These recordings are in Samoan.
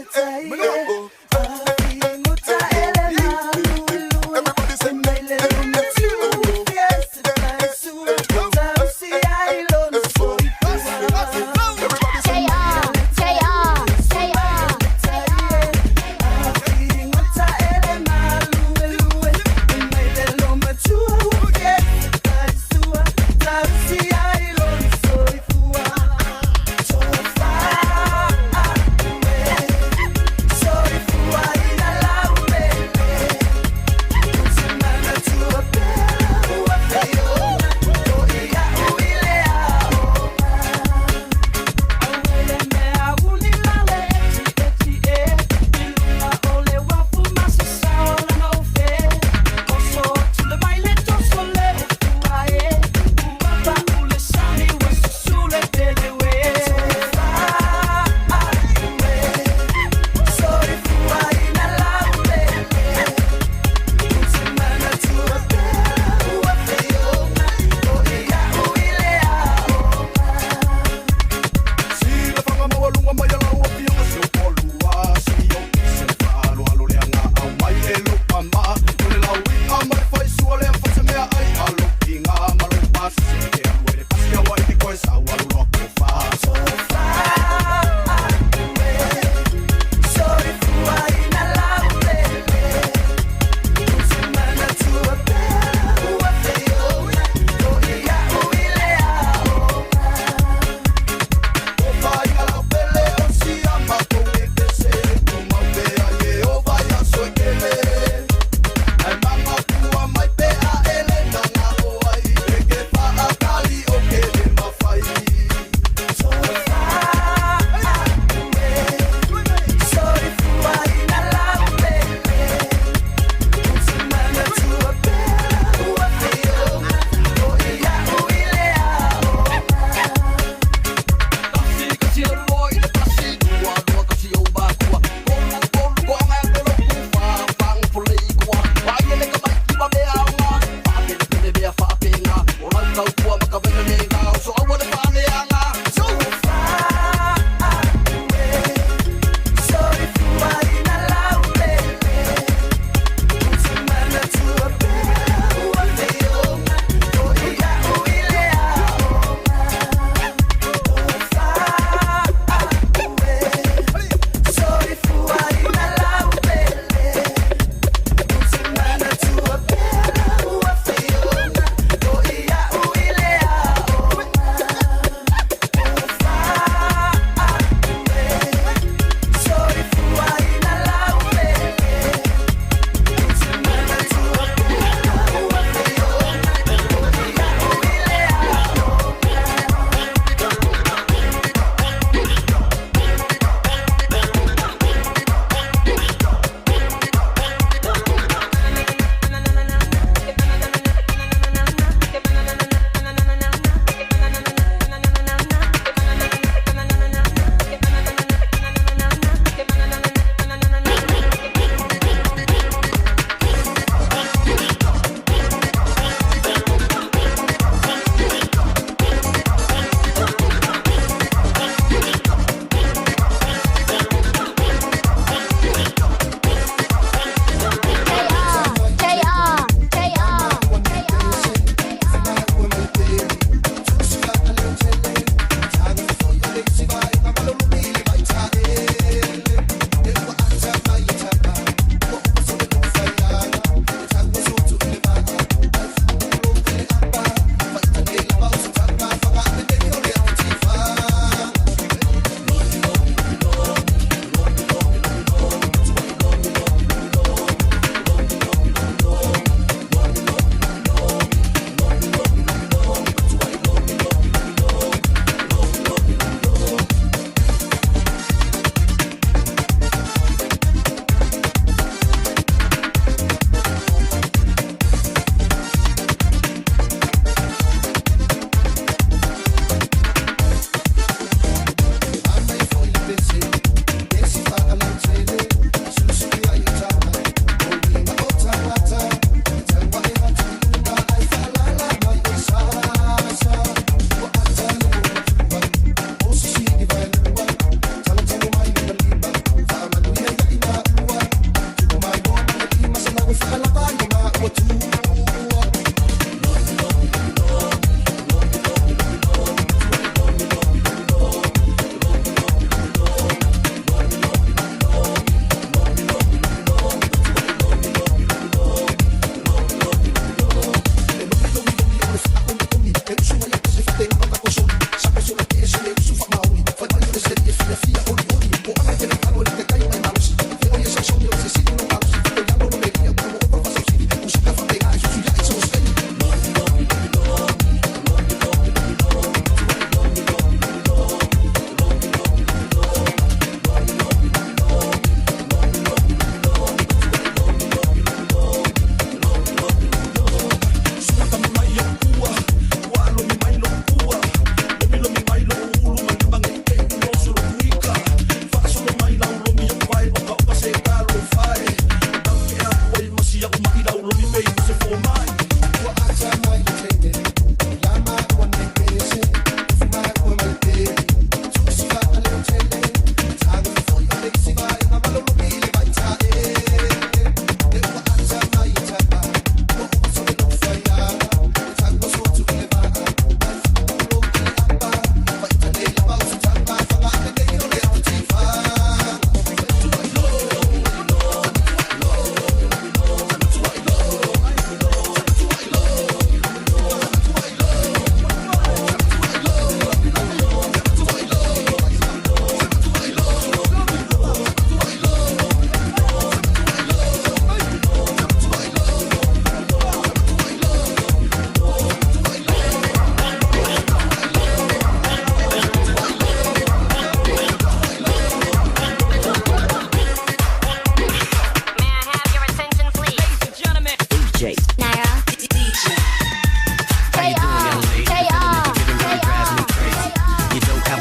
J.R. J.R. J.R. J.R.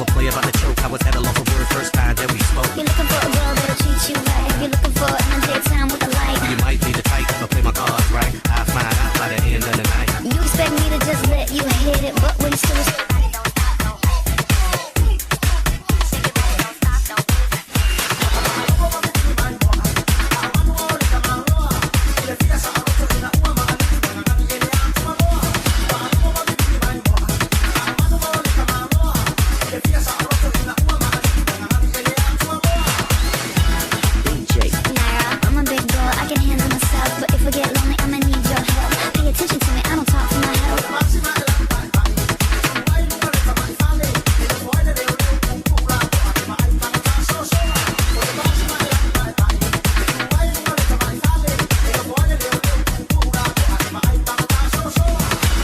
I would play about the choke. I was at a loss for words first time that we spoke. You're looking for a girl that'll treat you right. You're looking for an daytime with a light. You might be the type, but play my cards right. I find out by the end of the night. You expect me to just let you hit it, but when it's Naira, I'm a big girl, I can handle myself. But if I get lonely, I'ma need your help. Pay attention to me, I don't talk for my health.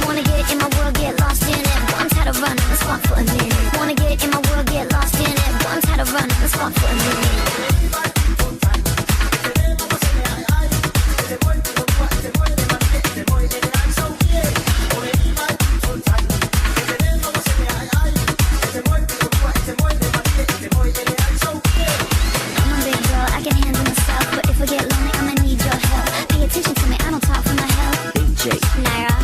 Wanna get in my world, get lost in it. But I'm tired of running, let's walk for a minute. Wanna get in my world, get lost in it. But I'm tired of running, let's walk for a minute. I'm a big girl, I can handle myself. But if I get lonely, I'ma need your help. Pay attention to me, I don't talk for my health. Naira.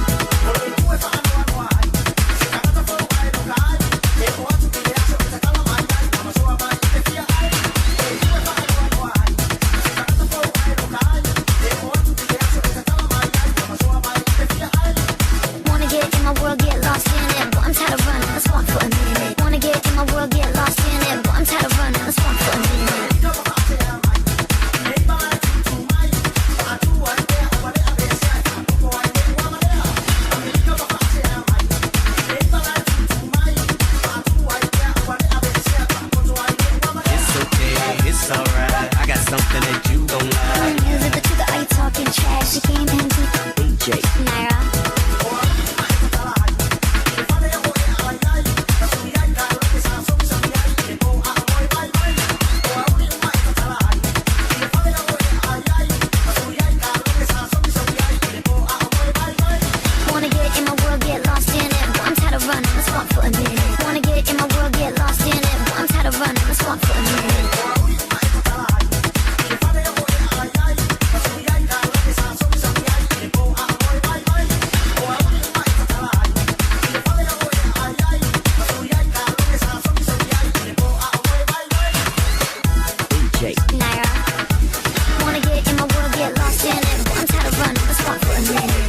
Wanna get in my world, get lost in it. But I'm tired of running, let's walk for a minute. Wanna get in my world, get lost in it. But I'm tired of running, let's walk for a minute. It's okay, it's alright. I got something that you gon' like. Is it the truth or are you talking trash? You came into Naira. Wanna get in my world, get lost in it. But I'm tired of running, let's walk for a minute. Wanna get in my world, get lost in it. But I'm tired of running, let's walk for a minute. Naira. Wanna get in my world, get lost in it. But I'm tired of running, let's walk for a minute.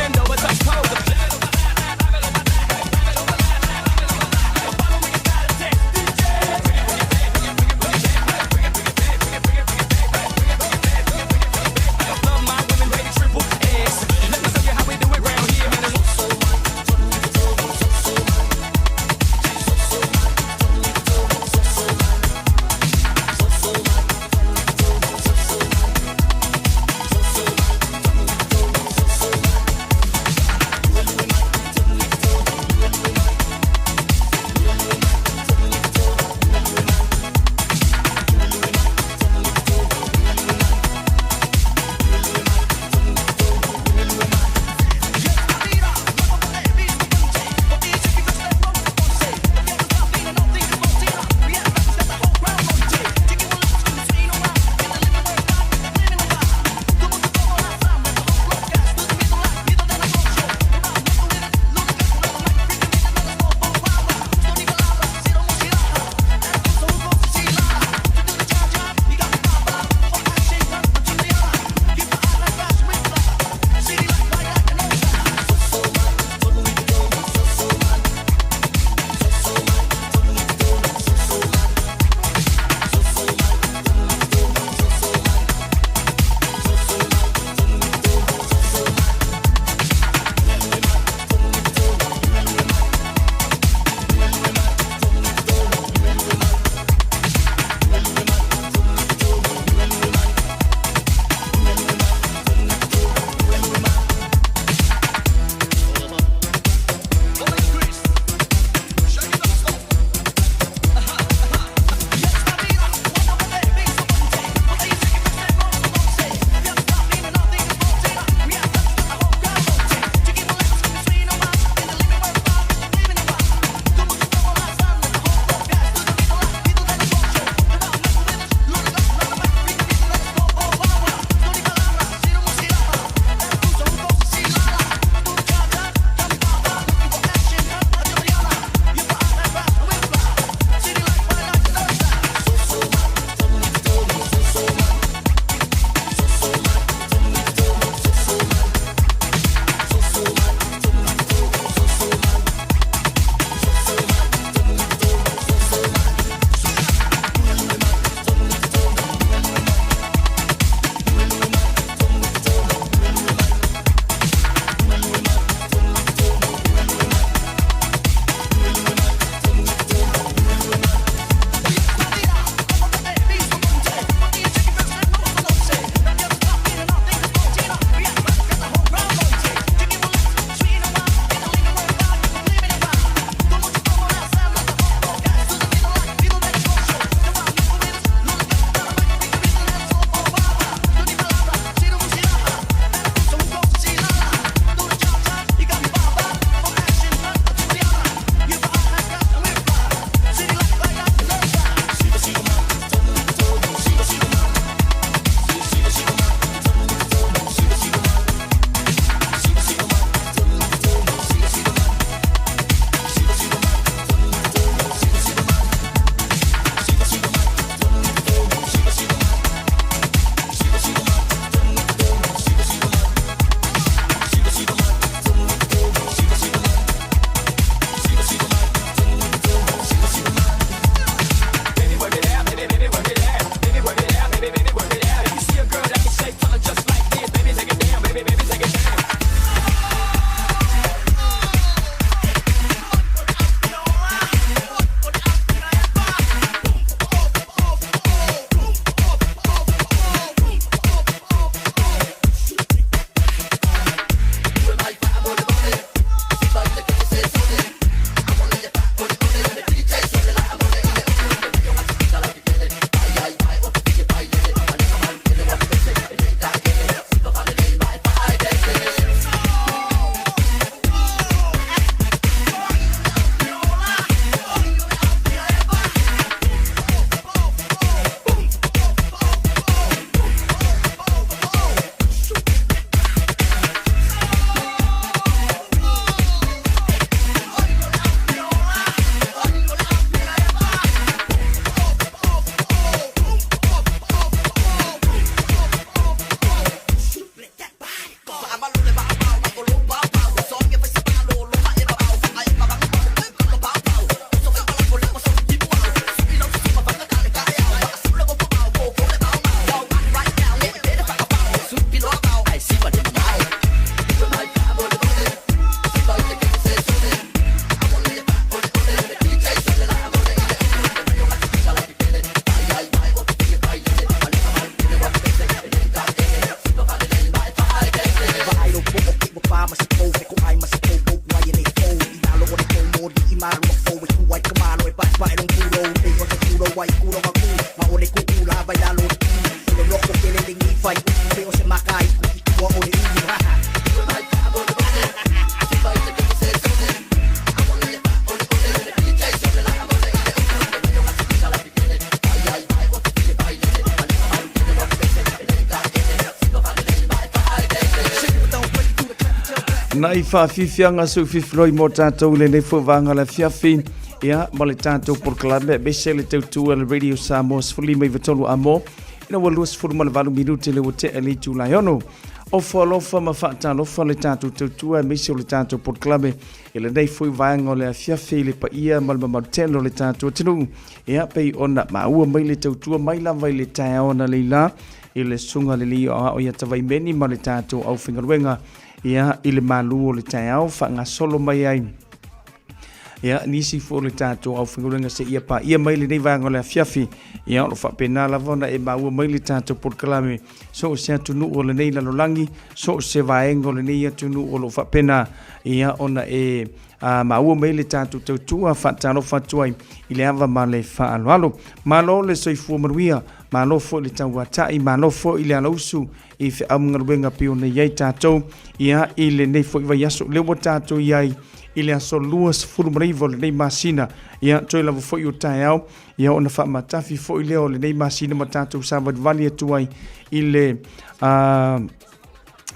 Bend over, touch toes. Love my women, baby, triple X. Let me show you how we do it round here, man. Nai faafiafiaga seu fifiloi mo tatou i lenei foi vaega o le afiafi ia ma le tatou polokalame aemaise le tautua le Radio Samoa 15 amo ina ua 28 minute le ua tea le itula e 6. Ofo alofa ma faatalofa le tatou tautua aemaise o le tatou polokalame i lenei foi vaega o le afiafi i le paia ma le mamalu tele o le tatou atunuu. Ia pei ona maua mai le tautua mai lava i le taeao analeila i le susuga le alii aoao ia Tavaimeni ma le tatou aufaigaluega ia i le malu o le taeao faagasolo mai ai ia nisi foi o le tatou aufaigaluega seia paia mai lenei vaega o le afiafi. Ia o lo faapena lava ona e maua mai le tatou polokalame so o se atunuu o lenei lalolagi, so o se vaega o lenei atunuu o lo o faapena ia ona e maua mai le tatou tautua. Faatalofa atu ai i le ava ma le faaaloalo. Malo le soifua manuia, malo foi le tauatai, malo foi le alausu i feau ma galuega pei ona i ai tatou ia i lenei foi vaiaso. Lea ua tatou i ai i le aso 29 o lenei masina, ia toe lava foi o taeao ia ona faamatafi foi lea o lenei masina ma tatou savalivali atu ai i le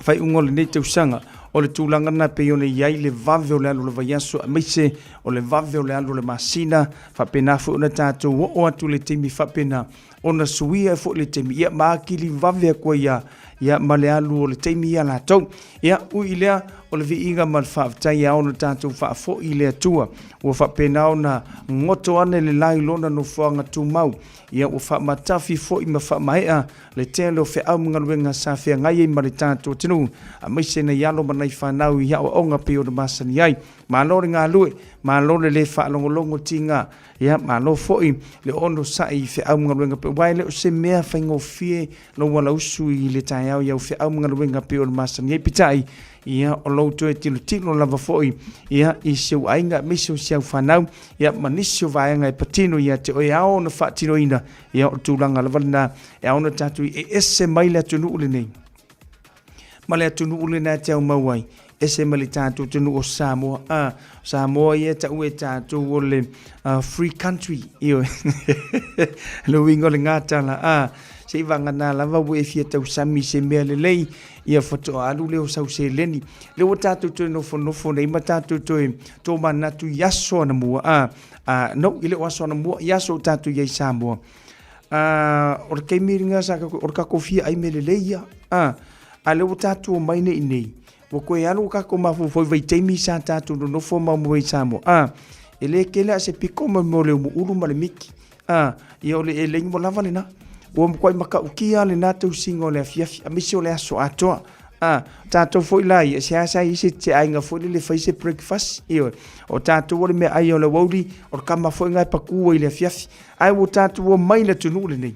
faaiuga o lenei tausaga. O le tulaga lena pei ona i ai le vave o le alu o le vaiaso aemaise o le vave o le alu o le masina, faapena foi ona tatou oo atu i le taimi faapena ona suia ai foi le taimi, ia ma atili vave atu ai lava ia ma le alu o le taimi ia latou. Ia, ui i lea, o le viiga ma le faafetai e ao ona tatou faafoi i le Atua, ua faapena ona goto ane le la i lona nofoaga tumau, ia ua faamatafi foi ma faamaea le tele o feau ma galuega sa feagai ai ma le tatou atunuu, aemaise nai alo ma nai fanau i aoaoga pei ona masani ai. Malo le galue, malo le le faalogologo tiga, ia malo foi le onosai i feau ma galuega pei, aua e le o se mea faigofie lou alausu i le taeao i au feau ma galuega pei ona masani ai. Peitai, ia o lou toe tilotilo lava foi ia i si ou aiga aemaise o si au fanau, ia ma nisi o vaega e patino ia te oe e ao ona faatinoina, ia o le tulaga lava lena e ao ona tatou e ese mai le atunuu lenei ma le atunuu lena e te aumau ai, ese mai le tatou atunuu o Samoa. A, Samoa ia e tau e tatou o le free country. Ioe. Le uiga o le gatala. A, se i vagana lava ua e fia tausami i se mea lelei, ia faatoa alu lea o sau seleni. Lea ua tatou toe nofonofo nei ma tatou toe tomanatu i aso anamua. A, a, no, e le o aso anamua, i aso o tatou i ai i Samoa. A, o le taimi lena sa tatou, o le tatou fia ai mea lelei ia. A, a lea ua tatou omai nei i nei, ua toe alu o tatou mafaufau i vaitaimi sa tatou nonofo ma omai ai i Samoa. A, e le tele lava se piko ma mea o le umuulu ma le miti. A, ia o le eleni ua lava lena. Ua matuai matautia lava lena tausiga o le afiafi, aemaise o le aso atoa. A, tatou foi la ia, seasea i ai se aiga foi lele e fai se breakfast. Ioe, o tatou o le meaai o le aoauli, o le kama foi lena e patu ai i le afiafi. Ae ua tatou omai i le atunuu lenei,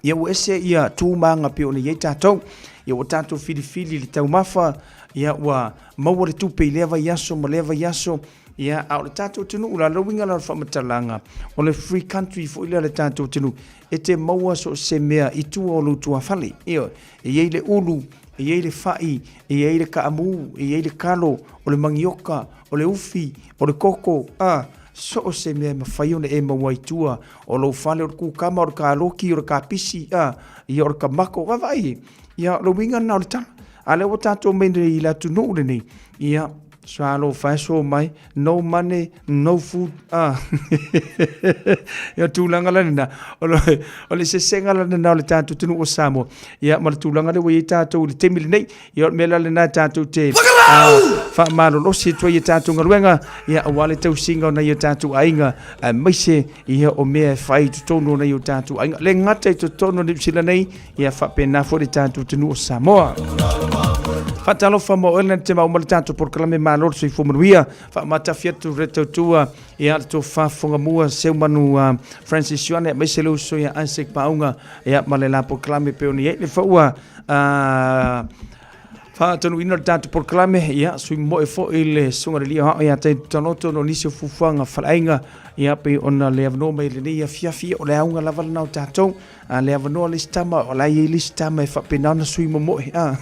ia ua ese ia tu ma aga pei ona i ai tatou. Ia ua tatou filifili le taumafa, ia ua maua le tupe i lea vaiaso ma lea vaiaso, ia a o le tatou atunuu la, le uiga la o le faamatalaga, o le free country foi lea le tatou atunuu, e te maua so o se mea i tua o lou tuafale. Ioe, e i ai le ulu, e i ai le fai, e i ai le kaamu, e i ai le kalo, o le manioka, o le ufi, o le koko, a, so o se mea e mafai ona e maua i tua o lou fale, o le kukama, o le kaloki, o le kapisi, a, ia o le kamako, vaavaai, ia o le uiga lena o le tala. A lea ua tatou omai nei i le atunuu lenei, ia, Talofa e so mai, no money, no food. Ah. Ia tulaga la lena. O le, o le sesega la lena o le tatou atunuu o Samoa. Ia ma le tulaga lea ua i ai tatou i le taimi lenei. Ia o le mea la lena tatou te faamalolosi atu ai i a tatou galuega, ia aua le tausiga o nai o tatou aiga, aemaise ia o mea e fai i totonu o nai o tatou aiga. Le gata i totonu o Niu Sila nei, ia faapena foi le tatou atunuu o Samoa. Faatalofa mo oe te mau ma le tatou polokalame malo le soifua manuia. Faamatafi atu le tautua ia le tofa fogamua Seumanu Francis Ioane aemaise le uso ia Isaac Paauga ia ma le la polokalame pe ona i ai le faua faatanuuina le tatou polokalame ia sui moe foi le susuga i le alii aoao ia Taitu Taloto no nisi o fuafuaga faleaiga ia pei ona le avanoa mai lenei afiafi o le auga lava lena o tatou. A le avanoa le isi tama, o la e i ai le isi tama e faapena ona sui momoe. A.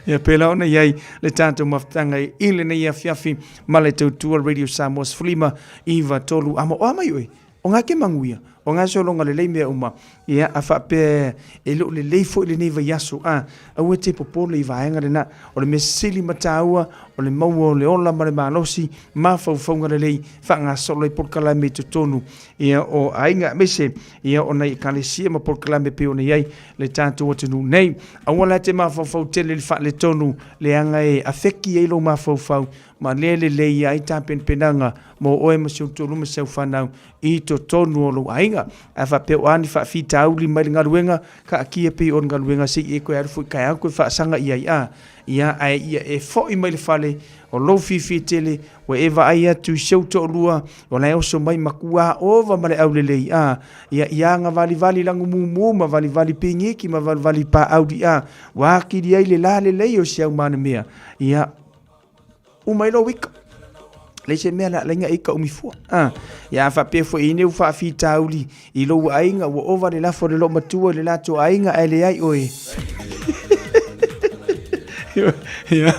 Ia pēlā ona i ai le tatou mafutaga i lenei afiafi ma le tautua Radio Samoa 15 9 3 amo. O a mai oe? O ngā ke manguia. O gasologa lelei mea uma, ia, a faapea e le o lelei foi lenei vaiaso, a, aua e te popole i vaega lena. O le mea sili ma taua, o le maua o le ola ma le malosi, mafaufauga lelei, faagasolo ai polokalame i totonu, ia, o aiga, aemaise, ia, o nai ekalesia ma polokalame e pei ona i ai le tatou atunuu nei. Aua la e te mafaufau tele i le faaletonu, leaga e afeki ai lou mafaufau, ma le lelei ai tapenapenaga mo oe ma si ou toalua ma si au fanau i totonu o lou aiga. A faapea o a ni faafitauli mai le galuega, kaakia pei o le galuega se i e koe alu foi taeao koe faasaga i ai, a, ia, ae ia e foi mai le fale, o lou fiafia tele, ua e vaai atu i si ou toalua, o la e oso mai matua ova ma le aulelei, a, ia, ia agavalivali lagumumu ma valivali pigiki ma valivali paauli, a, ua atili ai le lalelei o si au manamea, ia, Uma ai lou ika. Leai se mea le a laina ika umi fua. Ah, ia a faapea foi ine u faafitauli i lou aiga ua ova le lafo le loomatua i le latou aiga ae leai oe. Ia,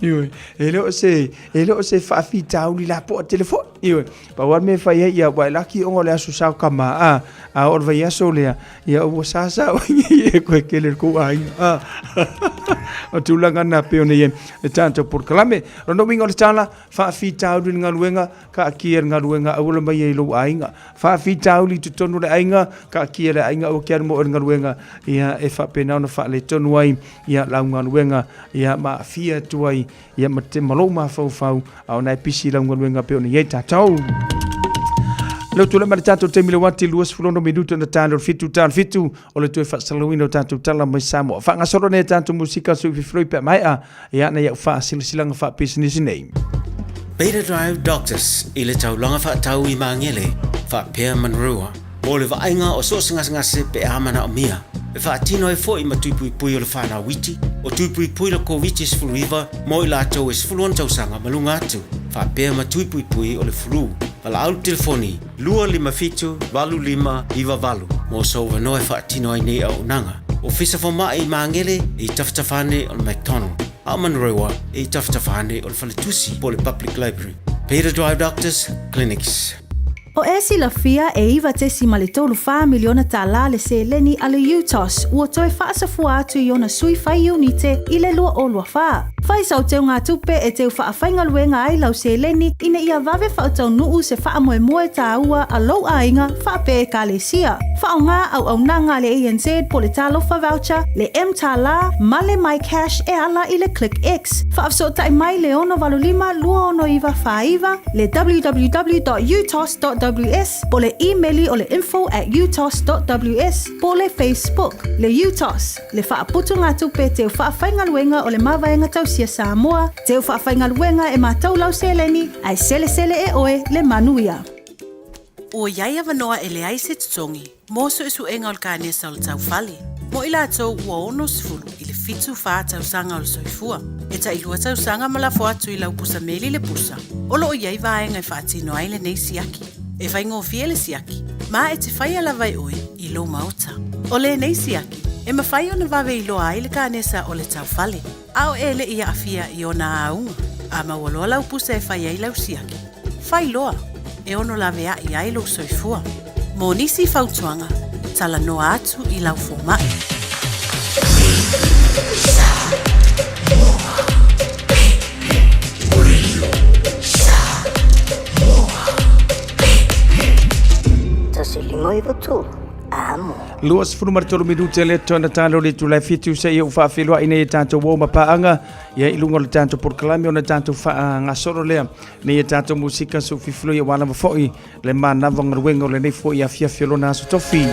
ioe. E le o se, e le o se faafitauli lapoa tele foi. Ioe. Pau lava le mea e fai ai, ia, ua e laki ona o le aso sao kama, a, a o le vaiaso lea, ia ua sasa oe nei e koe kele le kou aiga. A, o tulaga na pei ona i ai le tatou polokalame. Lona uiga o le tala, faafitauli le galuega, kaakia le galuega, aua le mai ai i lou aiga. Faafitauli i totonu o le aiga, kaakia le aiga, aua ke alu mo oe le galuega, ia e faapena ona faaletonu ai ia lau galuega, ia ma aafia atu ai Ia ma te ma lou mafaufau, a o na e pisi lau galuega pei ona i ai tatou. Leu tulaga mai le tatou taimi le uati 26 minuta na tali o le 7 tali 7 o le toe faasalalauina o tatou tala mai Samoa. Faagasolo nei tatou musika sui fifiloi pe a maea ia na iau faasilasilaga faapisinisi nei. Beta Drive Doctors i le taulaga faatau i Magele faapea Manurewa mo le vaaiga o so o se gasegase pe a manaomia. E faatino ai foi ma tui puipui o le whanau iti, o tui puipui le Koviti-19 mo i latou e 16 tausaga ma luga atu, faapea ma tui puipui o le flu. Valaau le telefoni 257 8598 mo sou avanoa e faatino ai nei auaunaga. Ofisa Fomai i Magele i tafatafa ane o le McDonald, a o Manurewa i tafatafa ane o le Faletusi po o le Public Library. Beta Drive Doctors Clinics. O e silafia e $9.34 miliona tālā le seleni a le UTOS ua toe faasafua atu i ona sui fai iunite i le 2024. Fai sau teugatupe e teu faafaigaluega ai lau seleni ina ia vave faataunuu se faamoemoe tāua a lou aiga faapea Ekalesia. Faaaoga auaunaga a le ANZ po le Talofa Voucher, le M-Tālā ma le MyCash e ala i le ClickX. Faafesootai mai le 685 269 49, le www.utos.ws po le imeli o le info at utos.ws po le Facebook. Le UTOS, le faaputugatupe teu faafaigaluega o le Mavaega Tausia Samoa, teu faafaigaluega e matou lau seleni, ae selesele e oe le manuia. Ua i ai avanoa e leai se totogi mo suesuega o le kanesa o le taufale, mo i latou ua 60 i le 74 tausaga o le soifua. E tailua tausaga ma lafo atu i lau pusa meli le pusa, o lo o i ai vaega e faatino ai lenei siaki. E faigofie le siaki, ma e te faia lava e oe i lou maota. O lenei siaki, e mafai ona vave iloa ai le kanesa o le taufale, a o e le i aafia i ona auga. A maua loa lau pusa e fai ai lau siaki, fai loa, e ono laveai ai lou soifua. Mo nisi fautuaga, talanoa atu i lau fomai. Amo. 23 minute le tona talo le itula e 7 seia ua faafeiloai nei e tatou uo ma paaga ia i luga o le tatou polokalame ona tatou faagasolo lea nei e tatou musika su fifiloi aua lava foi le manava galuega o lenei foi afiafi o lona aso tofi.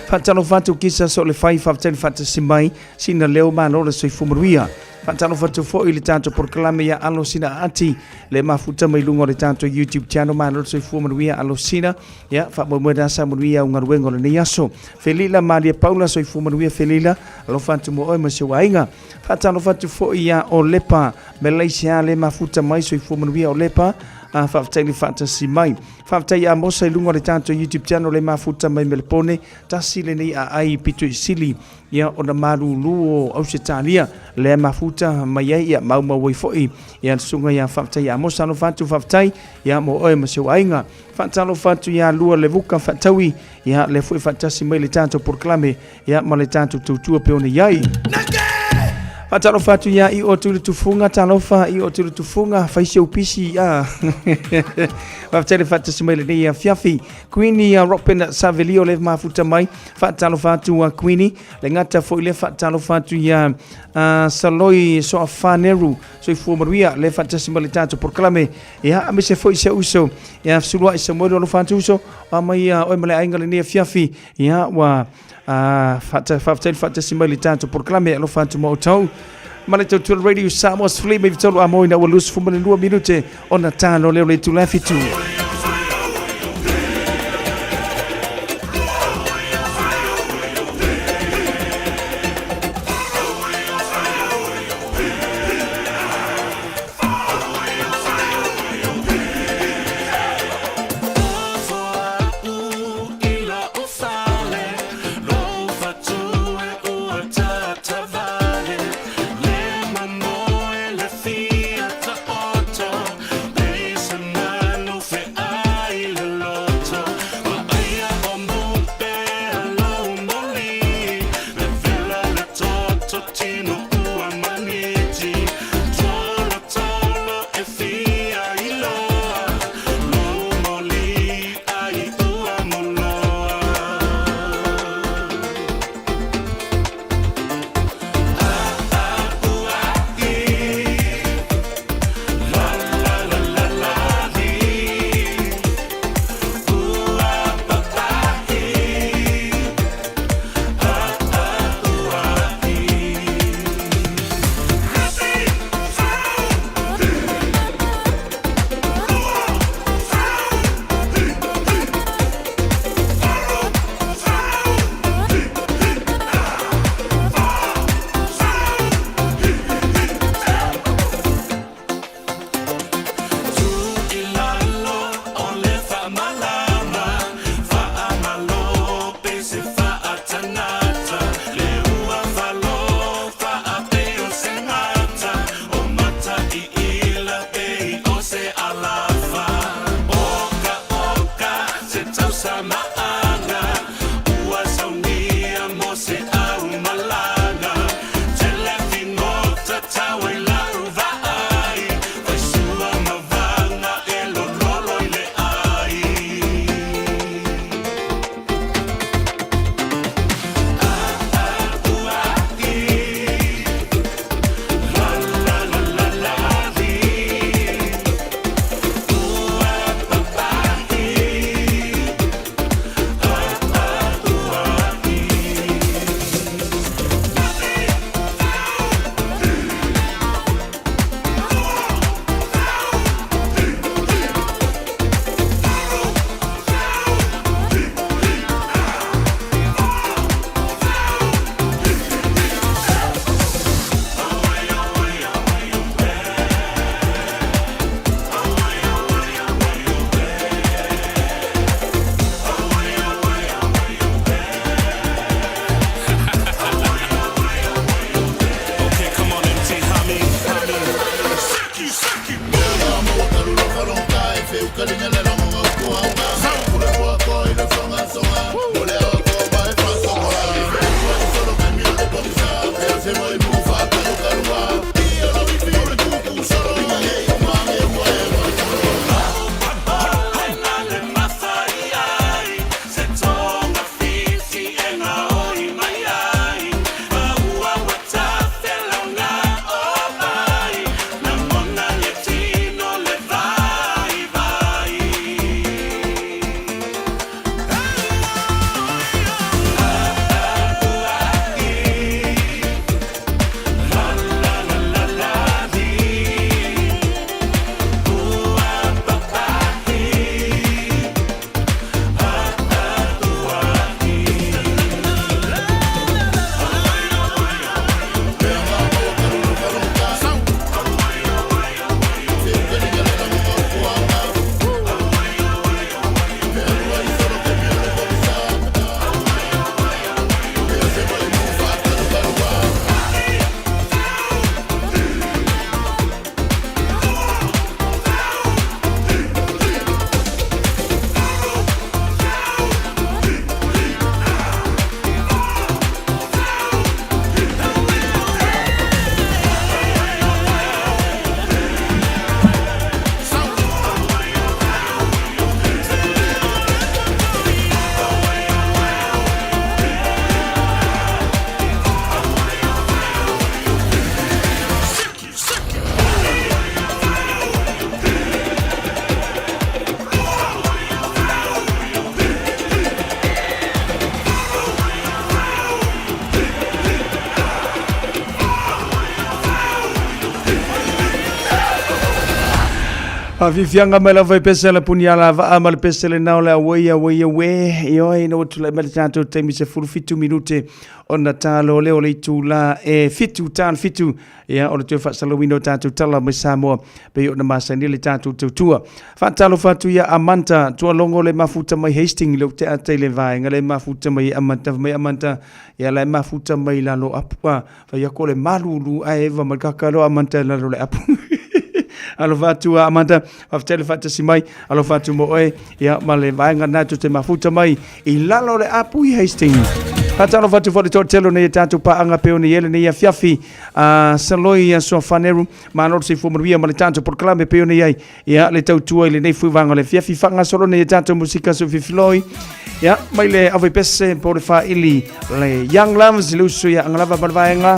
Faatalofa atu kisa so le fai faafetai le faatasi mai sina leo malo le soifua manuia. Faatalofa atu foi i le tatou polokalame ia Alo Sina Aati le mafuta mai luga o le tatou YouTube channel malo le soifua manuia Alo Sina. Ia faamoemoe le asa manuia au galuega o lenei aso. Felila Malia Paula soifua manuia Felila alofa atu mo oe ma si ou aiga. Faatalofa atu foi ia Olepa Malaysia le mafuta mai soifua manuia Olepa. A faafetai le faatasi mai. Faafetai ia Mosa i luga o le tatou YouTube channel le mafuta mai Melepone tasi lenei aai pito i sili ia ona malulu o Ausetalia lea mafuta. mafuta mai ai, ia maumau ai foi ia le susuga ia Faafetai Amosa. Alofa atu, faafetai ia mo oe ma si ou aiga. Faatalofa atu ia Lua Levuka Faataui, ia lea foi faatasi mai le tatou polokalame ia ma le tatou tautua pe ona i ai. Faatalofa atu ia i o tuli tufunga, talofa i o tuli tufunga, fai si ou pisi a. Faafetai le faatasi mai lenei afiafi. Queenie Robin Savelio le mafuta mai. Faatalofa atu a Queenie. Le gata foi le faatalofa atu ia Saloi Soafaneru. Soifua manuia le faatasi mai le tatou polokalame. Ia, aemaise foi si ou uso ia Suluai Samuelu, alofa atu uso, a mai ia oe ma le aiga lenei afiafi. Ia, ua faafetai le faatasi mai le tatou polokalame, alofa atu ma outou. Ma le tautua Radio Samoa sefulu mai tolu a moina ua 22 minute ona talo leo le itula e 7. Faafiafiaga mai lava i pese le puni ala vaa ma le pese lena o le auai auai aue. Ioe ina ua tulai mai le tatou taimi 17 minute ona talo lea o le itula e 7 talo 7 ia o le toe faasalauina o tatou tala mai Samoa pei ona masani le tatou tautua. Faatalofa atu ia Amanta Tualogo le mafuta mai Hastings le te ata i le vaega le mafuta mai Amanta mai Amanta ia la mafuta mai lalo apu a fai atu o le malulu ae eva mai kaka loa Amanta i lalo le apu. Alofa atu a Amanta, faafetai le faatasi mai, alofa atu mo oe, ia ma le vaega na tu te mafuta mai i lalo le apu i Hastings. Faatalofa atu foi le toatele o nei tatou paaga pe o nei ele nei afiafi a Saloi a Soafaneru, malo le soifua manuia ma le tatou polokalame pe o nei ai ia le tautua i lenei foi vaega o le afiafi faagasolo nei tatou musika sofifiloi ia mai le ave pese po le faaili le Young Loves le uso ia angalava ma le vaega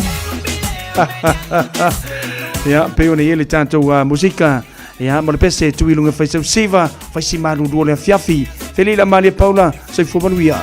ia pe o nei le tatou musika ia ma le pese tui lunga faisau siva faisi malulu o le afiafi Felila Malia Paula soifua manuia.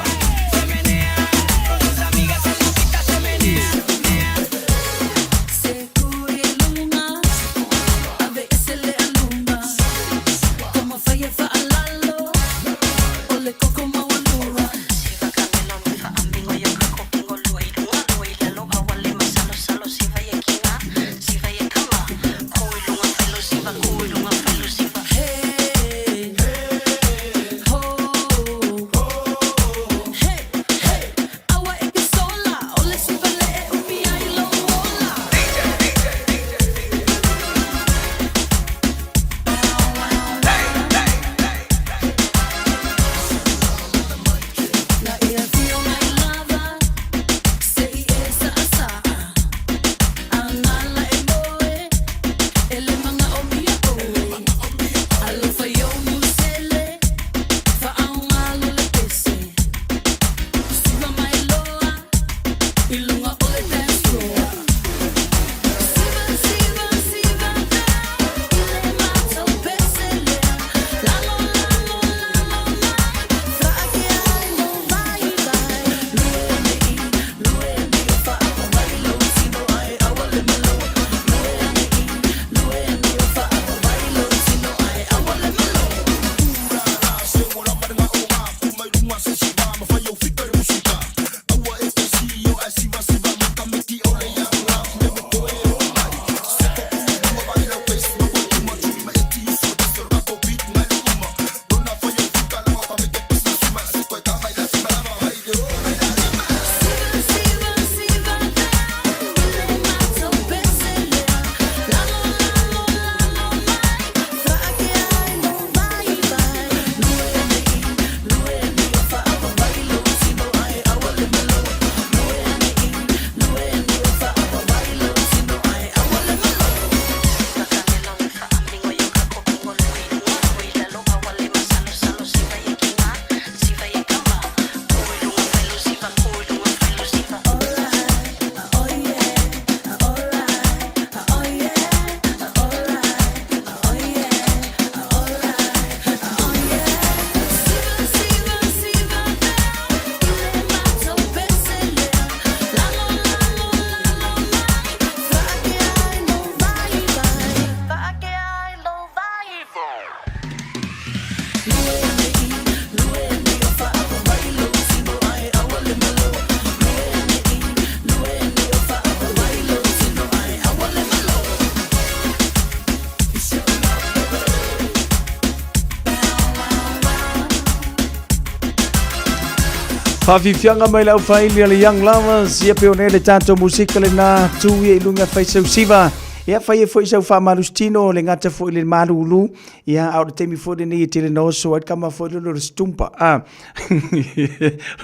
Faafiafiaga mai le aufaili a le Young Lovers, ia pe o nei le tatou musika lena tu ia i luga fai sau siva. Ia fai e foi sau faamalositino le gata foi le malulu. Ia a o le taimi foi lenei e tele na oso ai le kama foi lele o le stumpa. Ah.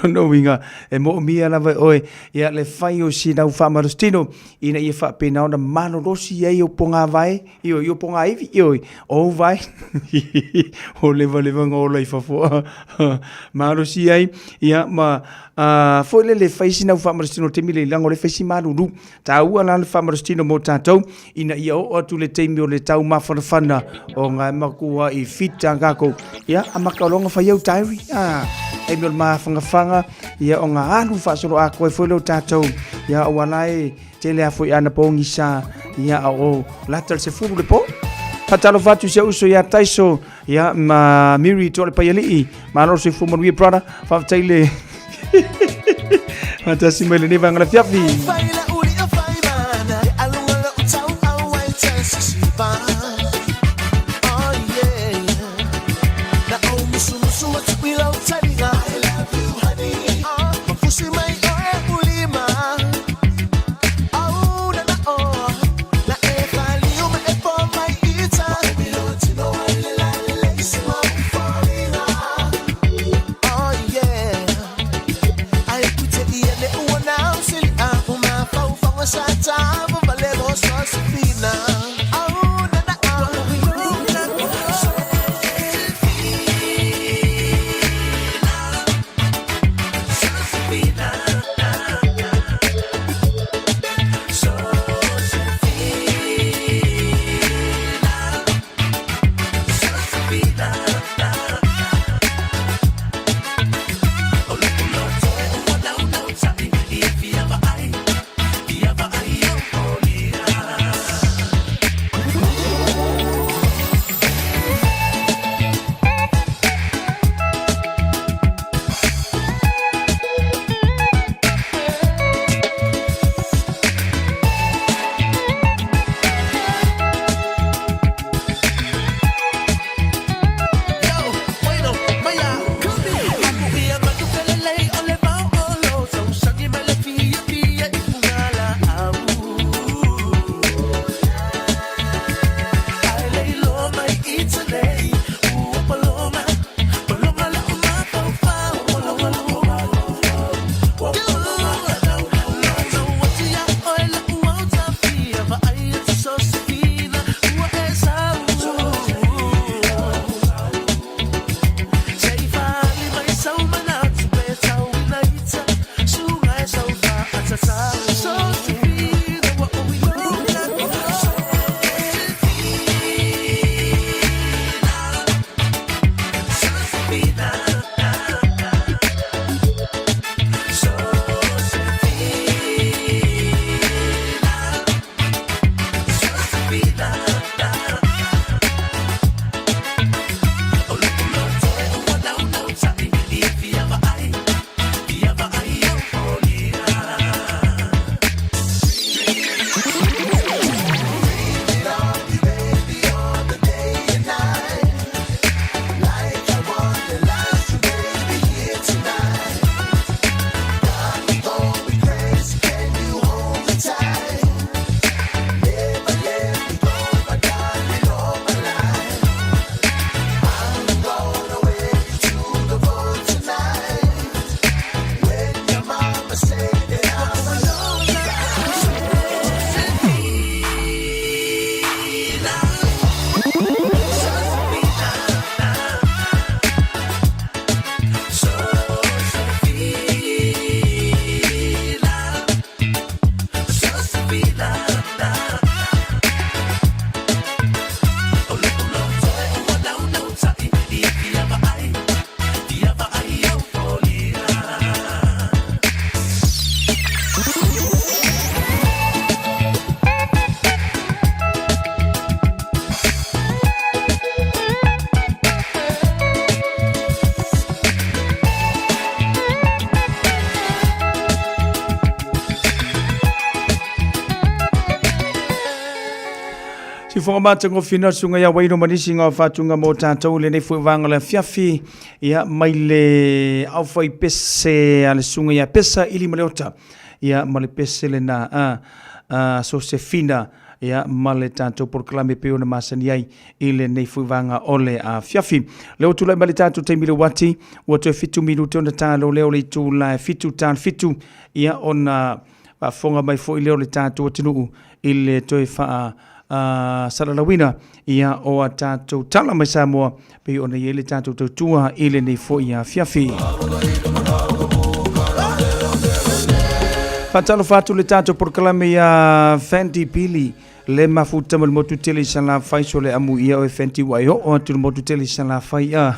Lona uiga e moomia lava e oe ia le fai o sina au faamalositino ina ia faapena ona malolosi ai ou pogāvae Ioe, i o pogāivi, ioe, o ou vae, o levalevaga ola i fafo, malosi ai, ia, ma, foi lele fai sina au faamalositino i le taimi le leaga o lea e fai si malulu. Taua la le faamalositino mo tatou, ina ia oo atu le taimi o le taumafanafana o ngā makuaʻi fit a kākou. Ia, amata loa ona fai au diary, a, taimi o le mafangafaga, ia, ona alu faasoloatoa ai foi lea o tatou, ia, aua la e, Tele a foi ana pogisa ia a o lata le 10 le po. Faatalofa atu i si ou uso ia Taiso, ia ma Miri Toalepaialii. Malo le soifua manuia brother. Faafetai le faatasi mai lenei vaega o le afiafi. Siufoga matagofie o Susuga ia Waino ma nisi o faatuga mo tatou i lenei foi vaega o le afiafi, ia mai le aufaipese a le Susuga ia Pesa Ili Maleota, ia ma le pese lena a Sosefina, ia ma le tatou polokalame pei ona masani ai i lenei foi vaega o le afiafi. Lea ua tulai mai le tatou taimi le uati, ua toe 7 minute ona talo lea o le itula e 7 ta le 7, ia ona faafofoga mai foi lea o le tatou atunuu i le toe faa salalauina ia o a tatou tala mai Samoa pei ona i ai le tatou tautua i lenei foi afiafi. Faatalofa atu le tatou polokalame ia Fendi Pili. Le mafuta ma le motu tele i Salafai so le amuia o e Fenty ua e oo atu i le motu tele i Salafai a.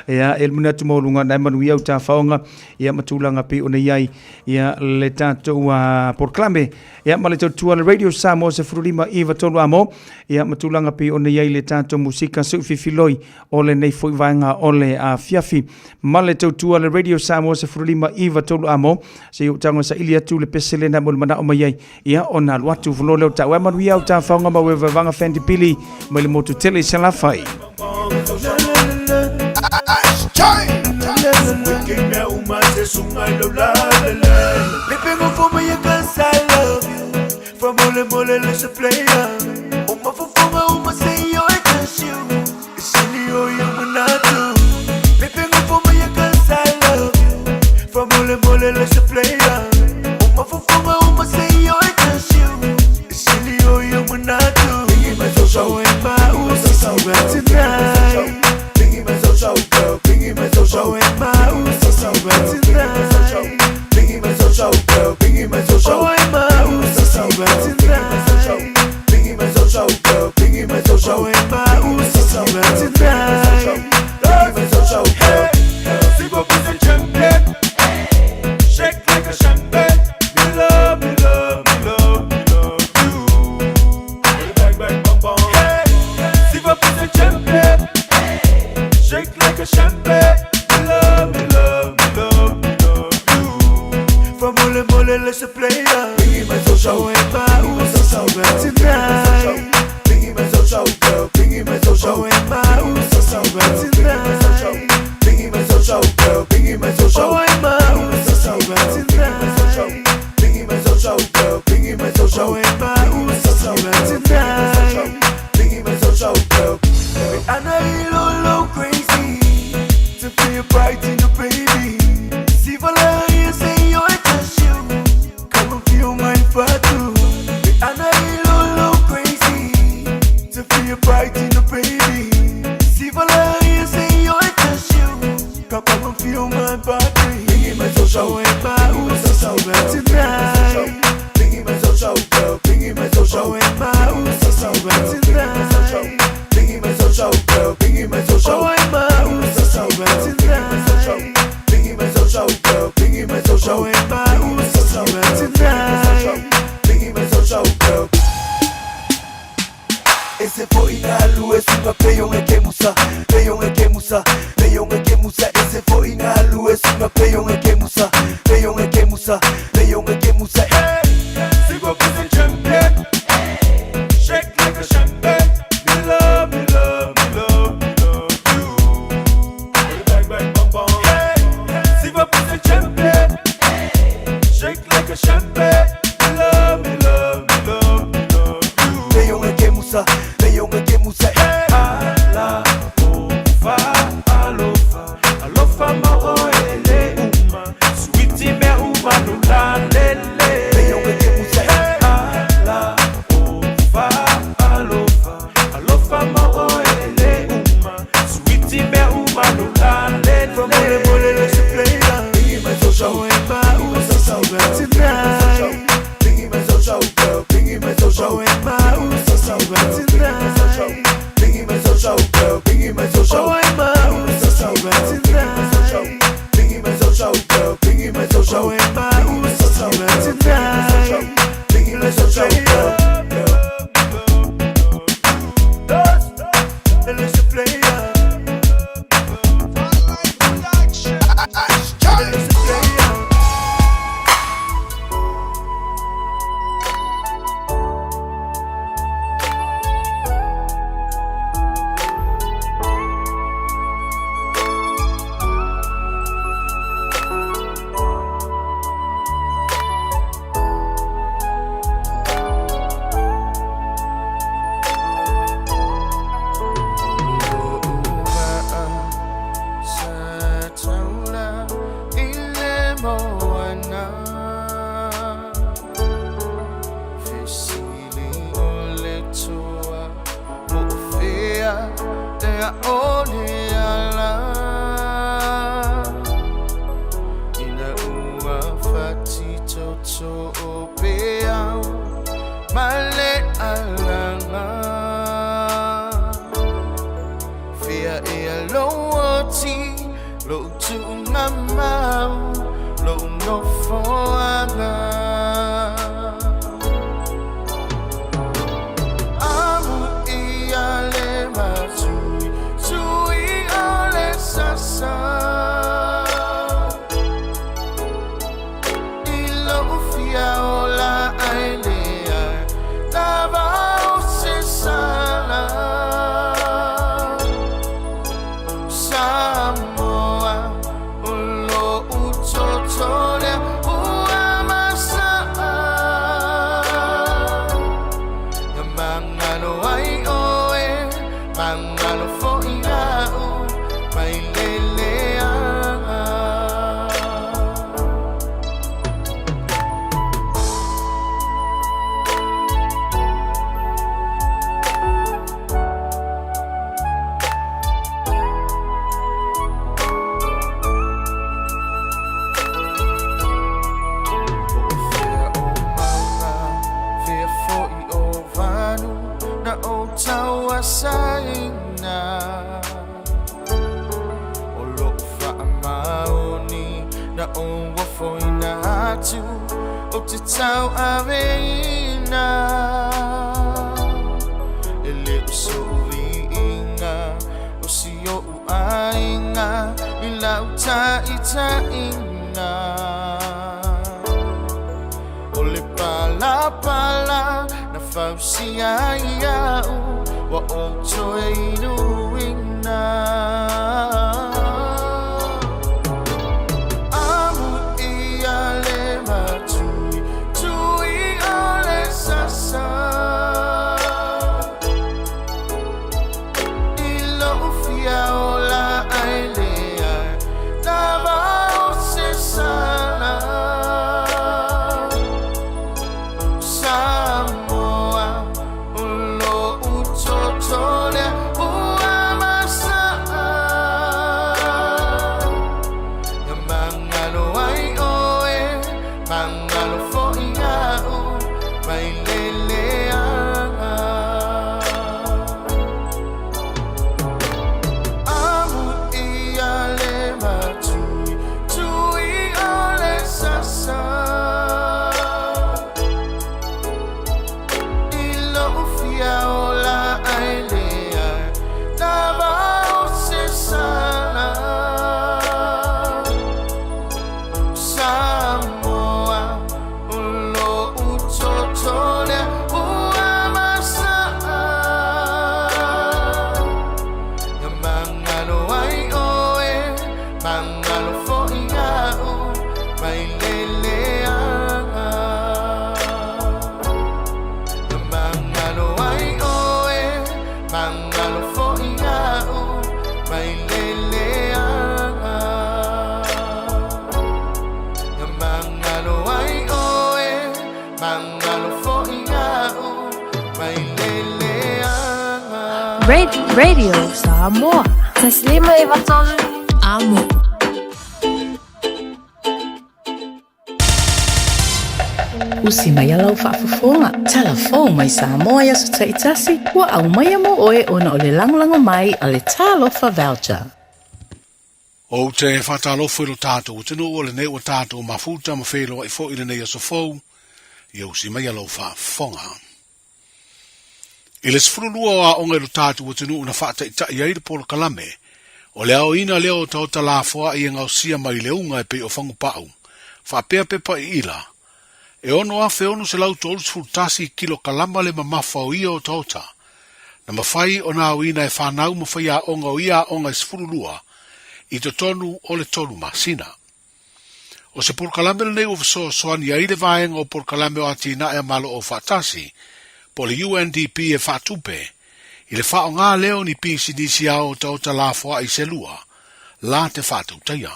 Ia, e le manatu maualuga na e manuia au tafaoga ia ma tulaga pei ona i ai ia le tatou polokalame ia ma le tautua le Radio Samoa 15 9 3 amo ia ma tulaga pei ona i ai le tatou musika seu fifiloi o lenei foi vaega o le afiafi ma le tautua le Radio Samoa 15 9 3 amo se i ou tago e saili atu le pese lena mo le manao mai ai ia ona alu atu volo leo tau e manuia au tafaoga ma wevaevaga Fendi Pili mai le motu tele i Salafai. lou oti, lou tuugamau, lou nofoaga. Amuia le matuitui o le sasa i lou fia ola ai leai lava o se sala. Samoa o lou toto lea ua masaa. Na magalo ai oe, magalo foi au mai le leaga. Po o fea o mauga, fea foi o vanu na ou tauasaina. O lou faamaoni na ou ofoina atu ou te tauaveina. E le o sou viiga o si oʻu aiga i lau taitaiga. O le palapala na fausia ai au ua ou toe inuina. Amuia le matuitui o le sasa i lou fia ola ai leai lava o se sala. Samoa o lou toto lea ua masaa. Na magalo ai oe, magalo foi au mai le leaga. Amuia le matuitui o le sasa i lou fia ola ai leai lava o se sala. Samoa o lou toto lea ua masaa. Na magalo ai oe, magalo foi au mai le leaga. Na magalo ai oe, magalo foi au mai le leaga. Na magalo ai oe, magalo foi au mai le leaga. Radio Samoa. Taslima Ivatolu. Amo. Usi mai a lau faafofoga. Talafou mai Samoa i aso taitasi, ua aumaia mo oe ona o le lagolago mai a le Talofa Voucher. Ou te faatalofa i lo tatou atunuu o lenei ua tatou mafuta ma feiloai foi i lenei aso fou, ia usi mai a lau faafofoga. I le 12 o aoga i lo tatou atunuu na faataitai ai le polokalame, o le aoina lea o otaota lafoai e gaosia mai le uga e pei o fagupau, faapea pepa iila, e 6,631 kilokalama le mamafa o ia otaota, na mafai ona aoina e fanau ma faiaoga o ia aoga e 12 i totonu o le tolu masina. O se polokalame lenei ua fesoasoani ai le Vaega o Polokalame o Atinae a Malo Aufaatasi, po o le UNDP e faatupe, i le faaaoga lea o ni pisinisi ao otaota lafoai se lua la te faatautaia.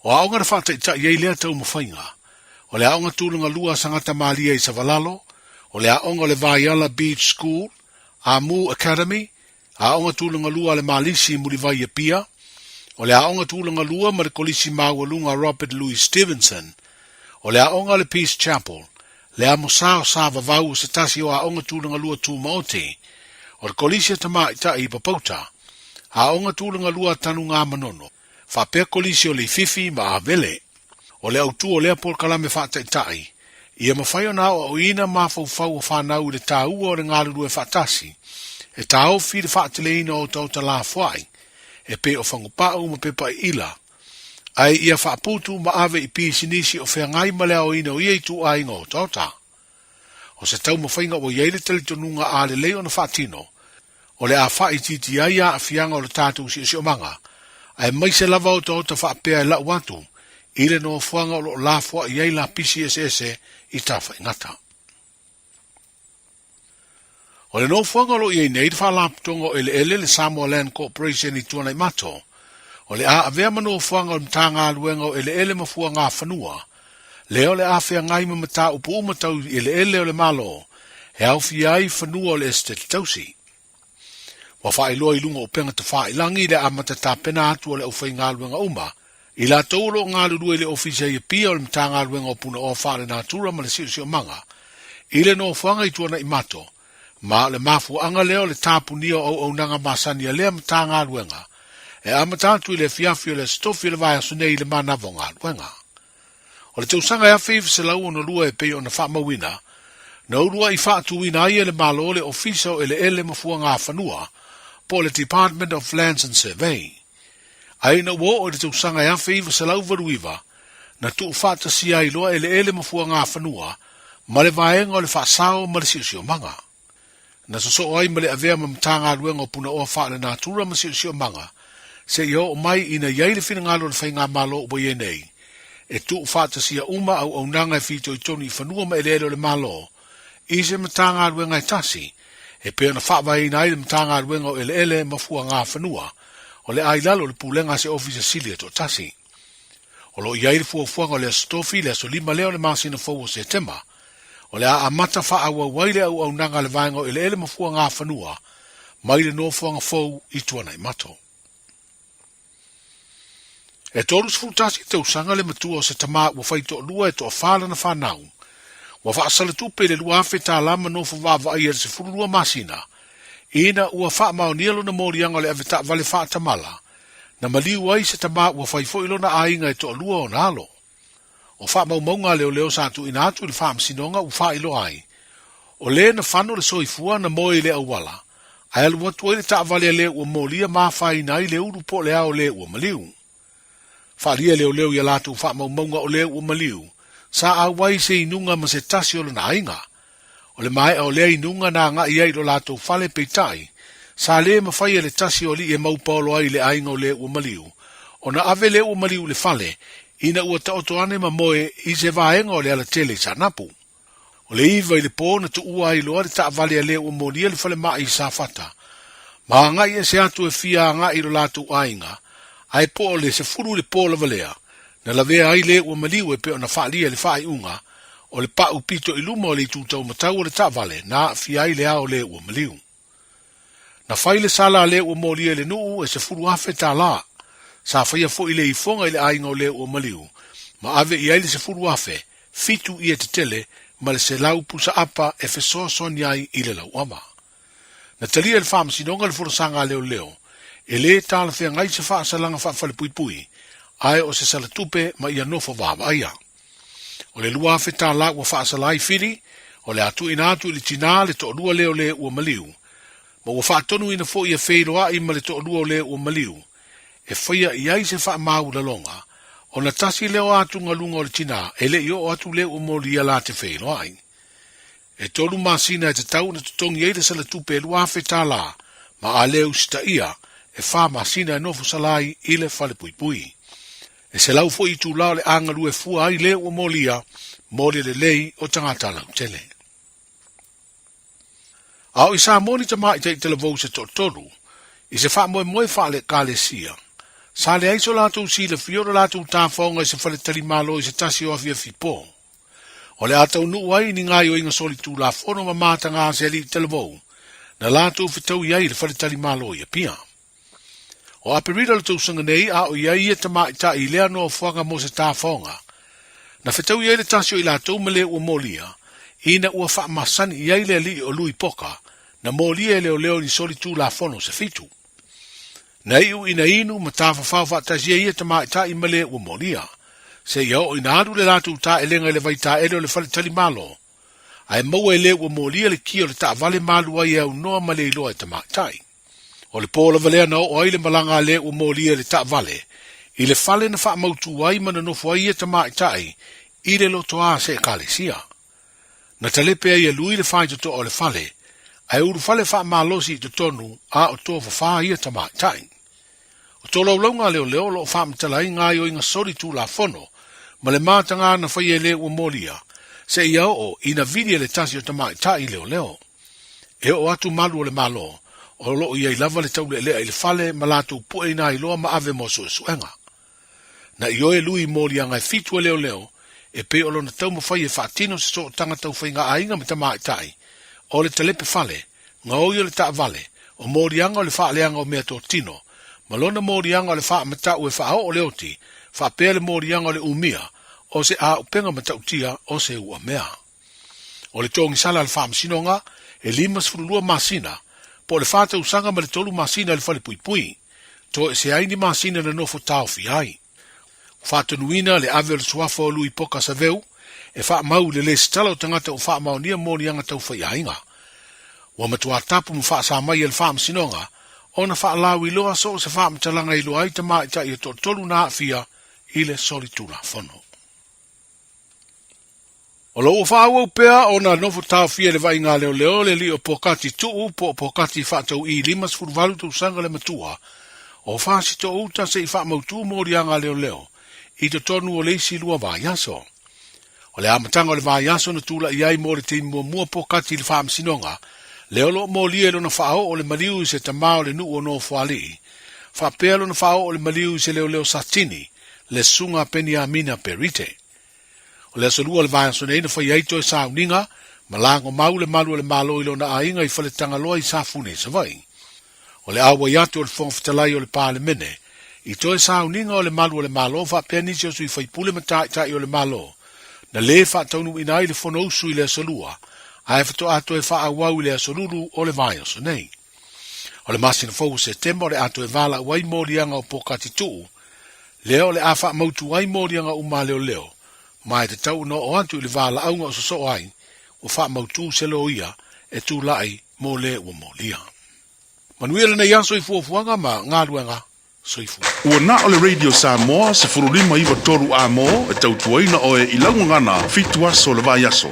O aoga na faataitai ai lea taumafaiga, o le Aoga Tulaga Lua a Sagata Malia i Savalalo, o le Aoga o le Vaiala Beach School, Amu Academy, Aoga Tulaga Lua a le Malisi i Mulivai i Apia, o le Aoga Tulaga Lua ma le Kolisi Maualuga Robert Louis Stevenson, o le Aoga a le Peace Chapel, le Amosa o Sa-vavau o se tasi o Aoga Tulaga Lua Tumaoti, o le Kolisi a Tamaitai i Papauta, Aoga Tulagalua a Tanugamanono, faapea Kolisi o Leififi ma Avele. O le autu o lea polokalame faataitai, ia mafai ona aoaoina mafaufau o fanau i le taua o le galulue faatasi, e taofi le faateleina o otaota lafoai, e pei o fagupau ma pepa iila, ae ia faaputu ma ave i pisinisi o feagai ma le aoina o ia ituaiga otaota. O se taumafaiga ua i ai le talitonuga a lelei ona faatino, o le a faaitiitia ai aafiaga o le tatou siosiomaga, aemaise lava otaota faapea e lau atu i le nofoaga o lo o lafoai ai lapisi eseese i Tafaigata. O le nofoaga o lo o i ai nei le Faalapotopotoga o Eleele le Samoa Land Corporation i Tuanaimato, o le a avea ma nofoaga o le Matagaluega o Eleele ma Fuagafanua, lea o le a feagai ma mataupu uma tau i eleele o le Malo e aofia ai fanua o le Esetete Tausi. Ua faailoa i luga o upega tafailagi le amata tapena atu a le aufaigaluega uma, i latou o lo o galulue i le Ofisa i Apia o le Matagaluega o Punaoa Faalenatura ma le Siosiomaga, i le nofoaga i Tuanaimato, ma o le mafuaaga lea o le tapunia o auaunaga masani a lea Matagaluega e amata atu i le afiafi o le Aso Tofi o le vaiaso nei i le manava o galuega. O le tausaga e 1962 e pei ona faamauina, na uluai faatuina ai e le Malo le Ofisa o Eleele ma Fuagafanua, po o le Department of Lands and Survey. Ae ina ua oo i le tausaga e 1989, na tuufaatasia ai loa Eleele ma Fuagafanua ma le Vaega o le Faasao ma le Siosiomaga. Na sosoo ai ma le avea ma Matagaluega o Punaoa Faalenatura ma Siosiomaga seia oo mai ina i ai le finagalo o le Faigamalo ua i ai nei e tuufaatasia uma auaunaga e fitoitonu i fanua ma eleele o le Malo i se Matagaluega e tasi e pei ona faavaeina ai le Matagaluega o Eleele ma Fuagafanua o le a i lalo o le pulega a se Ofisa Sili e toatasi. O lo o i ai le fuafuaga o le Aso Tofi, le aso 5 lea o le masina fou o Setema, o le a amata faaauau ai le auaunaga a le Vaega o Eleele ma Fuagafanua mai le nofoaga fou i Tuanaimato. E 31 tausaga le matua o se tama ua fai toalua e toafa lana fanau. Ua faasalatupe i le 2,000 tala ma nofo vaavaaia i le 12 masina, ina ua faamaonia lona moliaga o le avetaavale faatamala, na maliu ai se tama ua fai foi lona aiga e toalua ona alo. O faamaumauga a leoleo sa tuuina atu i le faamasinoga ua faailoa ai, o le na fano le soifua na moe i le auala, ae alu atu ai le taavale a le ua molia ma afaina ai le ulu po o le ao le ua maliu. Faaalia e leoleo i a latou faamaumauga o le ua maliu, sa auai se inuga ma se tasi o lona aiga. O le maea o lea inuga na agai ai i lo latou fale peitai, sa le mafai e le tasi o alii e maupaolo ai i le aiga o le ua maliu, ona ave le ua maliu i le fale, ina ua taoto ane ma moe i se vaega o le alatele i Saanapu. O le 9 i le po na tuua ai loa le taavale a le ua molia le falemai i Safata, ma agai ese atu e fia agai i lo latou aiga, ae po o le 10 i le po lava lea, na lavea ai le ua maliu e pei ona faaalia i le faaiuga, o le pau pito i luma o le itu taumatau o le taavale na aafia ai le ao le ua maliu. Na fai le sala a le ua molia i le nuu e 10,000 tala. Sa faia foi le ifoga i le aiga o le ua maliu, ma ave i ai le 10,000, fitu ie tetele ma le 100 pusa apa e fesoasoani ai i le lauava. Na talia e le Faamasinoga le folasaga a leoleo, e lē talafeagai se faasalaga faafalepuipui, ae o se salatupe ma ia nofo vaavaaia. O le 2,000 tala ua faasala ai Fili, o le a tuuina atu i le tinā le toalua lea o lē ua maliu, ma ua faatonuina foi e feiloai ma le toalua o lē ua maliu, e faia i ai se faamaualaloga, ona tasi lea o atugaluga o le tinā e le i oo atu lē ua molia la te feiloai. E tolu masina e tatau ona totogi ai le salatupe e 2,000 tala, ma a le usitaia, e fa masina e nofo sala ai i le falepuipui. E 100 foi itula o le a galue fua ai le ua molia mo le lelei o tagata lautele. A o i Samoa ni tamaitai talavou se toatolu, i se faamoemoe faale-Ekalesia, sa leai so latou silafia o le latou tafaoga i se faletalimalo i se tasi o afiafi po. O le a taunuu ai ni gaoioiga solitulafono ma mataga a se alii talavou na latou fetaui ai i le faletalimalo i Apia. O Aperila o le tausaga nei a o i ai ia tamaitai i lea nofoaga mo se tafaoga, na fetaui ai le tasi o i latou ma le ua molia, ina ua faamasani i ai le alii o Lui Poka, na molia e leoleo i ni solitulafono se fitu. Na iʻu ina inu ma tafafao faatasi ai ia tamaitai ma le ua molia, seia oo ina alu le latou taelega i le vaitaele o le fale talimalo, ae maua e le ua molia le kia o le taavale ma alu ai e aunoa ma le iloa e tamaitai. O le pō lava lea na oo ai le malaga a le ua molia i le taavale, i le fale na faamautu ai ma nonofo ai ia tamaitai i le lotoā se ekalesia. Na talepe ai e Lui le faitotoa o le fale, ae ulufale faamalosi i totonu a o tofafā ia tamaitai. O tolaulauga a leoleo o lo o faamatala ai gaoioiga soli tulafono ma le matagā na faia e le ua molia, seia oo ina vili e le tasi o tamaitai leoleo. E oo atu malu o le Malo, o lo o i ai lava le taulealea i le fale ma latou pueina ai loa ma ave mo suesuega. Na ioe Lui i moliaga e fitu e leoleo, e pei o lona taumafai e faatino se sootaga tau faigaaiga ma tamaitai, o le talepe fale, gaoi o le taavale, o moliaga o le faaleaga o meatotino, ma lona moliaga o le faamatau e faaoo le oti, faapea le moliaga o le umia, o se aupega matautia o se uamea. O le togisala a le Faamasinoga, e 52 masina, po o le fa tausaga ma le tolu masina i le falepuipui. Toesea ai ni masina na nofo taofia ai. Ua faatonuina le ave o le suafa o Lui Poka Saveu e faamau i le lesitala o tagata ua faamaonia moliaga tau faiaiga. Ua matua tapu ma faasa mai e le Faamasinoga ona faalauiloa so o se faamatalaga e iloa ai tamaitai e toatolu na aafia i le solitulafono. O lo o ua faaauau pea ona nofo taofia i le vaaiga a leoleo le alii o Pokati Tuu po o Pokati Faatau'i 58 tausaga le matua o Fasitoo-uta se i faamautu moliaga a leoleo i totonu o le isi lua vaiaso. O le amataga o le vaiaso na tulai ai mo le taimi muamua Pokati i le faamasinoga, lea o lo o molia i lona faaoo o le maliu i se tama o le nuu o Nofoalii, faapea lona faaoo o le maliu i se leoleo Satini, le Susuga a Peniamina Perite. O le aso lua o le vaiaso nei na fai ai toe sauniga ma lagomau le malu o le Malo i lona aiga i Faletagaloa i Safune i Savaii. O le auai atu o le Fofoga Fetalai o le Palemene i toe sauniga o le malu o le Malo faapea nisi o sui faipule ma taitai o le Malo na lē faataunuuina ai le Fonousu i le aso lua ae faatoa toe faaauau i le aso lulu o le vaiaso nei. O le masina fou o Setema o le a toe valaau ai moliaga o Pokati Tuu, lea o le a faamautu ai moliaga uma a leoleo, ma e tatau ona oo atu i le valaauga o sosoo ai, ua faamautu se loia e tulai mo le ua molia. Manuia lenei aso i fuafuaga ma galuega. Soifua. Ua na o le Radio Samoa 15 9 3 A-mo e tautuaina oe i lau gagana fitu aso o le vaiaso.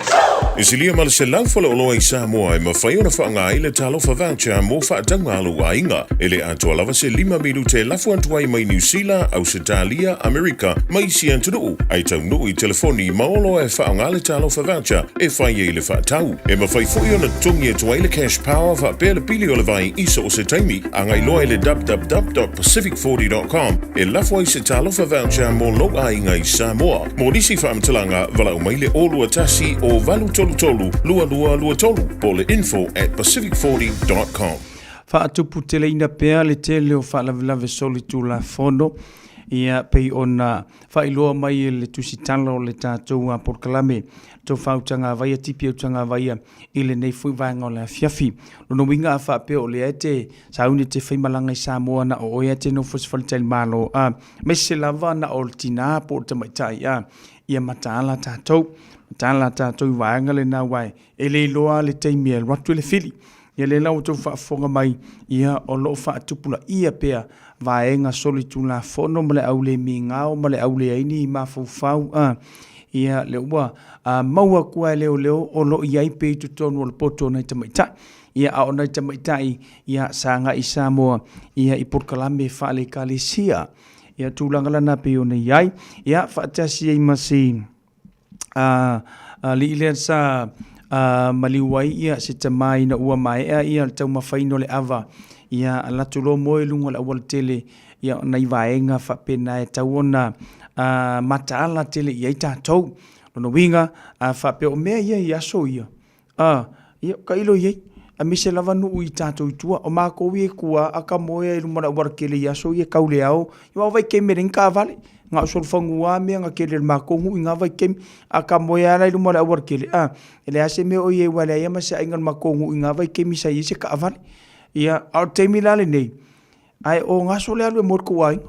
E silia ma le 100 faleoloa i Samoa e mafai ona faaaoga ai le Talofa Voucher mo faatauga a lou aiga. E le atoa lava se lima minute e lafo atu ai mai Niu Sila, Ausetalia, Amerika ma isi atunuu, ae taunuu i telefoni ma oloa e faaaoga le Talofa Voucher e fai ai le faatau. E mafai foi ona totogi atu ai le Cash Power faapea le pili o le vai i so o se taimi. Agai loa i le www.pacific40.com e lafo ai se Talofa Voucher mo lou aiga i Samoa. Mo nisi faamatalaga, valaau mai le 021 o 833 2223 po o le info@pacific40.com. Faatuputeleina pea le tele o faalavelave solitulafono, ia pei ona faailoa mai e le tusitala o le tatou polokalame tou faautagavaia tipi autagavaia i lenei foi vaega o le afiafi. Lona uiga a faapea o lea e te sauni e te faimalaga i Samoa na o oe e te nofo i se faletalimalo a aemaise lava na o le tinā po o le tamaitai a ia mataala tatou mataala tatou i vaega lena aua e le iloa le taimi e alu atu le fili. Ia lea la ua outou faafofoga mai, ia o lo o faatupulaia pea vaega solitulafono ma le aulemi gao ma le auleai ni mafaufau a ia lea ua maua atu lava e leoleo o lo o i ai pea i totonu o le poto o nai tamaitai. Ia a o nai tamaitai ia sa agai i Samoa ia i polokalame faale-ekalesia. Ia tulaga lana pei ona i ai. Ia faatasi ai ma si alii lea sa maliu ai ia se tama ina ua maea ia le taumafaina o le ava, ia alu atu loa moe i luga o le aualatele, ia o nai vaega faapena e tatau ona mataala tele i ai tatou. Lona uiga, a faapea o mea ia i aso ia, A, ia, tailo i ai, aemaise lava nuu i tatou i tua. O matou ia i tua, a ta moe lava i luma o le aualatele i aso ia tau le ao, aua o vaitaimi e leai ni taavale. Na o solofanua lava mea na tele i le matou nuu i na vaitaimi. A ta moe lava la i luma o le aualatele, a, e leai lava se mea o i ai aua e leai lava ma se aiga o le matou nuu i na vaitaimi sa i ai se taavale. Ia, a o le taimi la lenei, Ae o gaso le alu e moe i le kou aiga.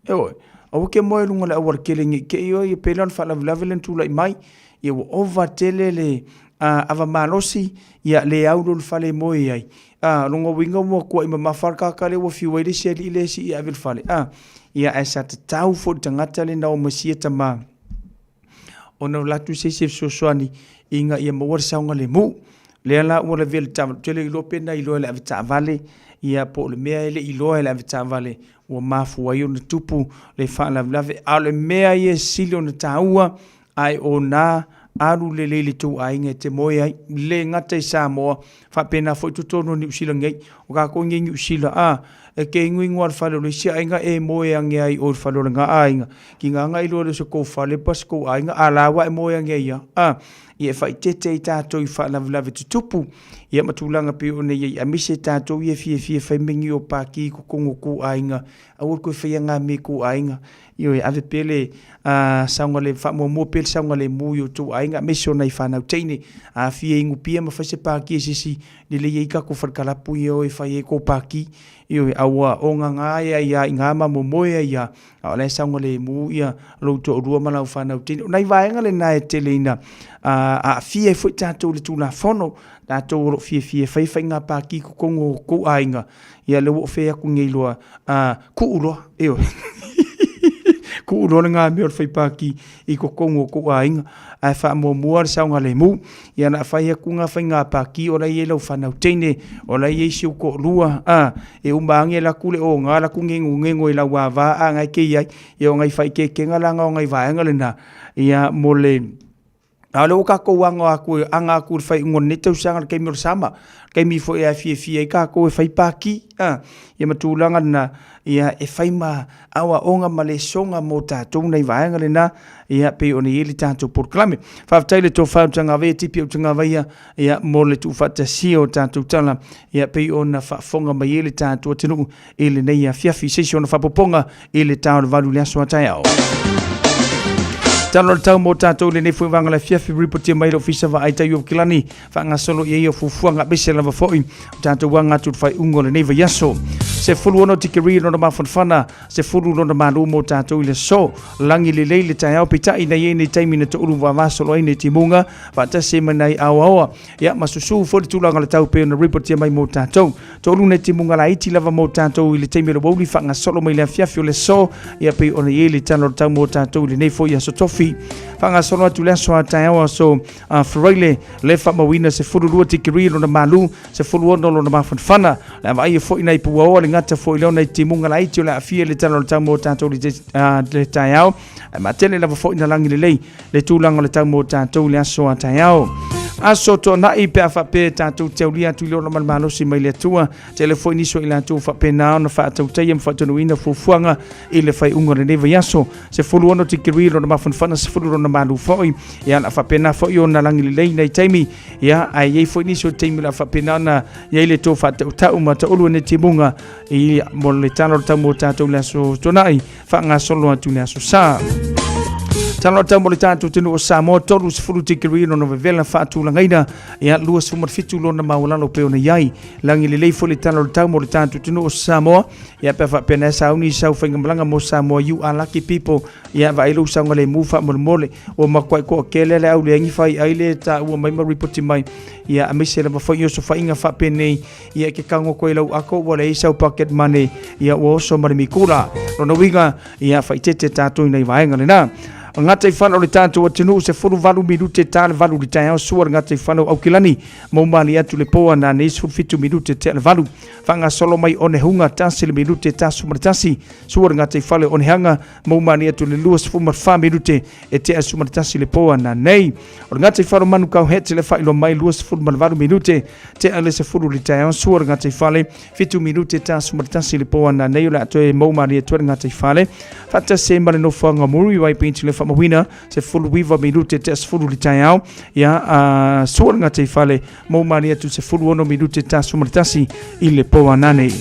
Ioe. Aua ke moe i luga o le auala tele nei te i oe pei la o le faalavelave lea na tulai mai, ia ua ova tele le ava malosi, ia le au loa i le fale e moe ai. A, o lona uiga ua tuai mamafa le tagata lea ua fiu ai le isi alii lea e sii e ave i le fale. A, ia ae sa tatau foi i le tagata lea na o ma sia tama ona o la atu se isi e fesoasoani ina ia maua le saogalemu. Lea la ua lavea le taavale, ou te le iloa pe na iloa e le avetaavale, ia po o le mea e le i iloa e le avetaavale ua mafua ai ona tupu le faalavelave. A o le mea ia e sili ona taua, ae o na alu lelei i le tou aiga e te moe ai, le gata i Samoa, faapena foi totonu o Niu Sila nei. O tatou nei i Niu Sila, a, e te inuinu lava i le fale o le isi aiga e moe ane ai i o i le fale o lena aiga. Tiga na iloa lea o se tou fale po o se tou aiga, a o la ua e moe ane ai lava. A, ia e faaeteete ai tatou i faalavelave tutupu, ia ma tulaga pei ona i ai, aemaise tatou ia e fiafia e fai mea nei o paki i totonu o tou aiga, aua le toe faia na mea i tou aiga. Ioe, ave pea le saogale, faamuamua pea le saogalemu i o outou aiga, aemaise o nai fanau teine. A fia inu pia ma fai se paki a se isi, lelei ai tatou falekalapu ia e o e fai ai tou paki. Ioe, a ua ogaga ai lava i ina ma momoe ai lava, a o la e saogalemu ia lou toalua ma lau fanau teine. O nai vaega lena e tele ina aafia ai foi tatou i le Tulafono, tatou o lo o fiafia e fai faiga paki i totonu o outou aiga, ia lea ua ou fai atu nei loa, tuu loa, ioe. Tuu loa lena mea o le fai paki i totonu o tou aiga, ae faamuamua le saogalemu. Ia o le a fai atu na faiga paki o la e i ai lau fanau teine, o la e i ai si ou toalua, a, e uma ane alu atu le oga alu atu negonego i lau ava a na e te i ai. Ia o nai faaeteetega la na o nai vaega lena, ia mo le A o lea ua tatou aga atu, aga atu i le faaiuga o lenei tausaga i le taimi o le sama, taimi foi e fiafia ai tatou e fai paki, a, ia ma tulaga lena, ia e fai ma aoaoga ma lesoga mo tatou nai vaega lena, ia pei ona i ai le tatou polokalame. Faafetai i le tofa o Utagavaia, Tipi Utagavaia, ia mo le tuufaatasia o tatou tala, ia pei ona faafofoga mai ai le tatou atunuu i lenei afiafi. Se isi ona faapopoga i le ta o le 8 i le aso a taeao. Talo le tau mo tātou lenei foi vanga le afiafi ripotia mai le ofisa vaai tai o Kilani faagasolo i ai o fuafuaga aemaise lava foi o tātou aga atu le faaiuga o lenei vaiaso. 16 tikeri lona mafanafana, 10 lona malu mo tātou i le aso. Lagi lelei le taeao peitai nei ai nei taimi na toulu vavasolo ai nei timuga faatasi ai ma nai aoaoa Ia, ma susū foi le tulaga o le tau pei ona ripotia mai mo tatou. Toalu nai timuga laiti lava mo tatou i le taimi o le uauli faagasolo mai le afiafi o le aso, ia pei ona i ai le tala o le tau mo tatou i lenei foi aso tofi. Faagasolo atu le aso a taeao aso a Faraile, le faamauina 12 tikeri lona malu, 16 lona mafanafana. Le a vaaia foi nai puaoa le gata foi lea o nai timuga laiti o le aafia i le tala o le tau mo tatou i le taeao. Ae matele lava foi na lagi lelei le tulaga o le tau mo tatou i le aso a taeao. Aso Toonai pe a faapea tatou te aulia atu i le ola ma le malosi mai le Atua. Tele foi nisi o i latou faapena ona faatautaia ma faataunuuina fuafuaga i le faaiuga o lenei vaiaso. 16 tikeri lona mafanafana, 10 lona malu foi. Ia, la faapena foi ona lagi lelei nai taimi. Ia, ae i ai foi nisi o taimi la faapena ona i ai le tou faatautau ma taulu e nei timuga i mo le tala o le tau mo tatou i le aso Toonai. faagasolo atu i le aso Sa. Tala o tau mo le tatou atunuu o Samoa, 30 tikeri lona vevela faatulagaina, ia 27 lona maualalo pei ona i ai. Lagi lelei foi le tala o le tau mo le tatou atunuu o Samoa, ia pe a faapea na sauni i sau faigamalaga mo Samoa, you are lucky people, ia vaai lou saogalemu faamolemole. Ua matuai toatele le au leai fai ai le taua mai ma ripoti mai, ia aemaise lava foi i osofaiga faapenei Ia e ke kago koe lau ako ua leai sau pocket money ia ua oso ma le mikula. Lona uiga ia faaeteete tatou i nai vaega lena. O le gataifale o le tatou atunuu 18 minute ta le 8 i le taeao sua le gataifale o Aukilani maumalie atu le po ana nei 17 minute tea le 8. Faagasolo mai Onehunga 1 le minute ta 11 sua le gataifale o Onehanga maumalie atu le 24 minute e tea 11 le po ana nei. O le gataifale o Manukau Head le faailoa mai 28 minute Tea le 10 le taeao sua le gataifale, 7 minute ta 11 le po ana nei o le a toe maumalie atu ai le gataifale. Faatasi ai ma le nofoaga o Muriwai Beach le faamauina, 19 minute tea 10 le taeao, ia sua le gataifale, maumalie atu 16 minute ta 11 i le po ana nei.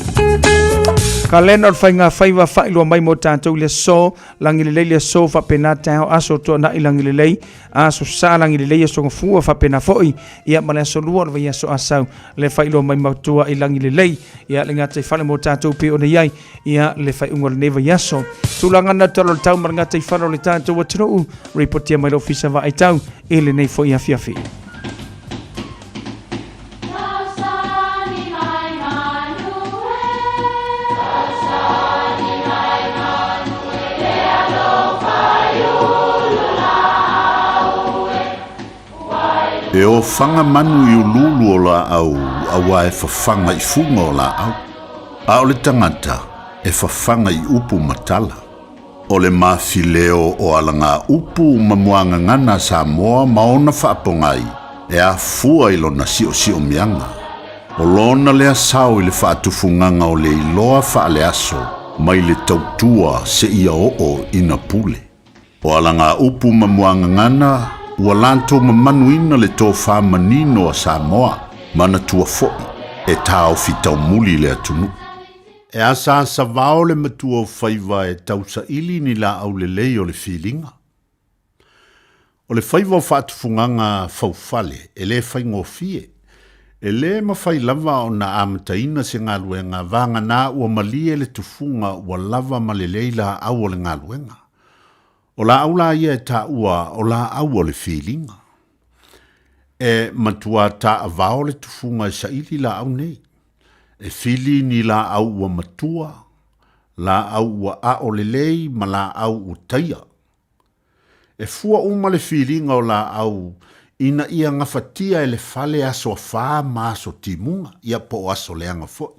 Kalena o le faiga faiva faailoa mai mo tatou i le aso, lagi lelei le aso faapena taeao aso tuanai lagi lelei, aso sa lagi lelei aso gafua faapena foi ia ma le aso lua o le vaiaso Asau le faailoa mai matua i lagi lelei ia le gataifale mo tatou pei ona i ai ia le faaiuga o lenei vaiaso. Tulaga na tala o le tau ma le gataifale o le tatou atunuu, ripotia mai le Ofisa Vaai Tau i lenei foi afiafi. E ofaga manu i uluulu o laau auā e fafaga i fuga o laau, a o le tagata e fafaga i upu ma tala. O le mafileo o alagaupu ma muagagana a Samoa ma ona faapogai e afua i lona siosiomiaga. O lona lea sao i le faatufugaga o le iloa faaleaso mai le tautua seia oo ina pule. O alagaupu ma muagagana ua latou mamanuina le tofa manino a Samoa, manatua foi e taofi taumuli le atunuu. E asaasavao le matua o faiva e tausaili ni laau lelei o le filiga. O le faiva o faatufugaga faufale e le faigofie. E lē mafai lava ona amataina se galuega vagana ua malie le tufuga ua lava ma lelei laau o le galuega. O laau la ia e taua o laau o le filiga. E matua taavao le tufuga e saili laau nei. E fili ni laau ua matua, laau ua ao lelei ma laau ua taia. E fua uma le filiga o laau ina ia gafatia e le fale aso afā ma aso timuga, ia po o aso leaga foi.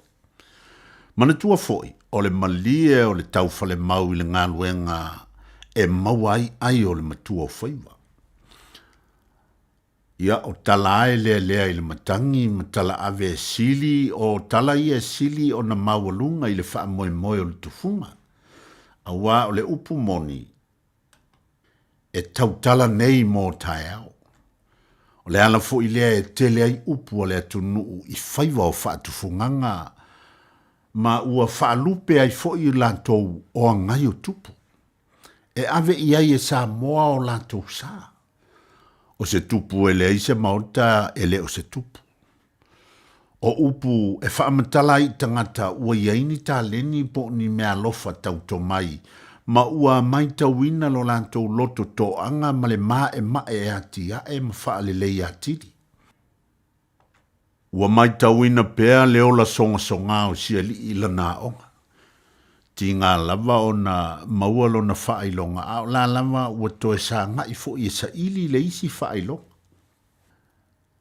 Manatua foi, o le malie o le taufalemau i le galuega e maua ai ai o le matua o faiva. Ia, o tala a e lealea i le matagi ma tala ave e sili, o tala ia e sili ona maualuga i le faamoemoe o le tufuga, auā o le upu moni, e tautala nei mo taeao. O le ala foi lea e tele ai upu a le atunuu i faiva o faatufugaga ma ua faalupe ai foi latou o agai o tupu. E ave i ai e Samoa o latou sa. O se tupu e leai se maota e le o se tupu. O upu e faamatala ai i tagata ua i ai ni taleni po o ni meaalofa tau tomai ma ua maitauina lo latou loto toaga ma le maemae e atiae ma faalelei atili. Ua maitauina pea le ola sogasogā o si alii i lana aoga. Tiga lava ona maua lona faailoga, a o la lava ua toe sagai foi e saili le isi faailoga.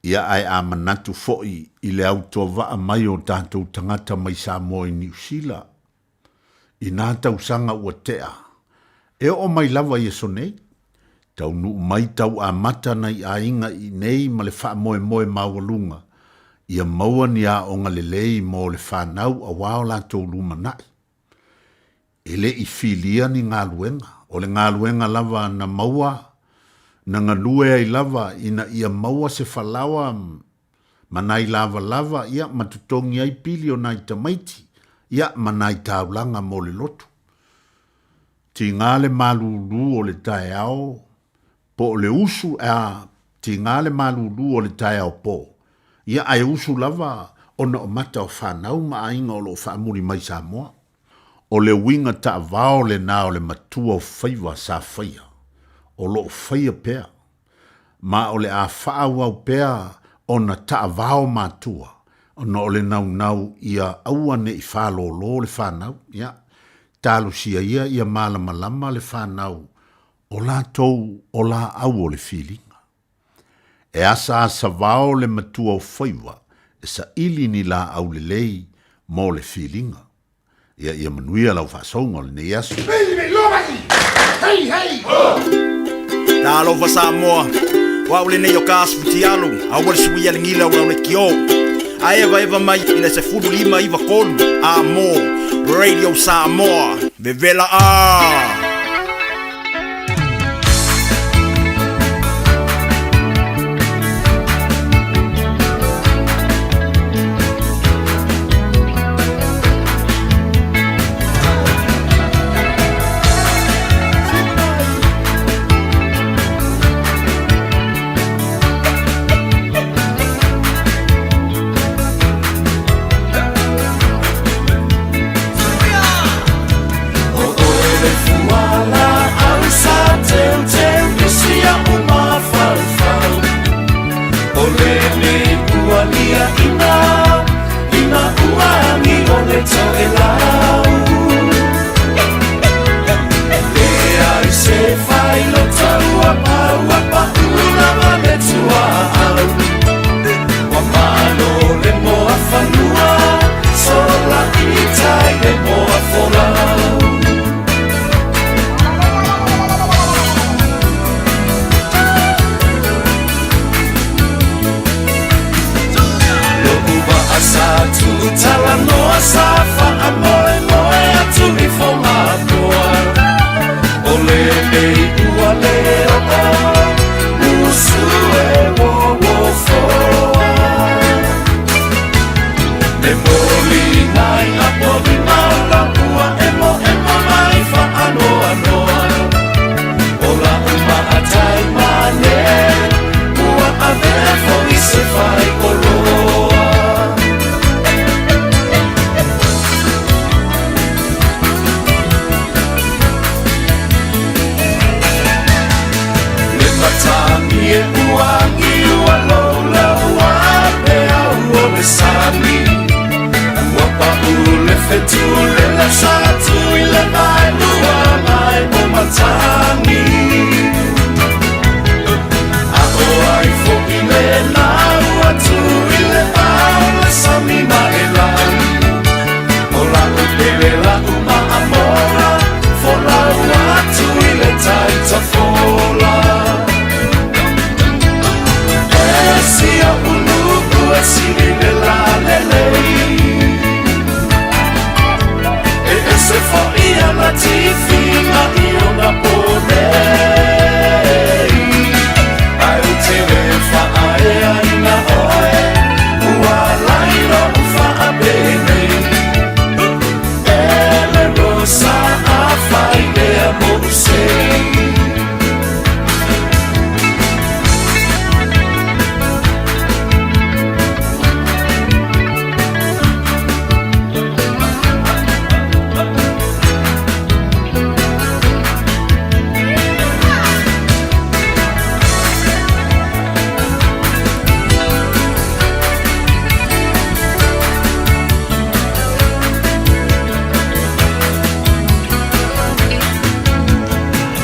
Ia ae a manatu foi i le autuavaa mai o tatou tagata mai Samoa i Niu Sila i nā tausaga ua tea, e oo mai lava i aso nei, taunuu mai tau amata nai aiga i inei ma le faamoemoe maualuga ia maua ni aoga lelei mo le fanau auā o latou lumanai. E le i filia ni galuega, o le galuega lava na maua, na galue ai lava ina ia maua se falaoa ma nai lavalava, ia, ma totogi ai pili o nai tamaiti, ia, ma nai taulaga mo le lotu. Tiga le malūlū o le taeao, po o le usu, a, tiga le malūlū o le taeao pō, ia, ae usu lava ona o mata o fanau ma aiga o lo o faamuli mai Samoa. O le uiga taavao lenā o le matua o faiva sa faia, o lo o faia pea, ma o le a faaauau pea ona taavao matua, ona o le naunau ia aua ne i fālōlō le fanau, ia, talosia ia ia malamalama le fanau o latou o laau o le filiga. E asaasavao le matua o faiva e saili ni laau lelei mo le filiga. Ia, ia manuia lau faasouga o lenei aso. Talofa Samoa, o au lenei o ka asu fitialu, aua le suia le gila o lau lekiō. A evaeva mai i le 15 93 a mo Radio Samoa. Vevela a!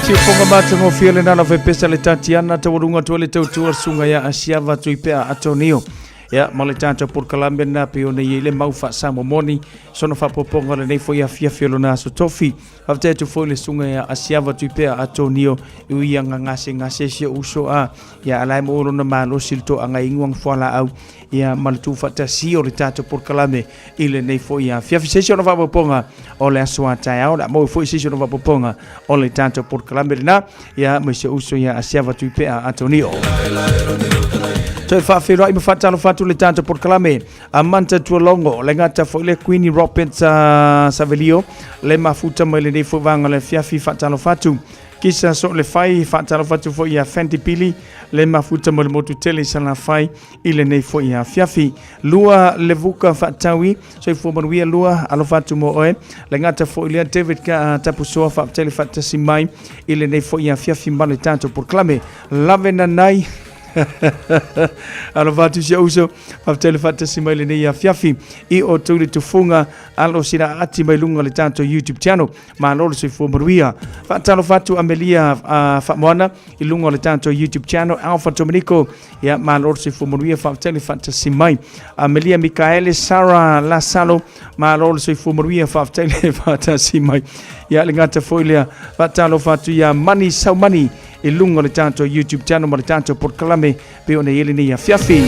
Siufoga matagofie lena lau faipesa le Tatiana taualuga atu ai le tautua susuga ia Asiava Tuipea Atonio. Ia, ma le tatou polokalame lena pei ona i ai le mau faa-Samoa sona faapopoga lenei foi afiafi o lona aso tofi. Faafetai atu foi le susuga ia Asiava Tuipea Atonio i ui aga gasegase si ou uso a ia ala e maua lona malosi le toaga i iguaga fualaau ia ma le tuufaatasia o le tatou polokalame i lenei foi afiafi. Se isi ona faaopoopoga o le aso a taeao, o le a maua foi se isi ona faaopoopoga o le tatou polokalame lena, ia ma si ou uso ia Asiava Tuipea Atonio. Toe faafeiloai ma faatalofa atu le tatou polokalame Amanta Tualogo, le gata foi le Queenie Robert Savelio, le mafuta mai lenei foi vaega o le afiafi faatalofa atu. Kisa so le fai faatalofa atu foi ia Fenty Pili, le mafuta mai le motu tele i Salafai i lenei foi afiafi. Lua le vuka faataui, soifua manuia lua, alofa atu mo oe. Le gata foi lea David ka Tapusoa faafetai le faatasi mai i lenei foi afiafi ma le tatou polokalame. Lave nanai. Alofa atu si ou uso, faafetai le faatasi mai lenei afiafi i outou le tufuga alo sila ati mai luga o le tatou YouTube channel. Malo le soifua manuia. Faatalofa atu Amelia Faamoana i luga o le tatou YouTube channel. Alpha Dominico, ia malo le soifua manuia, faafetai le faatasi mai. Amelia Mikaele, Sarah Lasalo, malo le soifua manuia, faafetai le faatasi mai. Ia le gata foi lea, faatalofa atu ia Mani Saumani i luga o le tatou YouTube channel ma le tatou polokalame pei ona i ai lenei afiafi.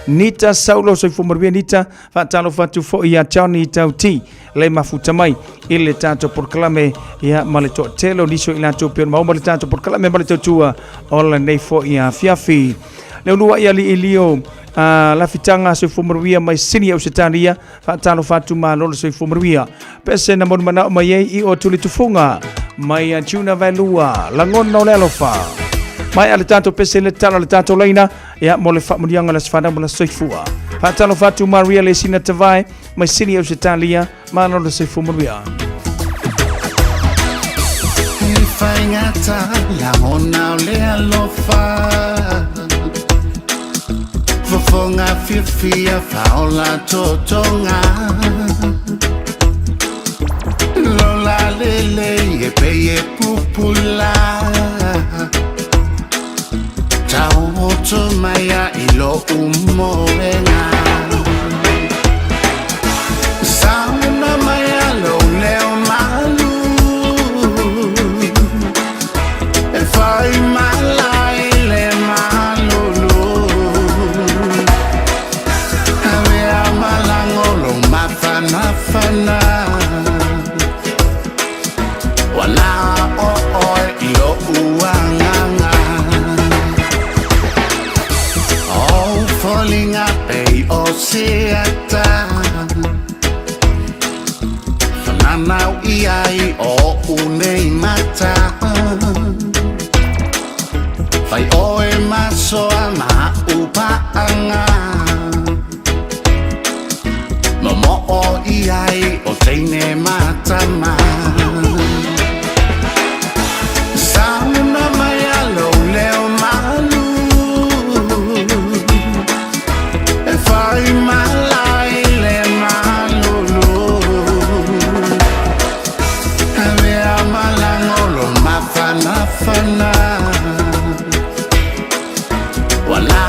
Nita Saulo, soifua manuia Nita, faatalofa atu foi ia Johnny Tauti le mafuta mai i le tatou polokalame ia ma le toatele o nisi o i latou pei ona maua ma le tatou polokalame ma le tautua o lenei foi afiafi. Le uluai alii lio lafitaga soifua manuia mai Sini Ausetalia, faatalofa atu malo le soifua manuia. Pese na molimanaʻo mai ai i o atu le tufuga mai a Juna Vaelua, lagona o le alofa. Mai a le tatou pese le tala le tatou laina, ia mo le faamanuiaga o le aso fanau ma le soifua. Faatalofa atu Maria Lesina Tavae mai Sini Ausetalia, malo le soifua manuia. Faigata lagona o le alofa Fofoga fiafia faola totoga Lola lelei e pei e pupula Taoto mai a i lo'u moega Sauna mai a lou leo malu E fai malai le malulu Avea malango lo mafanafana Ua na o oe i lo'u agaga O foliga pei o se ata Whananau i ai o o'u nei mata Fai oe masoa ma a'u pa'aga Momo'o i ai o teine matama Sauna mai a lou leo malu E fai malai le malulu Avea malango lo mafanafana Ua na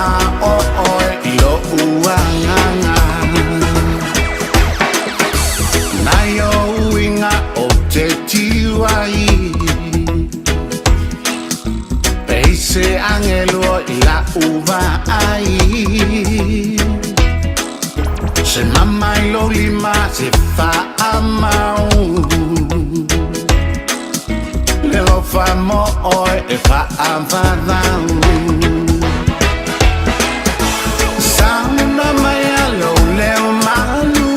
o oe i lo'u agaga Nai o uiga o te tiu ai Pei se agelu o i la'u vaai Se mama i lou lima se faamau Le alofa mo oe e faavavau Sauna mai a lou leo malu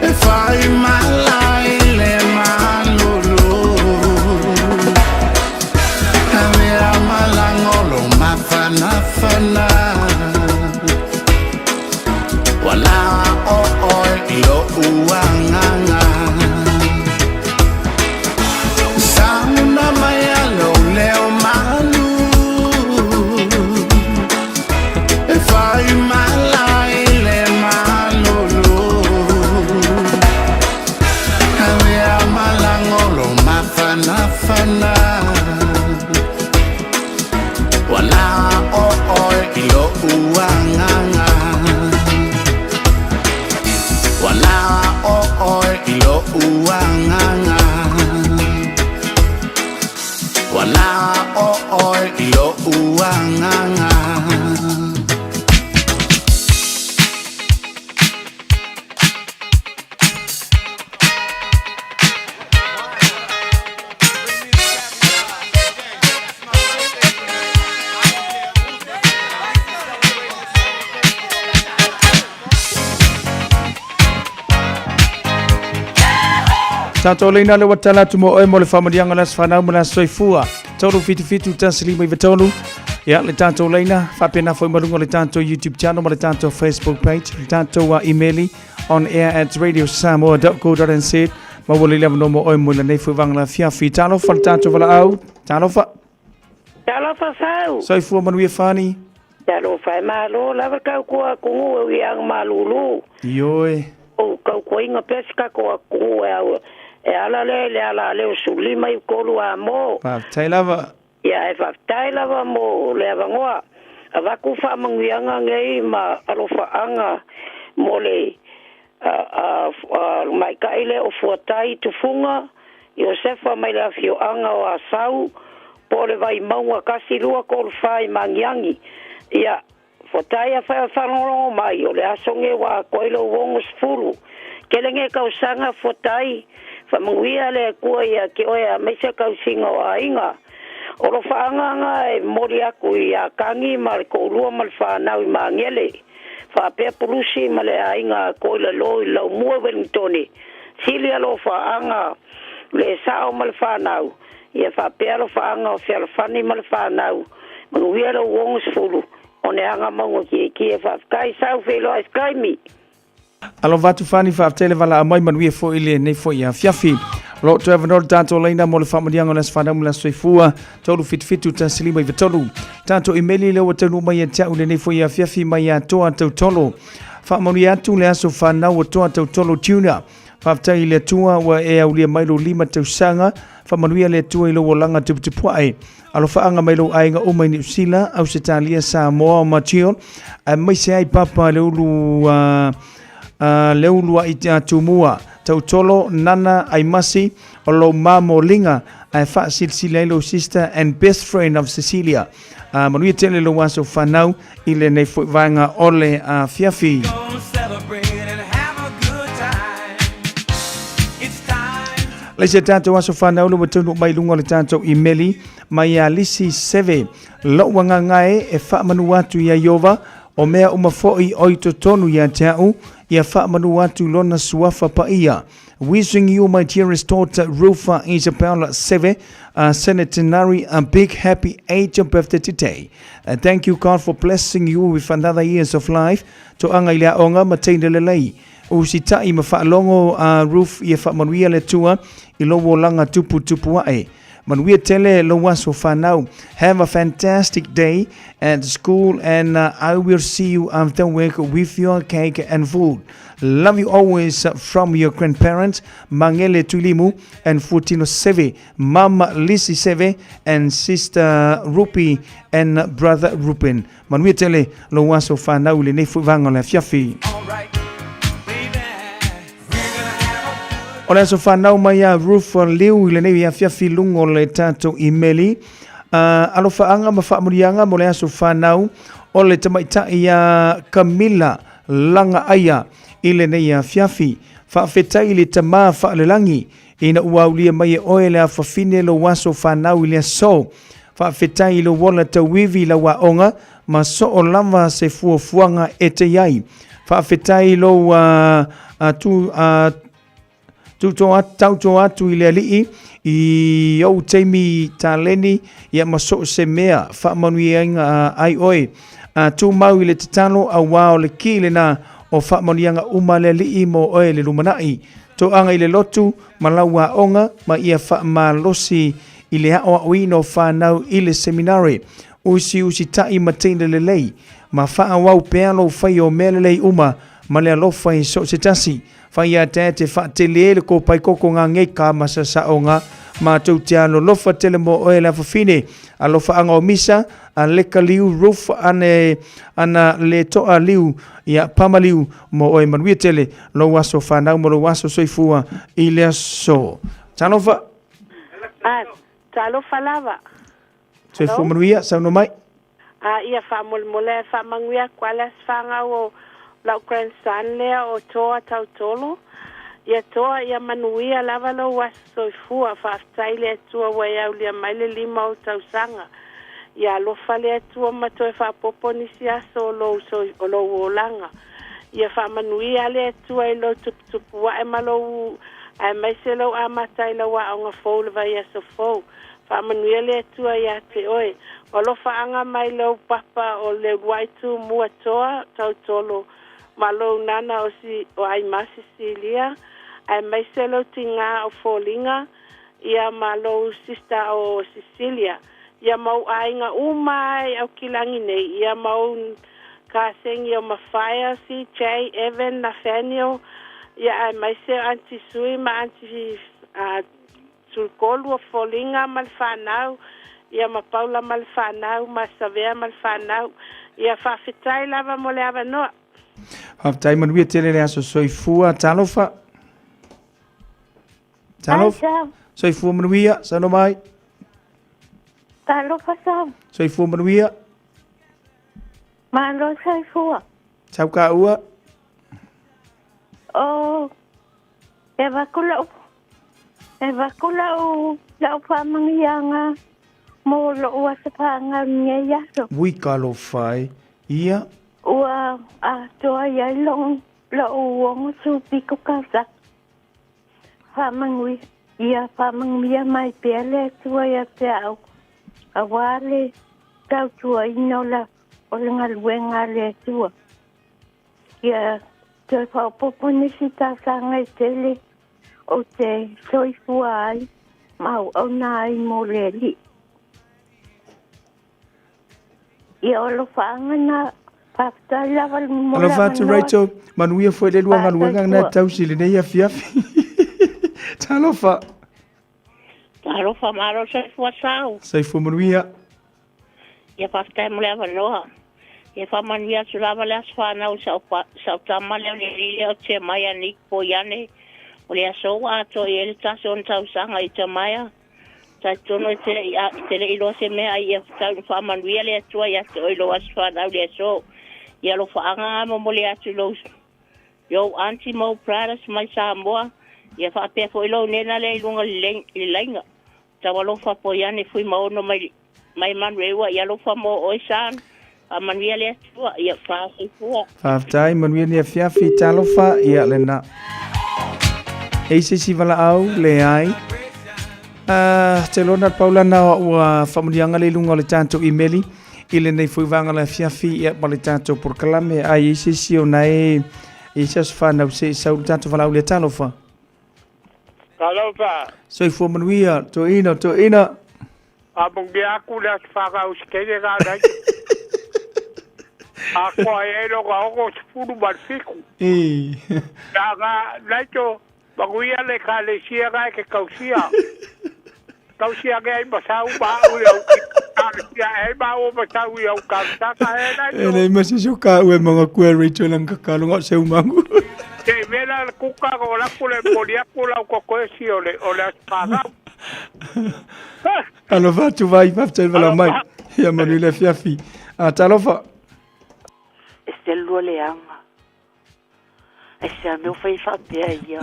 E fai malai le malulu Avea malango lo mafanafana Ua na o oe i lo'u agaga Sauna mai a lou leo malu E fai malai le malulu Avea malango ʻoe i loʻu agaga. Ua nā ʻoe i loʻu agaga. Tatou leina le ua tala atu mo oe mo le faamanuiaga o le aso fanau ma le aso soifua. 377 153. Ia, le tatou leina, faapena foi ma luga o le tatou YouTube channel ma le tatou Facebook page, le tatou email on air at radiosamoa.co.nz. Ma ua lele avanoa mo oe mo lenei foi vaega la fiafi. Talofa le tatou valaau. Talofa. Talofa sau. Soifua manuia Fani. Talofa e malo lava tautua atunuu e ui aga malulu. Ioe. O tautuaina pea si tatou atunuu e au e ala lea i le ala a leo 15 i 3 a mo. Faafetai lava. Ia e faafetai lava mo le avanoa. Avatu faamanuiaga nei ma alofaaga mo le maita'i lea o Fuatai Tufuga, Iosefa mai le afioaga o Asau, po o le Vaimauga 1, 2, 3, 4 i Magiagi. Ia, Fuatai afai o faalogologo mai, o le aso nei ua atoa ai lou 60. Tele nei tausaga Fuatai, faamanuia le Atua ia te oe aemaise tausiga o aiga. O lo faaagaaga e momoli atu ia Tagi ma le toalua ma le fanau i Magele. Faapea Pulusi ma le aiga Toilalo i Laumua Wellingtone, sili alofaaga le sao ma le fanau, ia faapea alofaaga o Fealofani ma le fanau, manuia lou 60 o ne aga mauga kiekie faafetai sau feiloai se taimi. Alofa atu Fani, faafetai le valaau mai, manuia foi lenei foi afiafi. O lo o toe avanoa le tatou laina mo le faamanuiaga o le aso fanau ma le aso soifua. 377 1593. Tatou imeli lea ua taunuu mai ia te au lenei foi afiafi mai ia Toa Tautolo. Faamanuia atu le aso fanau o Toa Tautolo Junior. Faafetai i le Atua ua e aulia mai lou 5 tausaga. Faamanuia le Atua i lou olaga tuputupuae. Alofaaga mai lou aiga uma i Niu Sila, Ausetalia, Samoa ma Chile, aemaise ai Papa le ulu le ulu ai Tumua, Tautolo, Nana, Aimasi, o lou mamo Linga, ae faasilasila ai lou sister and best friend of Cecilia. Manuia tele lou aso fanau i lenei foi vaega o le afiafi. Le isi a tatou aso fanau le ua taunuu mai luga o le tatou imeli mai ia Lisi Seve. Lou agaga e e faamanu atu ia Iova, o mea uma foi o i totonu ia te au, ia faamanu atu lona suafa paia. Wishing you my dearest daughter Rufa Isabella Seve, a centenary a big happy age of birthday today. Thank you God for blessing you with another years of life. Toaga i le aoga ma teine lelei. Usitai ma faalogo a Ruth ia faamanuia le Atua i lou olaga tuputupu ae. Manuia tele lou aso fanau. Have a fantastic day at school and I will see you after work with your cake and food. Love you always from your grandparents Mangele Tuilimu and Fuatino Seve, Mum Lisi Seve and sister Rupi and brother Rupin. Manuia tele lou aso fanau i lenei foi vaega o le afiafi. O le aso fanau mai a Ruth Liu i lenei afiafi luga o le tatou imeli. Alofaaga ma faamanuiaga mo le aso fanau o le tamaitai ia Camilla Lagaaia i lenei afiafi. Faafetai i le Tama Faalelagi ina ua aulia mai e oe le afafine lou aso fanau i le aso. Faafetai i lou ola tauivi i lau aoga ma soo lava se fuafuaga e te i ai. Faafetai i lou tu, tauto atu i le Alii i ou taimi taleni ia ma soo se mea faamanuiaina ai oe. Tumau i le tatalo auā o le ki lena o faamanuiaga uma a le Alii mo oe le lumanai. Toaga i le lotu ma lau aoga ma ia faamalosi i le aoaoina o fanau i le seminare. Usiusitaʻi ma teine lelei, ma faaauau pea lou fai o mea lelei uma ma le alofa i so o se tasi. Fai ia te te whaatele le kōpai koko ngā ngei ka masa sa o ngā mātou te alolofa tele mo oe le afafine. Alofa anga o misa, a leka liu roof ane ana le toa liu ia pama liu mo oe manuia tele lou aso whanau mo lou aso soifua i le aso. Talofa. Ah, talofa lava. Soifua manuia, saunoa mai. A ia faamolemole ae faamanuia atu lava le Aso Fanau o lau grandson lea o Toa Tautolo. Ia Toa, ia manuia lava lou aso soifua. Faafetai i le Atua ua e aulia mai le lima o ou tausaga. Ia alofa le Atua ma toe faaopoopo nisi aso o lou o lou olaga. Ia faamanuia le Atua i lou tuputupu ae ma lou aemaise lou amata i lau aoga fou i le vaiaso fou. Faamanuia le Atua ia te oe. O alofaaga mai lou papa o Leuluai Tumua Toa Tautolo ma lou nana o si o Aima Sisilia aemaise lou tigā o Foliga ia ma lou sister o Sisilia ia ma ou aiga uma ai Aukilagi nei ia ma ou kasegi o Mafaia, CJ, Evan, Nathaniel ia aemaise o Aunty Sui ma Aunty Sulukolu o Foliga ma le fanau, ia ma Paula ma le fanau, ma Savea ma le fanau. Ia faafetai lava mo le avanoa. Faafetai manuia tele le aso soifua. Talofa. Talofa. Soifua manuia, saunoa mai. Talofa Sam. Soifua manuia. Malo soifua. Sau ka ua. Oh, E avatu lau, e avatu lau, lau faamanuiaga mo lou aso fanau i lenei aso. Ui talofa e, ia. Ua atoa i ai lou, lou 67 tausaga. Faamanuia, ia faamanuia mai pea le Atua ia te au, aua le tautuaina o la, o le galuega a le Atua. Ia toe faaopoopo nisi tausaga e tele ou te soifua ai ma auauna ai mo le Alii. Ia o alofaaga na, faafetai lava mo le Alofa atu avanoa. Rachel, manuia foi le lua galuega na Faafetai. tausi i lenei afiafi. Talofa. Talofa malo le soifua sau. Soifua manuia. Ia faafetai mo le avanoa. Ia faamanuia atu lava le aso fanau i sau, sau tama lea o le alii lea o Jeremiah Nick Poiane. O le aso ua atoa i ai le tasi ona tausaga i Jeremiah. Talitonu e te le i, a, te le i iloa se mea ai ia tau ina faamanuia le Atua ia te oe i lou aso fanau i le aso. Ia alofaaga ga momoli atu i lou i ou aunty ma ou brothers mai Samoa, ia faapea foi lou nena lea i luga i le i le laiga. Tau alofa Poiane Fuimaono mai mai Manueua ia alofa mo oe son. Faamanuia le Atua ia faasoifua. Faafetai, manuia ni afiafi, talofa, ia lena. E i se isi valaau, leai. Uh, te lona paulana ua faamanuiaga le luga o le tatou imeli i lenei foi vaega le afiafi ia ma le tatou polokalame ai i se isi o na e i se aso whanau se i sau le tatou valaau le talofa. Talofa. Soifua manuia, toeina, toeina. Faamanuia atu le aso fanau i se teine na nai. Atoa ai ai lona 67. E. Na na naito manuia le ekalesia na e te tausia. Tausia ane ai ma sau ma au i au ekalesia e ai maua ma sau i au talosaga e naito. E lei ma se so ka ue manga kue Rachel ang kakalo nga se umangu. Te mela le kuka o laku le moli aku lau kokoesi o le o le aso fanau. Alofa atu vai, faafetai le valaau mai. Ia manuia le afiafi. Ah, talofa. E se lua leaga. Ai se a mea o fai faapea ia.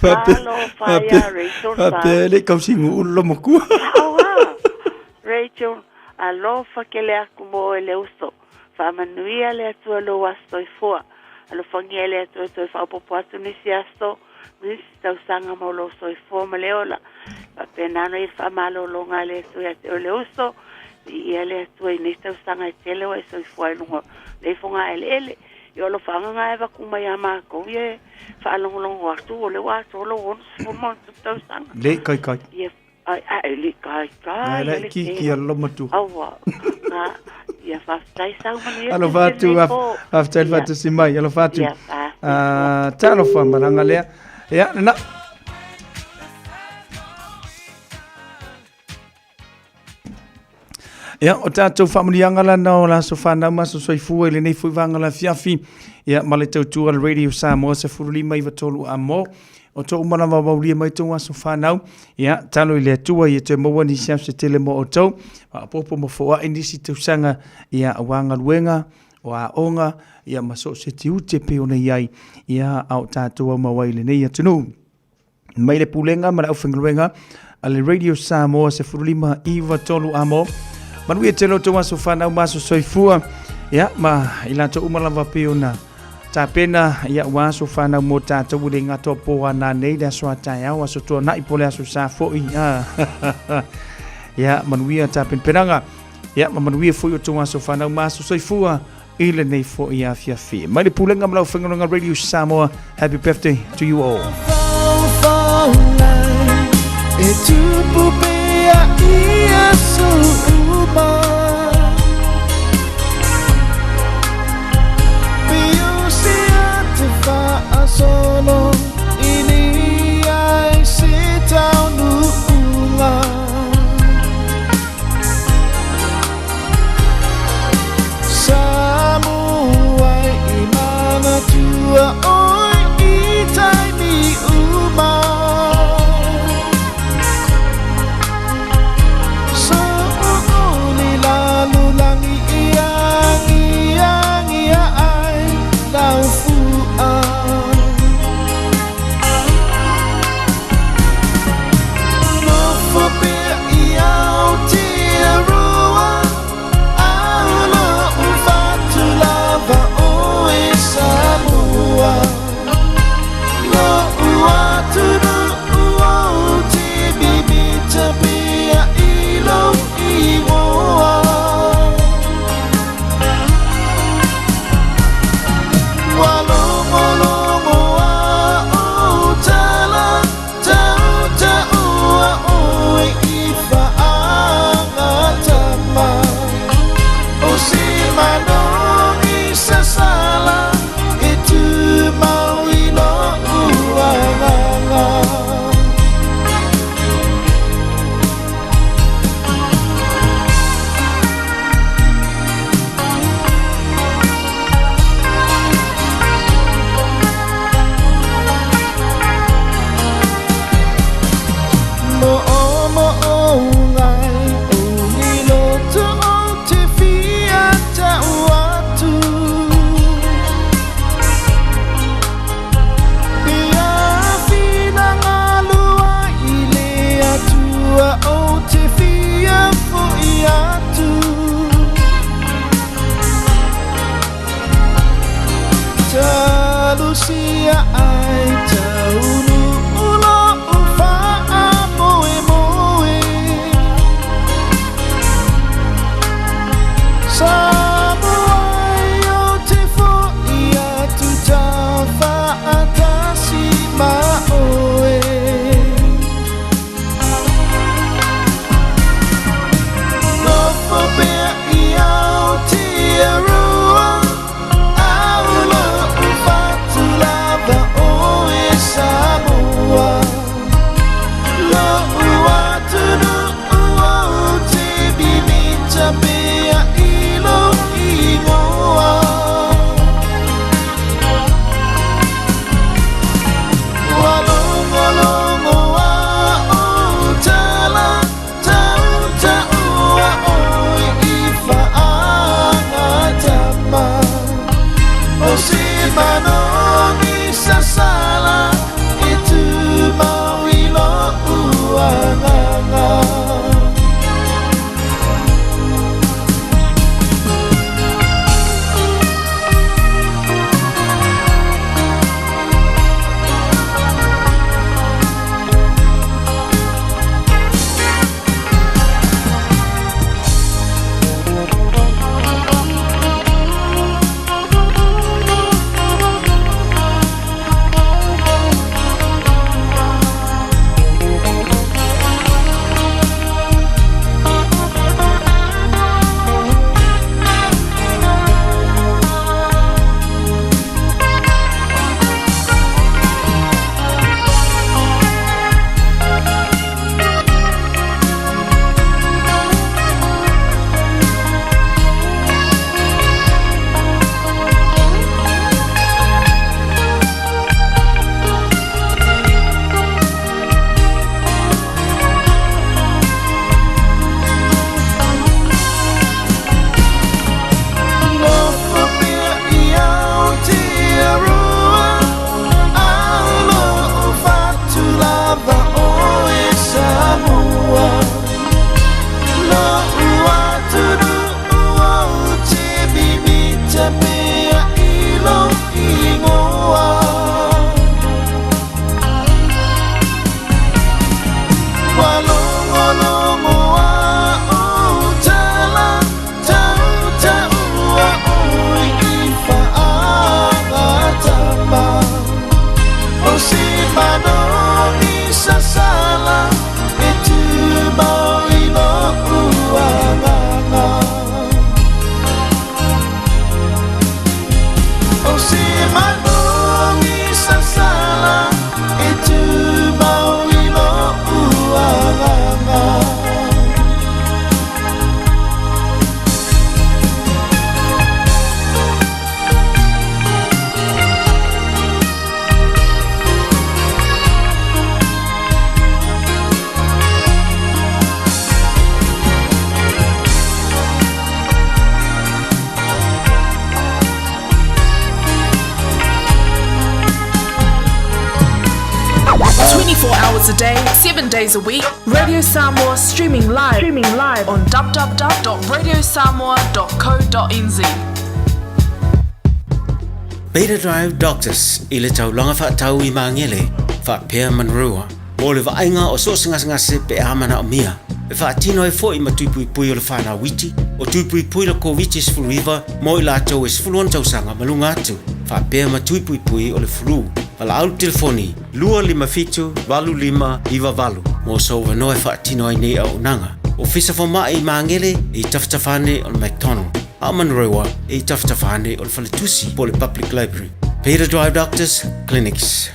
Talofa ia Rachel sa. Faapea le kausigu ulu lo makua. Aua. Rachel, alofa ke le aku mo oe le uso. Faamanuia le Atua lou aso soifua. Alofagia e le Atua e toe faaopoopo atu nisi aso, nisi tausaga mo lou soifua ma le ola. Faapena ona i le faamalologa a le Atua ia te oe le uso, viia le Atua i nei tausaga e tele ua e soifua ai i luga o nei fogaeleele. I o alofaaga na e avatu mai ia matou ia e faalogologo atu, o lea ua atoa lou 60+ tausaga. Le kaikai. Ia, ai, ai, le kaikai, Ai, le le kiki a lo matua. Aua, na, Ia faafetai sau manuia. Alofa atu, faafetai le faatasi mai, alofa atu. Ia, Ah, talofa malaga lea. Ia, lena. Ia, o tatou faamanuiaga lana o le aso fanau ma aso soifua i lenei foi vaega o le afiafi. Ia, ma le tautua a le Radio Samoa 1593 amo. O tou uma lava maulia mai tou aso fanau. Ia, talo i le Atua ia toe maua nisi aso se tele mo outou. Faaopoopo ma foai nisi tausaga, ia, aua galuega, o aoga, ia, ma so o se tiute pei ona i ai, ia, a o tatou aumau ai i lenei atunuu. Mai le Pulega ma le Aufaigaluega a le Radio Samoa 1593 amo. Manuia tele o tou aso fanau ma aso soifua. Ia, ma i latou uma lava pei ona tapena, ia, ua aso fanau mo tatou e le gata o pō a nanei le aso a taeao, aso tuanai po le aso sa foi. Ah. Ia, manuia tapenapenaga. Ia, ma manuia foi o tou aso fanau ma aso soifua i lenei foi afiafi. Mai le Pulega ma le Aufaigaluega Radio Samoa, happy birthday to you all. E tupu pea i aso uma. Piu se a te whaasolo i ni ai se taunuunga. Samoa i manatua oi i taimi uma. So uli lalulangi i angi angi ai lau fua. Nofo pea i Aotearoa, Aola o fatu lava o e Samoa. Lo'u atunuu o te mimita pea i lou ingoa. Ua logologo a ou tala, tautaua oe i faagatama. O se manogi sasala e tumau i lo'u agaga. Mo'omo'ogai o ni loto o te fia tau atu. Ia finagalo ai i le Atua o te fia fo'i atu. Talosia ai taunuu lo'u faamoemoe. Samoa o te fo'i atu tafaatasi ma oe. Nofo pea i Aotearoa, Aola o fatu lava o e 24 hours a day, 7 days a week. Radio Samoa streaming live, streaming live on www.radiosamoa.co.nz. Beta Drive Doctors i le taulaga fa'atau i Magele fa'apea Manrua mo le va'aiga o so o se gasegase pe a manaomia e fa'atino ai fo'i ma tui puipui o le fanau iti o tui puipui le Koviti-19 mo i latou e 16 tausaga ma luga atu fa'apea ma tui puipui o le flu. Valaau le telefoni 257 8598 mo sou avanoa e fa'atino ai nei auaunaga. Ofisa Foma'i i Magele e i tafatafa ane o le McDonald, a o Manurewa e i tafatafa ane o le Faletusi po o le Public Library. Beta Drive Doctors Clinics.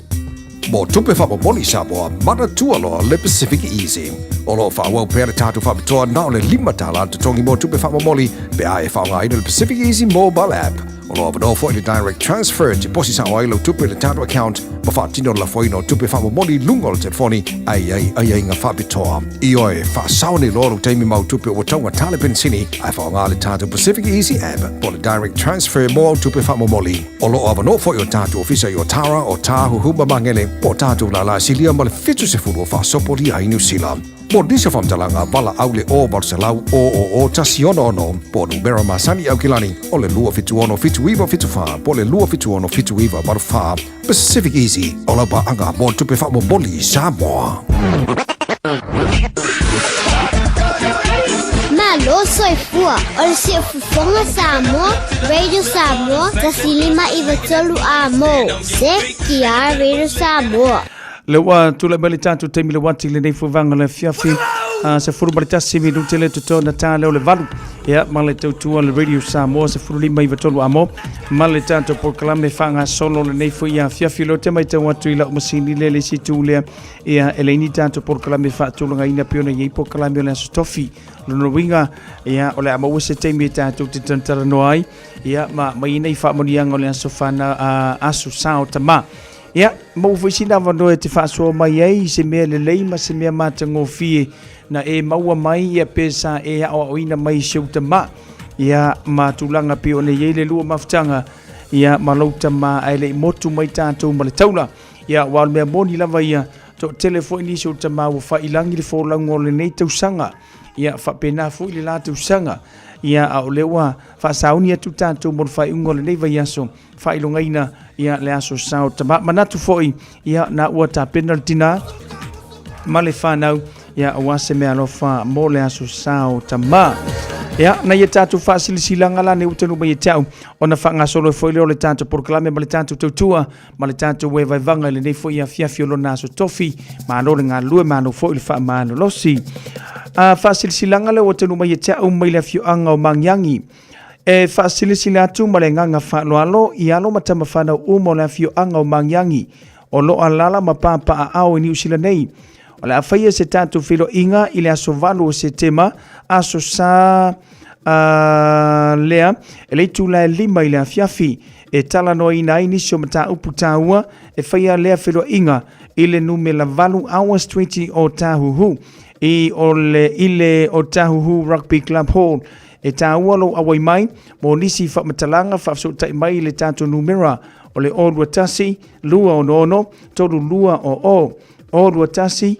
Mo tupe faamomoli Samoa, manatua loa le Pacific Easy. O lo o faaauau pea le tatou faapitoa na o le $5 le totogi mo tupe faamomoli pe a e faaaogaina le Pacific Easy mobile app. O lo o avanoa foi le direct transfer e tiposi sao ai lau tupe i le tatou account ma faatino le lafoina o tupe faamomoli i luga o le telefoni a i ai aiaiga faapitoa. Ioe, faasao nei loa lou taimi ma au tupe ua taugata le penisini ae faaaoga le tatou Pacific Easy app po o le direct transfer mo au tupe faamomoli. O lo o avanoa foi o tatou ofisa i Otara, Otāhuhu ma Magele, po o tatou lālā silia ma le 70 o faasopolia ai Niu Sila. Mo nisi o faamatalaga, valaau le 0 800 000 166 po o numera masani i Aukilani o le 276 7974 po o le 276 7984. Pacific Easy, o lau paaga mo tupe faamomoli i Samoa. Malo soifua, o le siufofoga Samoa, Radio Samoa, 1593 A mo, CKR Radio Samoa. Le ua tulai mai le tatou taimi le uati lenei fuvaga le afiafi 11 minute le toto na tā leo le valu ia ma le tautua le Radio Samoa 15 93 amo ma le tatou polokalame faagasolo lenei foi afiafi leo te matau atu i lau masini le le isi itu lea ia e leai ni tatou polokalame faatulagaina pei ona i ai polokalame o le Aso Tofi. Lona uiga ia o le a maua se taimi e tatou te talatalanoa ai ia ma mai nei faamanuiaga o le aso whana, aso sao tamā. Ia, maua foi sina avanoa e te faasoa mai ai i se mea lelei ma se mea matagofie na e maua mai ia pe sa e aoaoina mai i si ou tamā. Ia, ma tulaga pei ona i ai le lua mafutaga, ia, ma lou tamā ae le i motu mai tatou ma le taula. Ia, aua o le mea moni lava ia, toatele foi nisi o tamā ua faiilagi le folauga o lenei tausaga. Ia, faapena foi le la tausaga. Ia, a o lea ua faasauni atu tatou mo le faaiuga o lenei vaiaso, faailogaina ia le aso sao tama. Manatu foi ia na ua tapena le tinā ma le whanau ia aua se mea alofa mo le aso sao tama. Ia, na ia tātou faasilasilanga la nei ua taunuu mai ia te au, ona faagasolo ai foi lea o le tātou polokalame ma le tātou tautua ma le tātou vaevaevaga i lenei foi afiafi o lona aso tofi. Malo le galulue, malo foi le faamalolosi. A faasilasilanga lea ua taunuu mai ia te au mai le afioaga o Magiagi. E faasilasila atu ma le agaga faaaloalo i alo ma tama fanau uma o le afioaga o Magiagi o lo o alaala ma papaaao i Niu Sila nei. O le a faia se tatou feiloaiga i le aso 8 o Setema, aso Sa lea, e le itula e 5 i le afiafi, e talanoaina ai nisi o mataupu taua e faia lea feiloaiga i le numela 8 hours 20 o Tāhuhu i o le i le Otahuhu Rugby Club Hall. E tāua lou auai mai mo nisi faamatalaga faafesootai mai i le tatou numera o le 021 266 3200, 021 266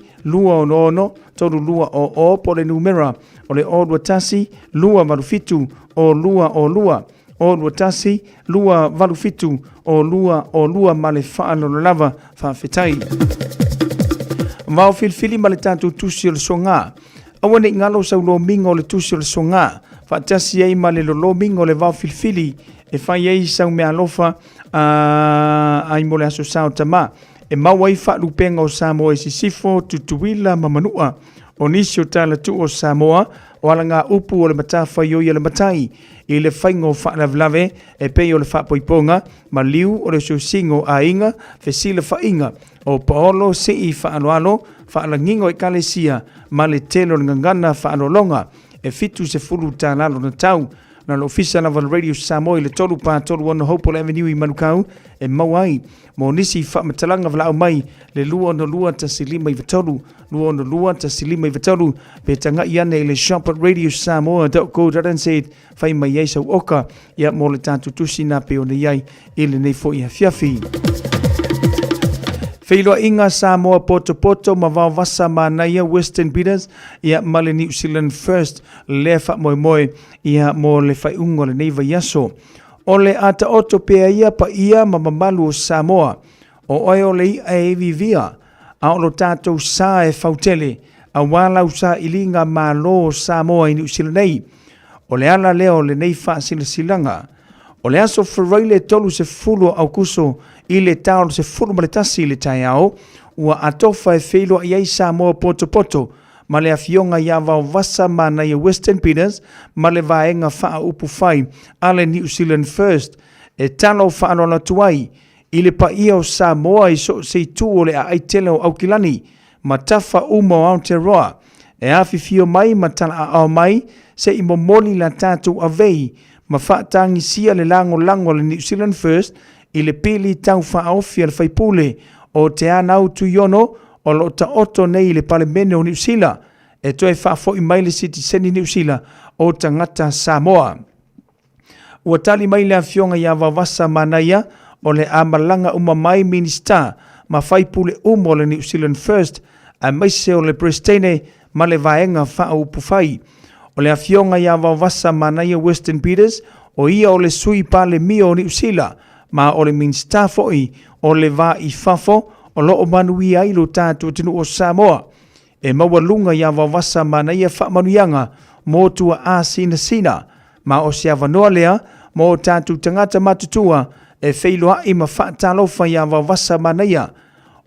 3200 po o le numera o le 021 287 0202, 021 287 0202 ma le faaaloalo lava. Faafetai. Vao filifili ma le tatou tusi o le soga. Aua ne i galo sau lomiga o le tusi o le soga, faatasi ai ma le lolomiga o le vao filifili, e fai ai sau meaalofa ai mo le Aso Sa o Tamā, e mau ai faalupega o Samoa i Sisifo, Tutuila ma Manua. O nisi o talatuu o Samoa, o alagaupu o le matafaioi a le matai i le faiga o faalavelave e pei o le faapoipoga, maliu o le osiosiga o aiga, fesilafaiga, o paolo sii faaaloalo, faalagiga o ekalesia ma le tele o le gagana faaaloaloga e $70 lona tau. Na o le ofisa lava o le Radio Samoa i le 3 4 3 6 Hopewell Avenue i Manukau e maua ai. Mo nisi faamatalaga valaau mai le 262 1593, 262 1593 pe tagai ane i le shop@radiosamoa.co.nz fai mai ai sau oka ia mo le tatou tusi na pei ona i ai i lenei foi afiafi. Feiloaiga Samoa Potopoto ma Vaovasa Manaia Western Bidders ia ma le New Zealand First lea faamoemoe ia mo le faaiuga o lenei vaiaso. O le a taoto pea ia paia ma mamalu o Samoa, o oe o le i'a e iviivia, a o lo tatou sa e fautele aua lau sailiga malo o Samoa i Niu Sila nei. O le ala lea o lenei faasilasilaga. O le aso Faraile 30 o Aukuso i le ta o le 11 i le taeao, ua atofa e feiloai ai Samoa potopoto ma le Afioga ia Vaovasa Manaia Weston Peters ma le Vaega Faaupufai a le New Zealand First e talo faaaloalo atu ai i le paia o Samoa i so o se itu o le aai tele o Aukilani ma tafa uma o Aotearoa e afifio mai ma talaaao mai se i momoli la tatou avei ma faatagisia le lagolago a le New Zealand First i le pili tau faaofi a le faipule o Te Anau Tuiono o lo o taoto nei i le Palemene o Niu Sila e toe faafoi mai le sitiseni Niu Sila o tagata Samoa. Ua tali mai le Afioga ia Vaovasa Manaia o le a malaga uma mai Minisita ma faipule uma o le New Zealand First aemaise o le Peresetene ma le Vaega Faaupufai. O le Afioga ia Vaovasa Manaia Weston Peters, o ia o le Sui Palemia o Niu Sila ma o le Minisita foi o le Va i Fafo o lo o manuia ai lo tatou atunuu o Samoa. E maualuga ia Vaovasa Manaia faamanuiaga mo tuaa sinasina, ma o se avanoa lea mo o tatou tagata matutua e feiloai ma faatalofa iā Vaovasa Manaia.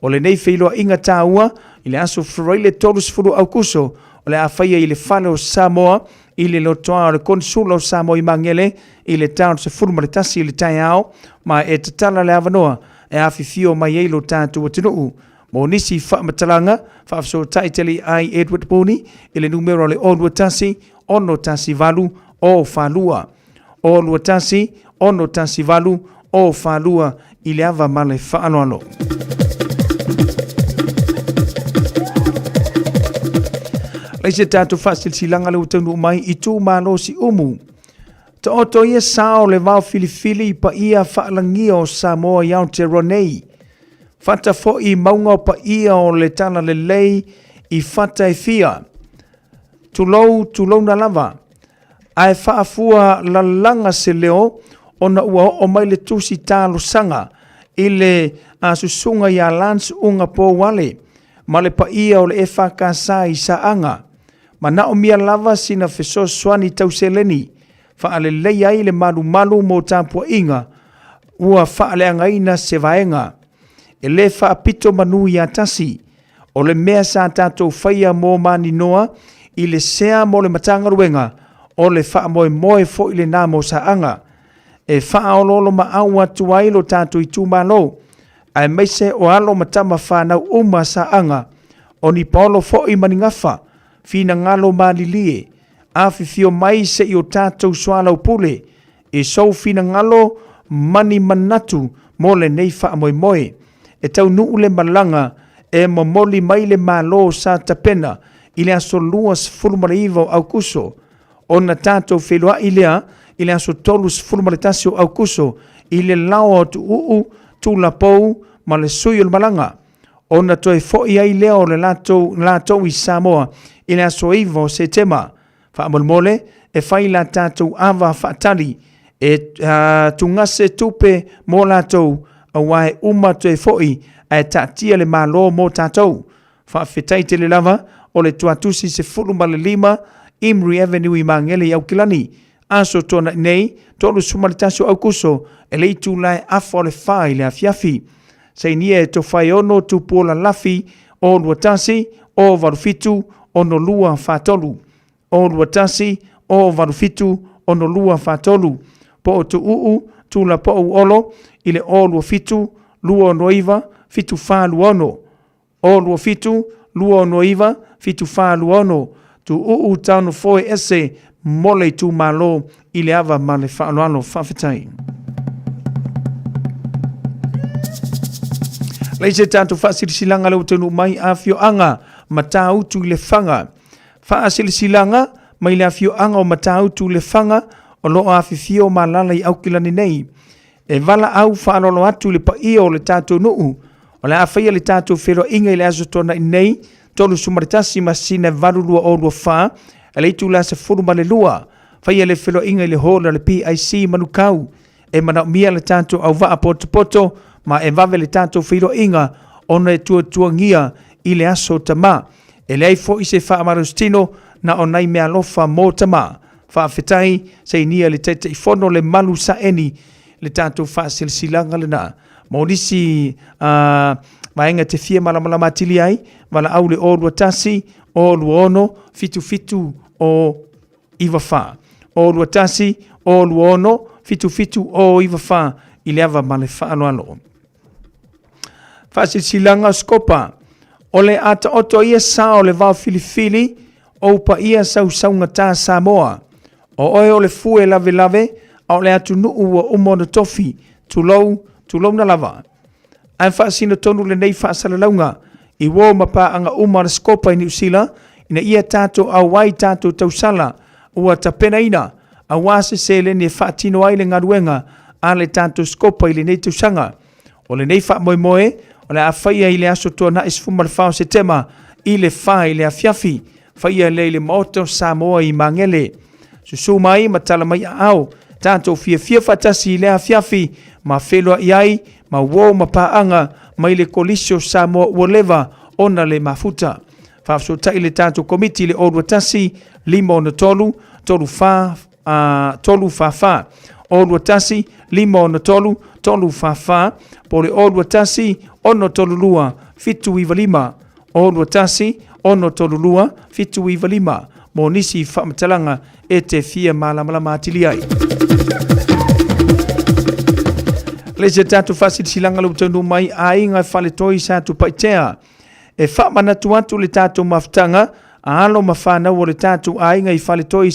O lenei feiloaiga taua i le aso Faraile 30 Aukuso o le a faia i le Fale o Samoa i le lotoa o le Konesula o Samoa i Magele i le ta o le 11 i le taeao, ma e tatala le avanoa e afifio mai ai lo tatou atunuu. Mo nisi faamatalaga, faafesootai tele i ai Edward Mooney i le numera o le 021 618 042. 021 618 042 i le ava ma le faaaloalo. Lai se tatou faasilasilaga le ua taunuu mai i itumalo Siumu. Taoto ia sao le vao filifili i paia faalagia o Samoa i Aotearoa nei. Fata foi i mauga o paia o le Talalelei i fata e fia. Tulou, tulouna lava. Ae faafua lalaga se leo ona ua oo mai le tusi talosaga i le susuga ia Lance Uga Pouale ma le paia o le EFKS i Saaga. Manaomia lava sina fesoasoani tau seleni faaleleia ai le malumalu mo tapuaiga ua faaleagaina se vaega. E le faapito manu ia tasi. O le mea sa tatou faia mo Maninoa i le sea mo le Matagaluega, o le faamoemoe foi lena mo Saaga. E faaoloolomaau atu ai lo tatou itumalo, aemaise o alo ma tama fanau uma a Saaga, o ni paolo foi ma ni gafa, finagalo malilie, afifio mai se i o tatou soalaupule i sou finagalo ma ni manatu mo lenei faamoemoe. E taunuu le malaga e momoli mai le Malo sa tapena i le aso 29 o Aukuso, ona tatou feiloai lea i le aso 31 o Aukuso i le lao o Tuuu, Tulapou ma le sui o le malaga, ona toe foi ai lea o le latou, latou i Samoa i le aso 9 o Setema. Faamolemole, e fai la tatou ava faatali e tugase tupe mo latou, aua e uma toe foi ae taatia le Malo mo tatou. Faafetai tele lava o le Tuatusi 15 Imri Avenue i Magele i Aukilani. Aso Tuanai nei, 31 o Aukuso, e le itula e afa o le 4 i le afiafi. Sainia e Tofaeono Tupuola Lafi, 021 087 6243. 021 087 6243. Po o Tuuu Tulapou Olo i le 027 269 7426. 027 269 7426. Tuuu Town Foe Ese mo le itumalo i le ava ma le faaaloalo. Faafetai. Lei se tatou faasilasilaga le ua taunuu mai afioaga Matautu i Lefaga. Faasilasilaga mai le afioaga o Matautu i Lefaga o lo o afifio ma alaala i Aukilani nei. E valaau faaaloalo atu i le paia o le tatou nuu. O le a faia le tatou feiloaiga i le Aso Toonai nei, 31 masina 8 2024, i le itula 12. Faia le feiloaiga i le hall a le PIC i Manukau. E manaomia le tatou auvaa potopoto ma e vave le tatou feiloaiga ona e tuatuagia i le Aso Tama. E leai foi se faamalositino na o nai meaalofa mo tama. Faafetai, sainia e le Taitaifono Lemalu Saeni le tatou faasilasilaga lena. Mo nisi vaega e te fia malamalama atili ai, valaau le 021 026 77 o 94. 021 026 77 o 94 i le ava ma le faaaloalo. Faasilasilaga o Sikopa. O le a taoto ia sa o le vao filifili, ou paia sausaugata Samoa. O oe o le fue lavelave, a o le atunuu ua uma ona tofi, tulou, tulouna lava. Ae faasino tonu lenei faasalalauga i uo ma paaga uma a le Sikopa i Niu Sila, ina ia tatou auai tatou tausala ua tapenaina aua se seleni e faatino ai le galuega a le tatou Sikopa i lenei tausaga. O lenei faamoemoe o le a faia i le aso Tuanai 14 o Setema i le 4 i le afiafi, faia lea i le Maota o Samoa i Magele. Susu mai ma tala mai aao, tatou fiafia faatasi i lea afiafi ma feiloai ai ma uo ma paaga mai le Kolisi o Samoa ua leva ona le mafuta. Faafesootai le tatou Komiti i le 021 563 34 344 021 563 344 po o le 021 632 795 021 632 795 mo nisi faamatalaga e te fia malamalama atili ai. Le se tatou faasilasilaga le ua taunuu mai aiga e faletoi sa Tupaitea. E faamanatu atu le tatou mafutaga a alo ma fanau o le tatou aiga i Faletoi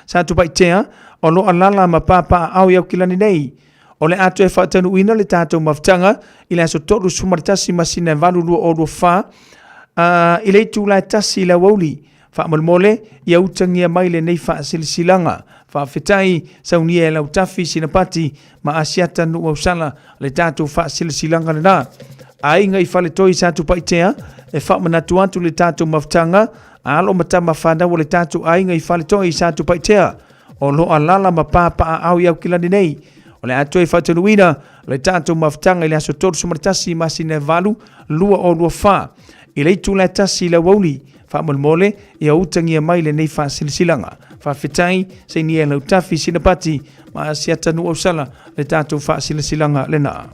Satupaitea o lo o alaala ma papaaao i Aukilani nei. O le a toe faataunuuina le tatou mafutaga i le aso 31 masina 8 2024 i le itula e 1 i le aoauli. Faamolemole, ia utagia mai lenei faasilasilaga. Faafetai, saunia e Lautafi, Sinapati ma Asiata Nuuausala le tatou faasilasilaga lena. Aiga i Faletoi Satupaitea, e faamanatu atu le tatou mafutaga a alo ma tama fanau o le tatou aiga i Faletoi Satupaitea o lo o alaala ma papaaao i Aukilani nei. O le a toe faataunuuina le tatou mafutaga i le aso 31 masina 8 2024 i le itula e 1 i le aoauli. Faamolemole, ia utagia mai lenei faasilasilaga. Faafetai, sainia e Lautafi Sinapati ma Asiata Nuuausala le tatou faasilasilaga lena.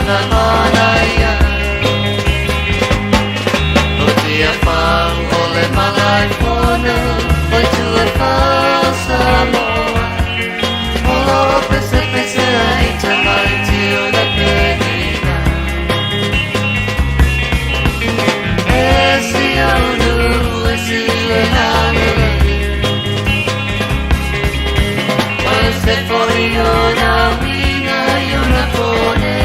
ona manaia. O tia whau o le malai fono, o tua whau Samoa. Olo o pese pese ai te mai ti o le penina. E si aunu, e si le hanele. O se foi ona wina i ona pone.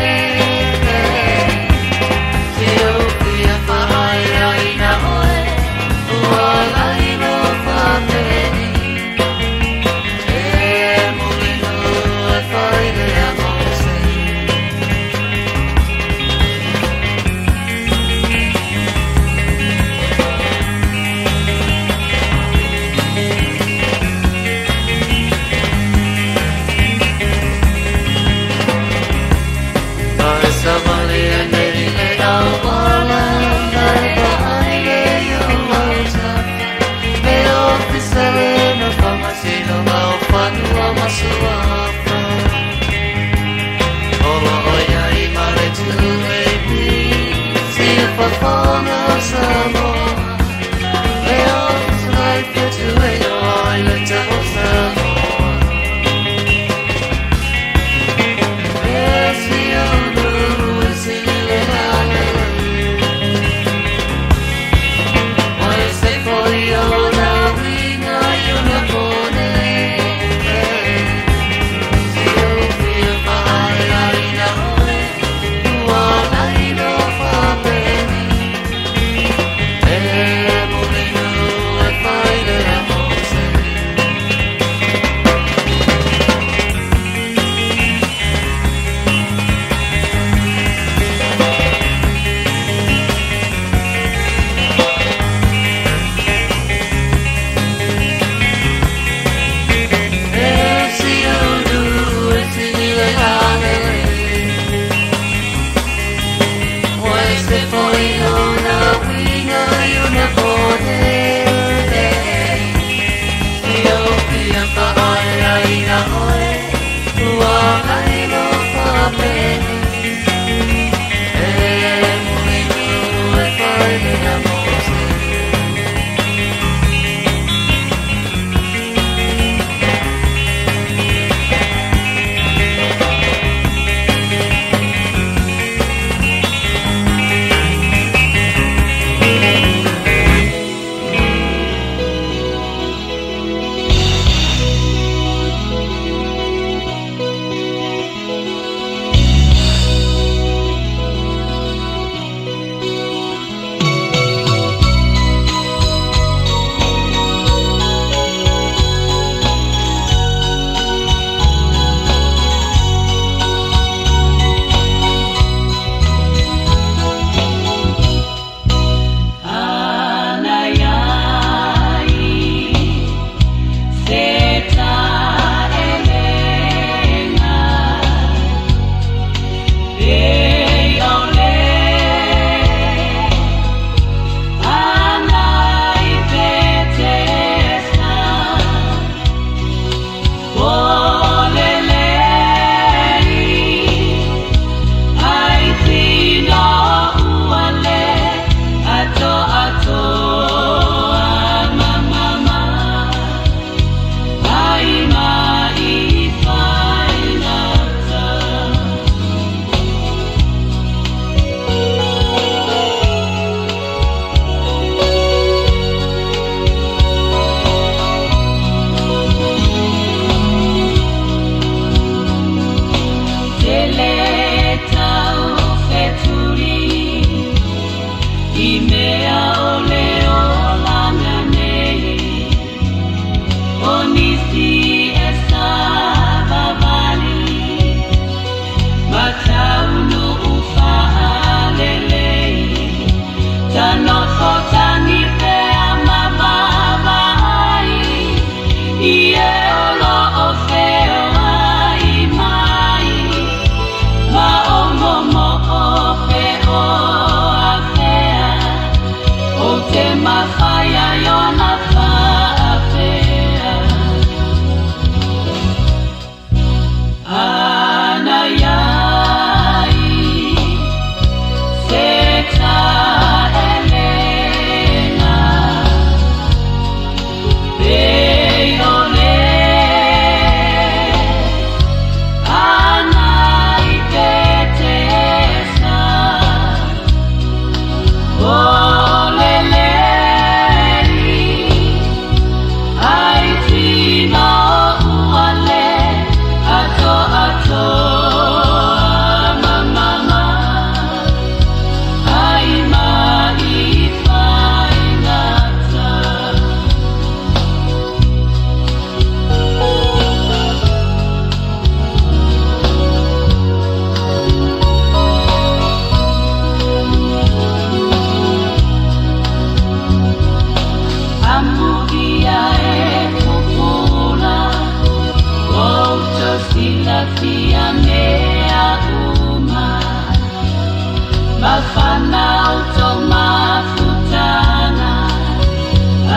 Mafana o tou mafutaga,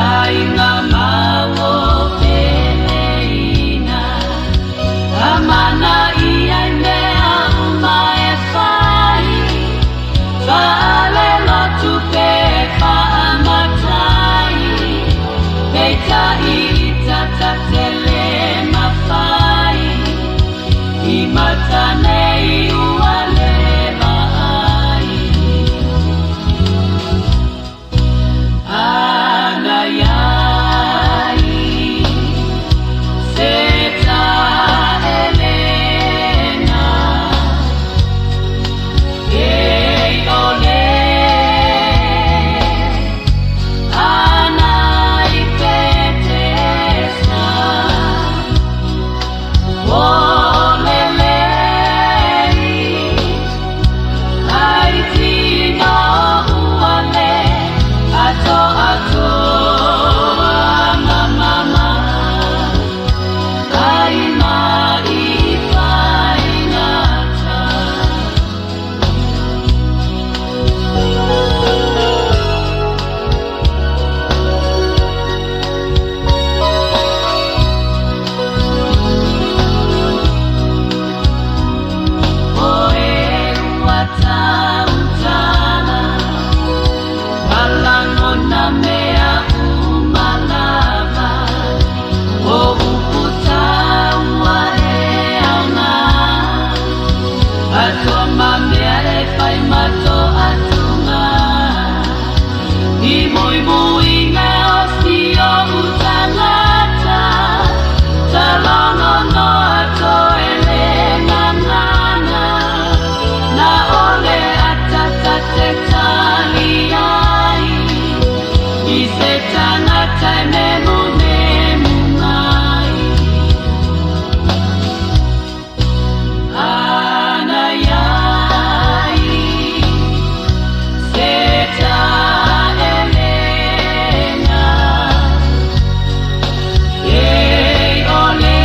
aiga ma ua peleina. Amanaia i mea uma e fai, faalelotu pe faamatai, peitai i tatatele mafai, i mata nei ua le vaai. Ana iai se taelena, e ole ana i Petesa, o lelei ai tino ua le ato atoa mamama, ai ma i faigata. O e ua tautala, malagona mea uma lava, o upu taua e aoga, atoa ma mea e fai ma toatuga. I muimuiga o si o'u tagata, talogo no atoa e le gagana, na ole atata te tali ai, i se tagata e nemunemu mai. Ana iai se taelena, e ole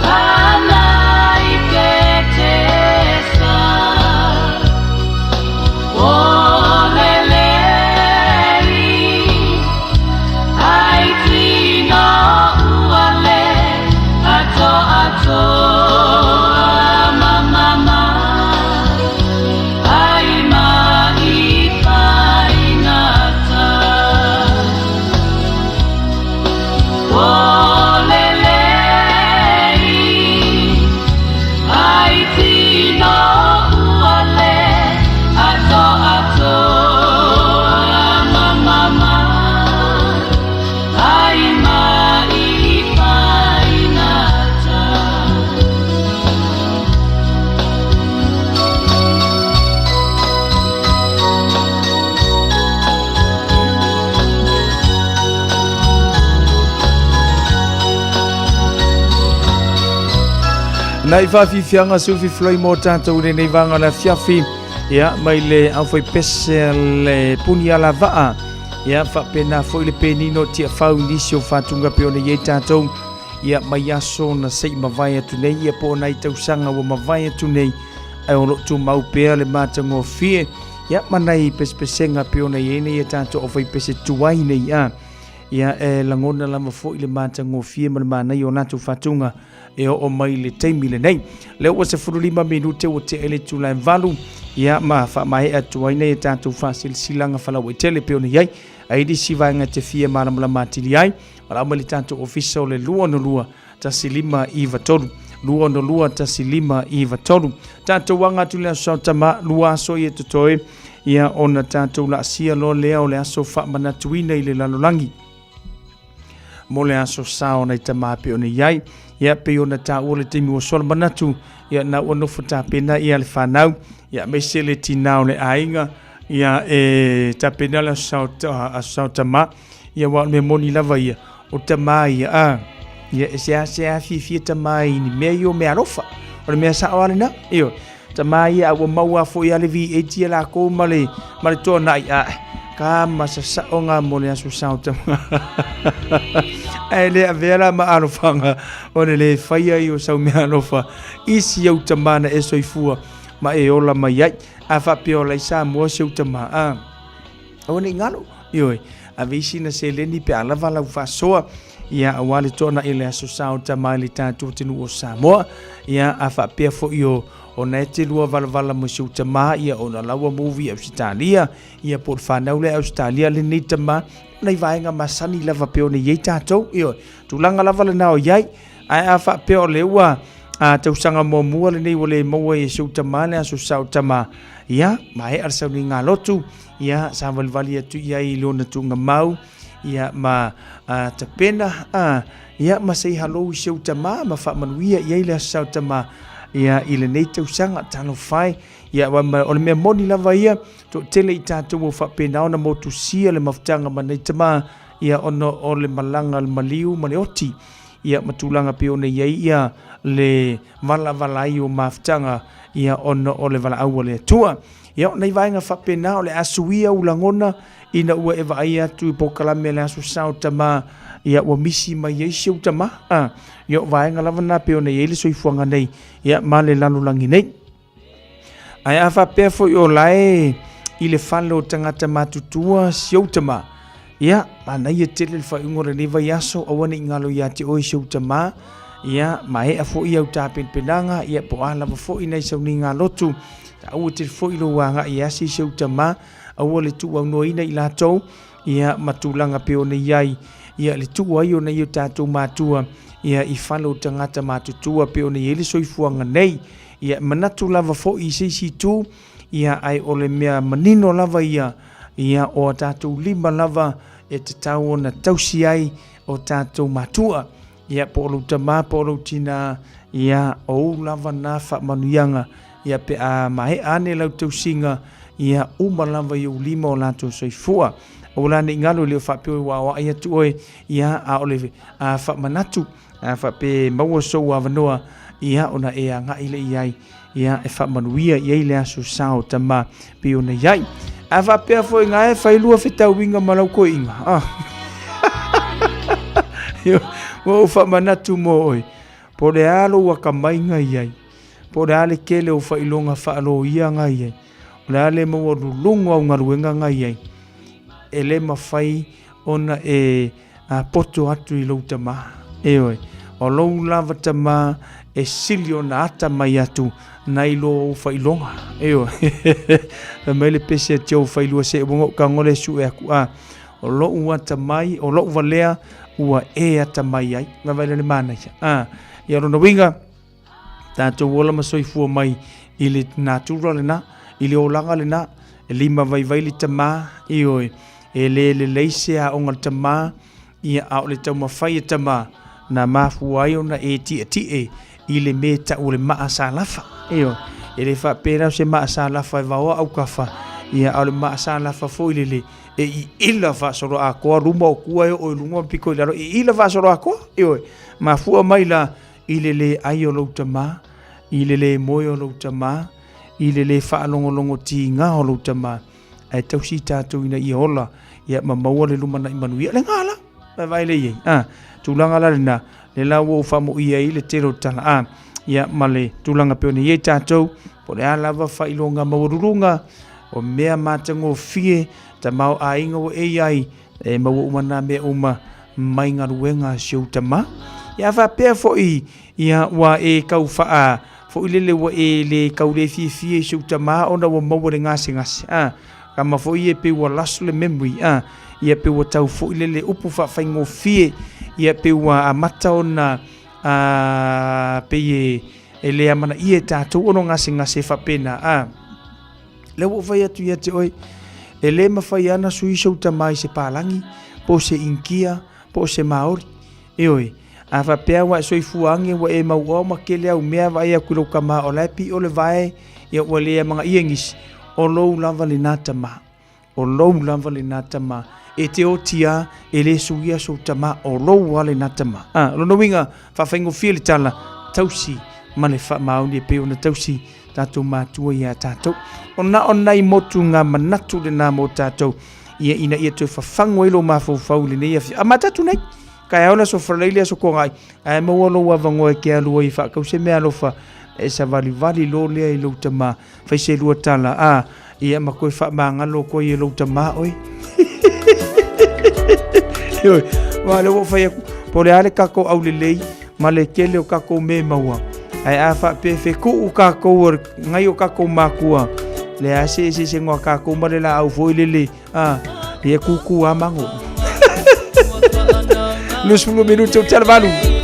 ana i Petesa, o lelei ai tino ua le ato atoa mamama, ai ma i faigata. O lelei ai tino ua le ato atoa mamama, ai ma i faigata. Nai faafiafiaga seu fifilai mo tatou i lenei vaga o le afiafi, ia mai le aufaipese le puni alavaa, ia faapena foi le penino tiafau i nisi o faatuga pei ona i ai tatou, ia mai aso na se i mavae atu nei, ia po o nai tausaga ua mavae atu nei, ae o loo tumau pea le matagofie, ia ma nai pesepesega pei ona i ai nei e tatou aufaipese tuai nei a. Ia e lagona lava foi le matagofie ma le manaia o latou faatuga e oo mai le taimi lenei. Lea ua 15 minute ua tea i le itula e 8, ia ma faamaea atu ai nei e tatou faasilasilaga falauaitele pei ona i ai. Ai nisi vaega e te fia malamalama atili ai, valaau mai le tatou ofisa o le 262 1593. 262 1593. Tatou aga atu le aso Sautama, lua aso ia totoe, ia ona tatou laasia loa lea o le aso faamanatuina i le lalolagi mo le aso sa o nai tama pei ona i ai. Ia pei ona taua le taimi ua sola manatu, ia na ua nofo tapena ia le fanau, ia aemaise le tinā o le aiga, ia e tapena le aso Sautama, ia aua o le mea moni lava ia, o tama ia, a, ia e seasea fiafia tama i ni mea ia o meaalofa. O le mea sao lava lena, ioe. Tama ia a ua maua foi lava le V8 ia lakou ma le, ma le toanai, a, ka ma sasaoga mo le aso sao tama. Ae le avea la ma alofaga o le le faia i o sau meaalofa i si au tama na e soifua. ma e ola mai ai. A faapea o la i Samoa si ou tamā, a, aua ne i galo, ioe, ave i sina seleni pe a lava lau faasoa, ia, aua le toanai o le Aso Sa o Tama i le tatou atunuu o Samoa, ia, a faapea foi o, ona e te lua valavala ma si ou tamā, ia, ona la ua movie i Ausetalia, ia, po o le fanau lea i Ausetalia lenei tamā, nai vaega masani lava pei ona i ai tatou, ioe, tulaga lava lena o i ai. Ae a faapea o lea ua a, tausaga muamua lenei ua le maua ai e si ou tamā le aso sa o tamā, ia, maea le sauniga lotu, ia, savalivali atu i ai i lona tuugamau, ia, ma a, tapena, a, ia, ma sei halou i si ou tamā, ma faamanuia i ai le aso sa o tamā, ia, i lenei tausaga, talofa e, ia, ma, o le mea moni lava ia, toatele i tatou ua faapena ona motusia le mafutaga ma nei tamā, ia, ona o le malaga a le maliu ma le oti, ia ma tulaga pei ona i ai ia le valavala ai o mafutaga ia ona o le valaau a le Atua. Ia o nai vaega faapena o le a suia ou lagona ina ua e vaai atu i polokalame a le Aso Sa o Tama ia ua misi mai ai si ou tama. A, ia o vaega lava na pei ona i ai le soifuaga nei ia ma le lalolagi nei. Ae a faapea foi o la e i le fale o tagata matutua si ou tama, ia, manaia tele le faaiuga o lenei vaiaso, aua ne i galo ia te oe si ou tama, ia, maea foi au tapenapenaga, ia, po o a lava foi nai sauniga lotu, aua tele foi lou agai e asi si ou tama, aua le tuuaunoaina i latou, ia, ma tulaga pei ona i ai, ia, le tuu ai o nai o tatou matua, ia, i fale o tagata matutua pei ona i ai le soifuaga nei. Ia, e manatu lava foi i se isi itu, ia, ae o le mea manino lava ia, ia, o a tatou lima lava e tatau ona tausi ai o tatou matua. Ia, po o lou tamā po o lou tinā, ia, o ou lava na faamanuiaga, ia, pe a maea ane lau tausiga, ia, uma lava i ou lima o latou soifua. Aua la ne i galo, e le o faapea ua aoai atu oe, ia, a o le a faamanatu, A faapea e maua sou avanoa, ia, ona e agai lea i ai, ia, e faamanuia i ai le aso sa o tama pei ona i ai. A faapea foi ngā e whailua fetauiga ma lau koiinga. Ah. Ua ou faamanatu mo oe, po o le a lou akamai nga i ai, po o le a le kele o faailoga faaloia nga i ai, o le a le maualuluga o au galuega nga i ai, e le mafai ona e a poto atu i lou tamā. Ioe, o lou lava tamā e sili ona ata mai atu nai lo ou faailoga. Ioe, fai mai le pese a Joe failua se ua ngou kagole e sue aku a, o lou atamai, o lou valea ua e atamai ai. Vaavaai lea i le manaia. A, ia lona uiga, tatou ola ma soifua mai i le natura lena, i le olaga lena, e lima vaivai le tamā, ioe, e le lelei se aoga le tamā, ia a o le taumafai a tamā, na mafua ai ona e tietie i le me tau o le maa salafa. Ioe, e le faapea la o se maa salafa e vaoa aukafa, ia a o le maa salafa foi lele e iila faasoloatoa luma o tua e oo i luga ma pito i lalo, iila faasoloatoa, ioe, mafua mai la I le lē ʻai o lou tamā, i le lē moe o lou tamā, i le lē faalogologo tīgā o lou tamā, ae tausi tatou ina ia ola, ia ma maua le lumanai manuia. Le gā la, vaevae lea i ai. A, tulaga la lena, le la ua ou faamoia ai le tele o tala, a, ia ma le tulaga pei ona i ai tatou, po o le a lava faailoga maualuluga, o mea matagofie, tamaoaiga ua e i ai, E maua uma nā mea uma mai galuega a si ou tamā. Ia a faapea foi, ia ua e kau faa foi lele ua e le kau le fiafia i si ou tamā ona ua maua le gasegase, a, kama foi ia pei ua lost le memory, a, ia pei ua tau foi lele upu faafaigofie, ia pei ua amata ona, a, pei e, e le amanaia e tatou ona o gasegase faapena, a. Lea ua ou fai atu ia te oe, e le mafai ana sui sou tamā i se palagi, po o se Inikia, po o se Maori. Ioe, a faapea ua e soifua age ua e mauoa ma kele au mea vaai aku i lou kamā o la e piʻo le vae, ia ua le amanaia nisi, o lou lava lenā tamā. O lou lava lenā tamā. E te oti a, e le suia sou tamā, o lou a lenā tamā. A, o lona uiga, faafaigofie le tala, tausi ma le faamaoni e pei ona tausi tatou matua iā tatou. O na o nai motu ngā manatu lenā mō tatou, ia ina ia toe fafagu ai lou mafaufau i lenei afiafi. A matatu nei, kaeao le aso Faraile, aso Toagai, ae maua lou avanoa e te alu ai e faatau se meaalofa E savalivali loa lea i lou tamā, fai se lua tala, a, ia ma koe faamagalo atu ai e lou tamā oe. Ioe, aua o lea ua ou fai atu, po o le a le tatou aulelei ma le tele o tatou mea e maua, ae a faapea e fetuu tatou e nai o tatou matua, leai lava se eseesega o tatou ma le laau foi lele, a, ia tūtū lava mago. 20 minute o tala 8.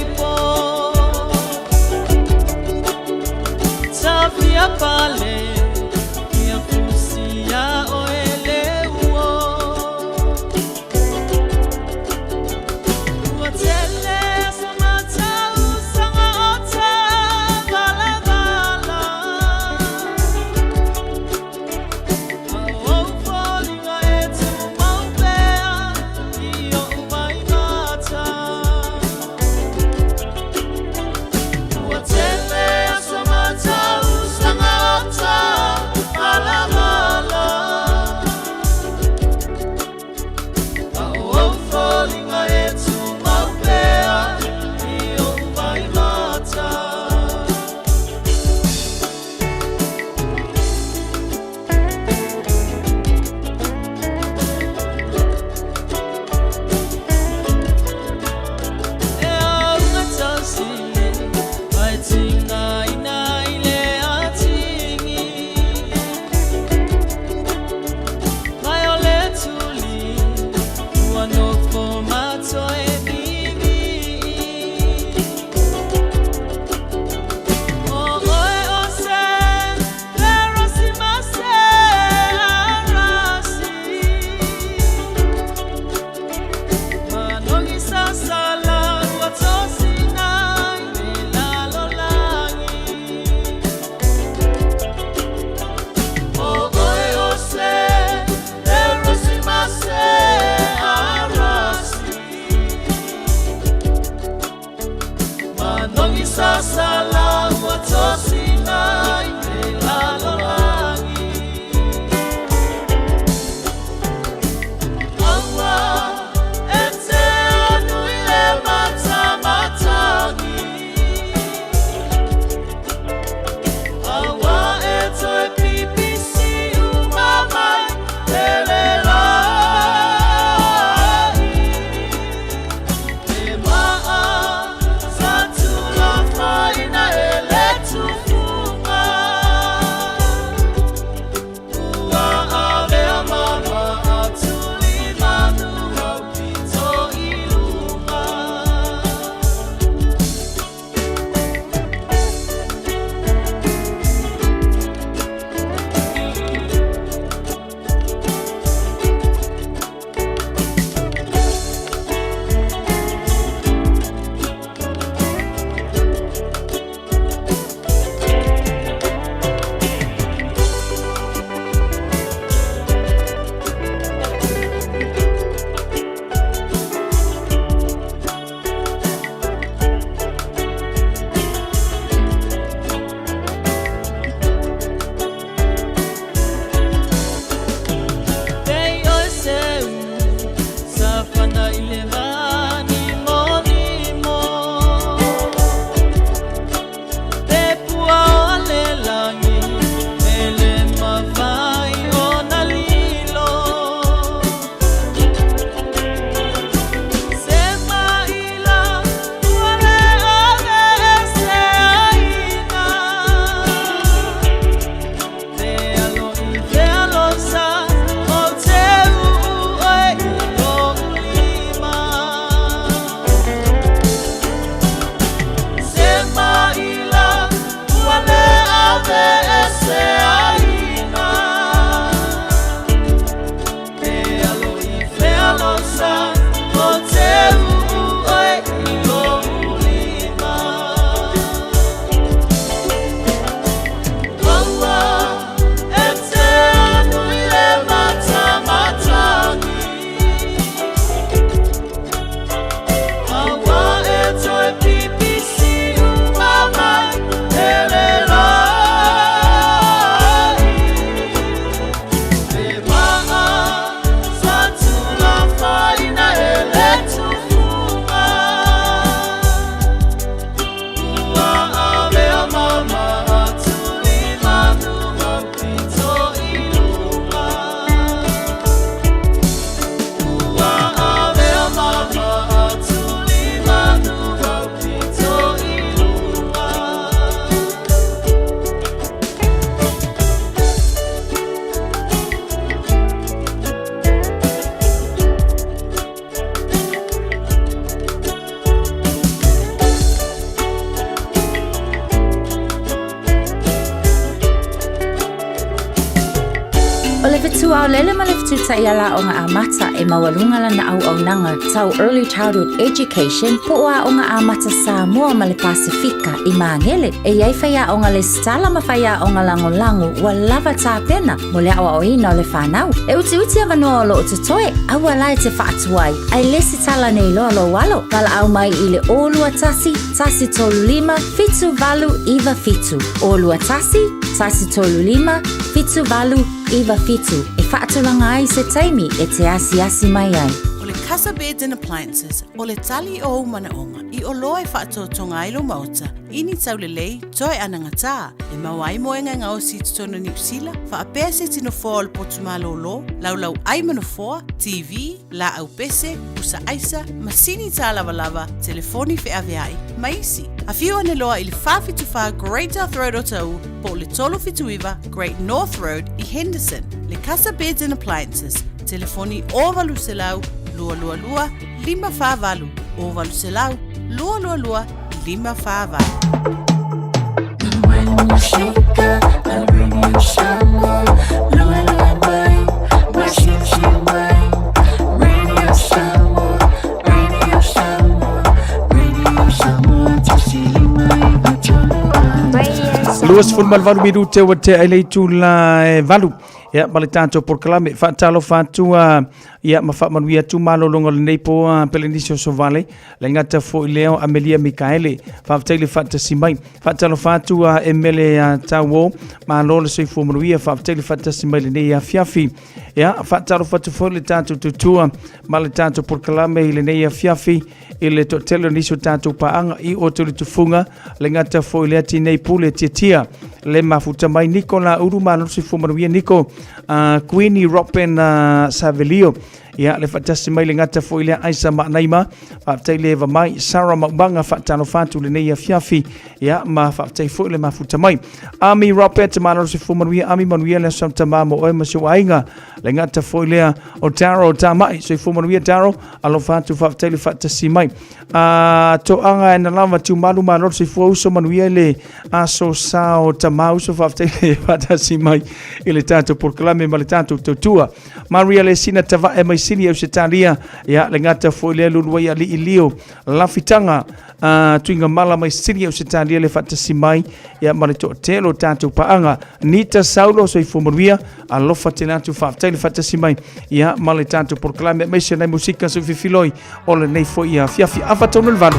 O le fetuaolele ma le fetutaʻi ala aoga amata e maualuga lana auaunaga tau Early Childhood Education po o aoga amata Samoa ma le Pasefika i Magele. E i ai faiaoga lesitala ma faiaoga lagolago ua lava tapena mo le aoaoina o le fanau. E utiuti avanoa o loo totoe, aua la e te faatuai, ae lesitala nei loa lou alo. Valaau mai i le 021 135 7897. 021 135 7897 e faatulaga ai se taimi e te asiasi mai ai. O le Casa Beds and Appliances, o le tali o ou manaoga i oloa e faatotoga ai lou maota i ni taulelei toe anagatā e maua ai moega e gaosi i totonu o Niu Sila, faapea se iti nofoa o le potu malōlō, laulau ʻai ma nofoa, TV, laau pese, pusa aisa, masini tālavalava, telefoni feaveai, ma isi. Afio ane loa i le 474 Great South Road o Ta'u po o le 379 Great North Road i Henderson. Le Casa Beds and Appliances, telefoni 0800 222 548, 0800 222 548. 28 minute ua tea i le itula e 8 ia ma le tatou polokalame. Faatalofa atu ia ma faamanuia atu malologa o lenei po Pelenisi o Sovale le gata foi lea o Amelia Mikaele. Faafetai le faatasi mai. Faatalofa atu a Emele a Tauo, malo le soifua manuia, faafetai le faatasi mai lenei afiafi. Ia, faatalofa atu foi le tatou tutua ma le tatou polokalame i lenei afiafi i le toatele o nisi o tatou paaga i o le tufuga le gata foi lea tinei pule tiatia le mafuta mai Niko la uru malo le soifua manuia Niko, Queenie Robin Savelio ia le faatasi mai le gata foi lea Aisa Maanaima, faafetai le eva mai Sarah Maumaga, faatalofa atu lenei afiafi ia ma faafetai foi le mafuta mai Ami Robert, malo le soifua manuia Ami, manuia le aso tama mo oe ma si ou aiga le gata foi lea o Darryl Tamai, soifua manuia Darryl, alofa atu faafetai le faatasi mai. A toaga e na lava tiumalu malo le soifua uso, manuia le aso sao tama uso, faafetai le faatasi mai i le tatou polokalame ma le tatou tautua. Maria le sina tavae mai sini Ausetalia ia le gata foi lea luluai alii lio lafitaga tuiga mala mai sini Ausetalia le faatasi mai ia ma le toatele o tatou paaga. Nita Saulo, soifua manuia, alofa tele atu, faafetai le faatasi mai ia ma le tatou polokalame aemaise nai musika seu fifiloi o lenei foi afiafi afa tonu le 8.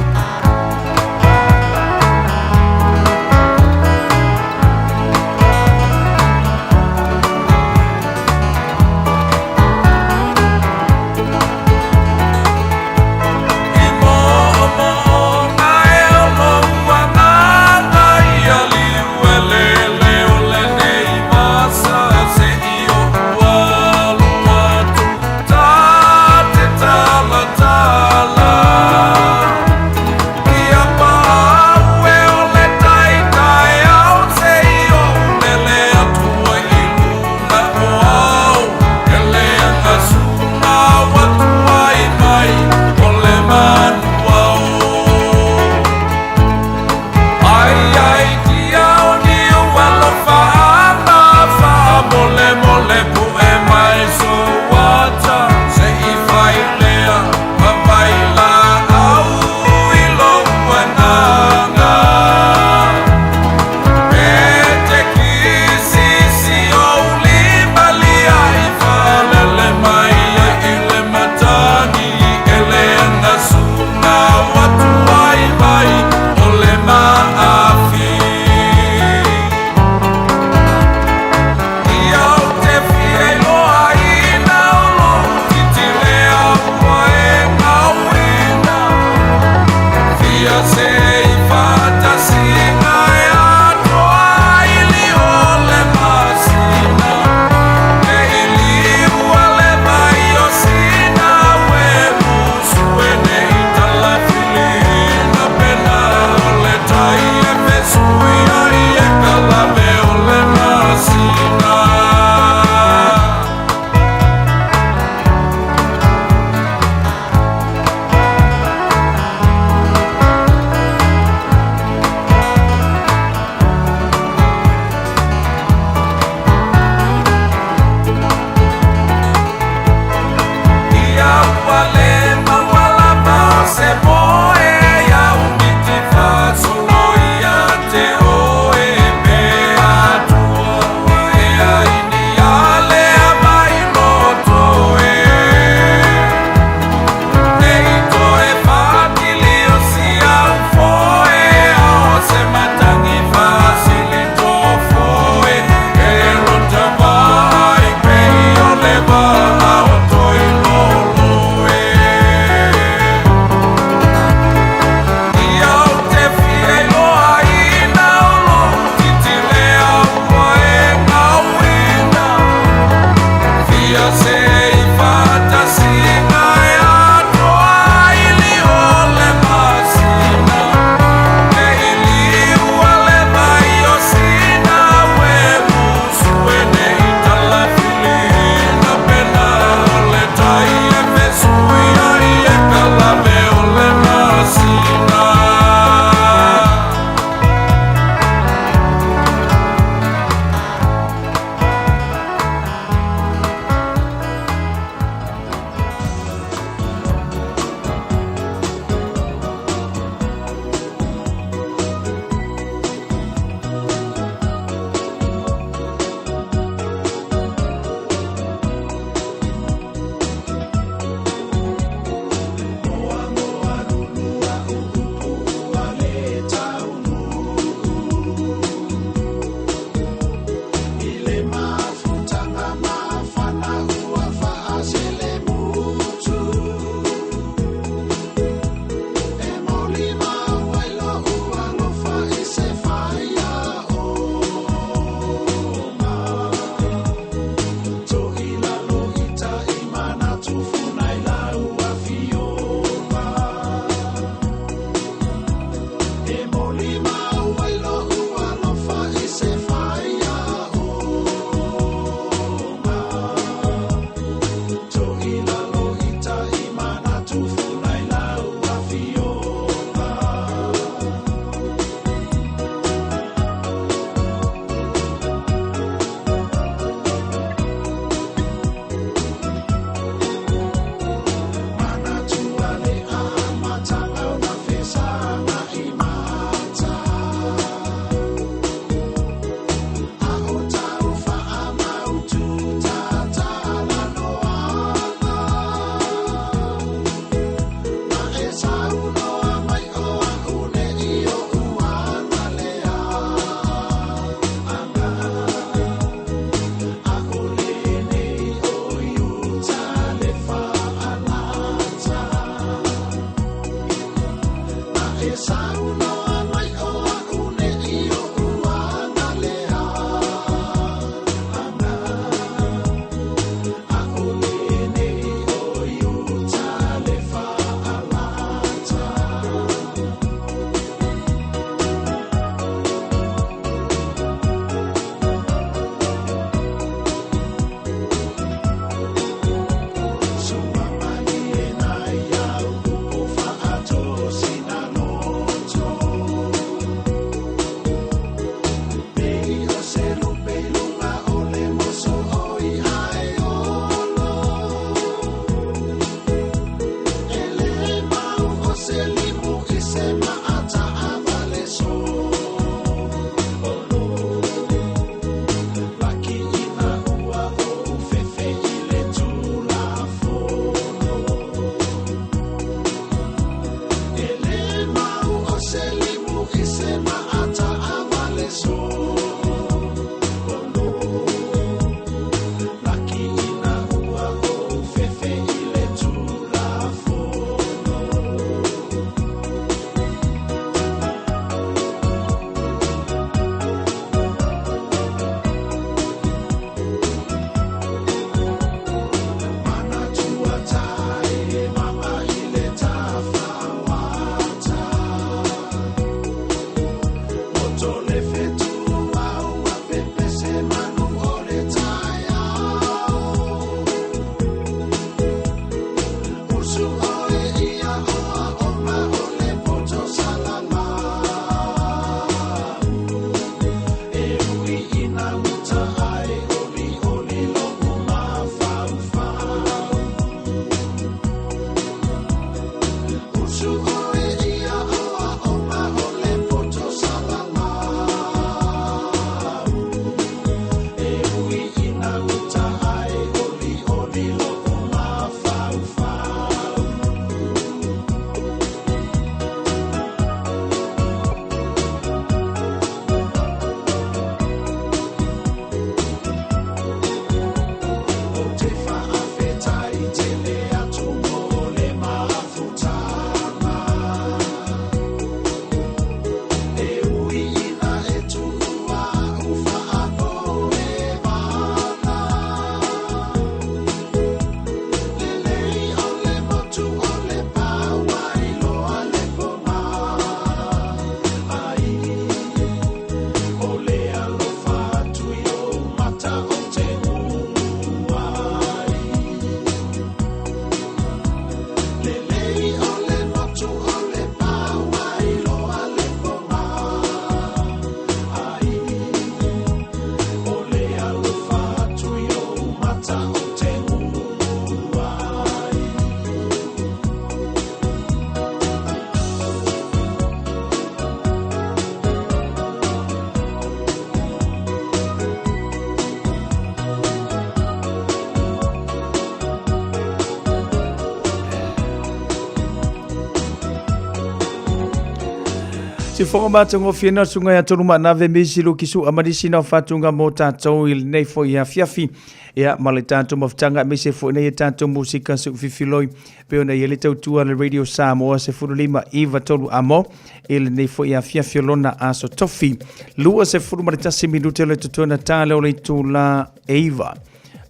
Sifoga matagofie na suga ia tolu maanave misi luki sua ma nisi na fatunga mo tatou i lenei foi afiafi. Ia ma le tatou mafutaga aemaise foi nei e tatou musika suufifiloi pei ona i ai le tautua a le Radio Samoa 15 9 3 amo i lenei foi afiafi o lona aso tofi. 21 minute le totoe na tale o le itula e 9.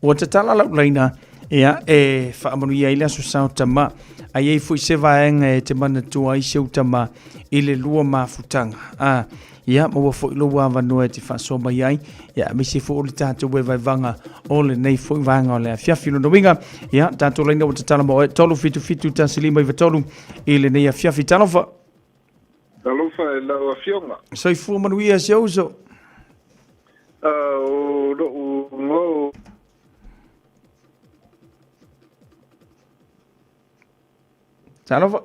Ua tatala lau laina ia e faamanuia ai le aso sao tama. Ai ai foi se vaega e te manatua ai se utama i le lua mafutaga. A, ia, maua foi lou avanoa e te faasoa mai ai, ia, aemaise foi o le tatou vaevaevaga o lenei foi vaega o le afiafi. Lona uiga, ia, tatou laina ua tatala mo oe, 377 1593 i lenei afiafi. Talofa! Talofa e lau Afioga. Soifua manuia si ou uso. O lou igoa o. Talofa.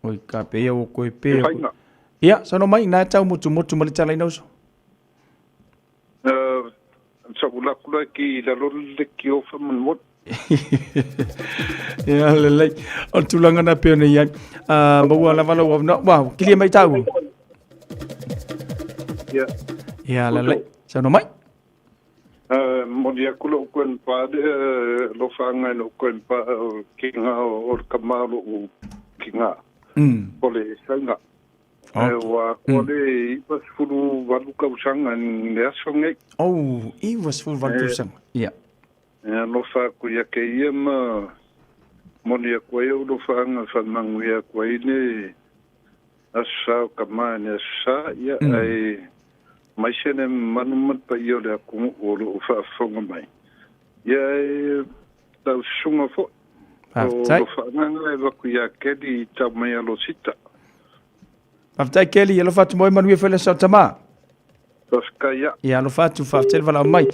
Oi, ka pe ia o koe pe. Ia, sono mai, nā tau motu motu ma le tala ina uso. Sa ula kula ki lalo le ki ofa man Ia, lelei. O le tulaga na pei ona i ai. Maua lava lau avanoa. Ua, kilia mai tau. Ia. Ia, lelei. Saunoa mai. Moni aku lou grandpa lea, alofaga i lou grandpa o ki ngā o le kama o lou ki ngā. O le sauga. Okay. Ua koa le 98 tausaga i le aso nei. Oh, 98 tausaga. Ia. E alofa aku ia ke ia ma moni aku ai au alofaaga faamanuia aku ai le aso sa o ka ma i le aso sa, ia ae maise le mamalu ma le paia o le atunuu o lo o faafofoga mai, ia e lau susuga foi. O alofaaga e avatu ia Kelly i tau mai Alosita. Faafetai Kelly, alofa atu moe manuia foi le aso tama. Faafetai ia. Ia alofa atu, faafetai le valaau mai.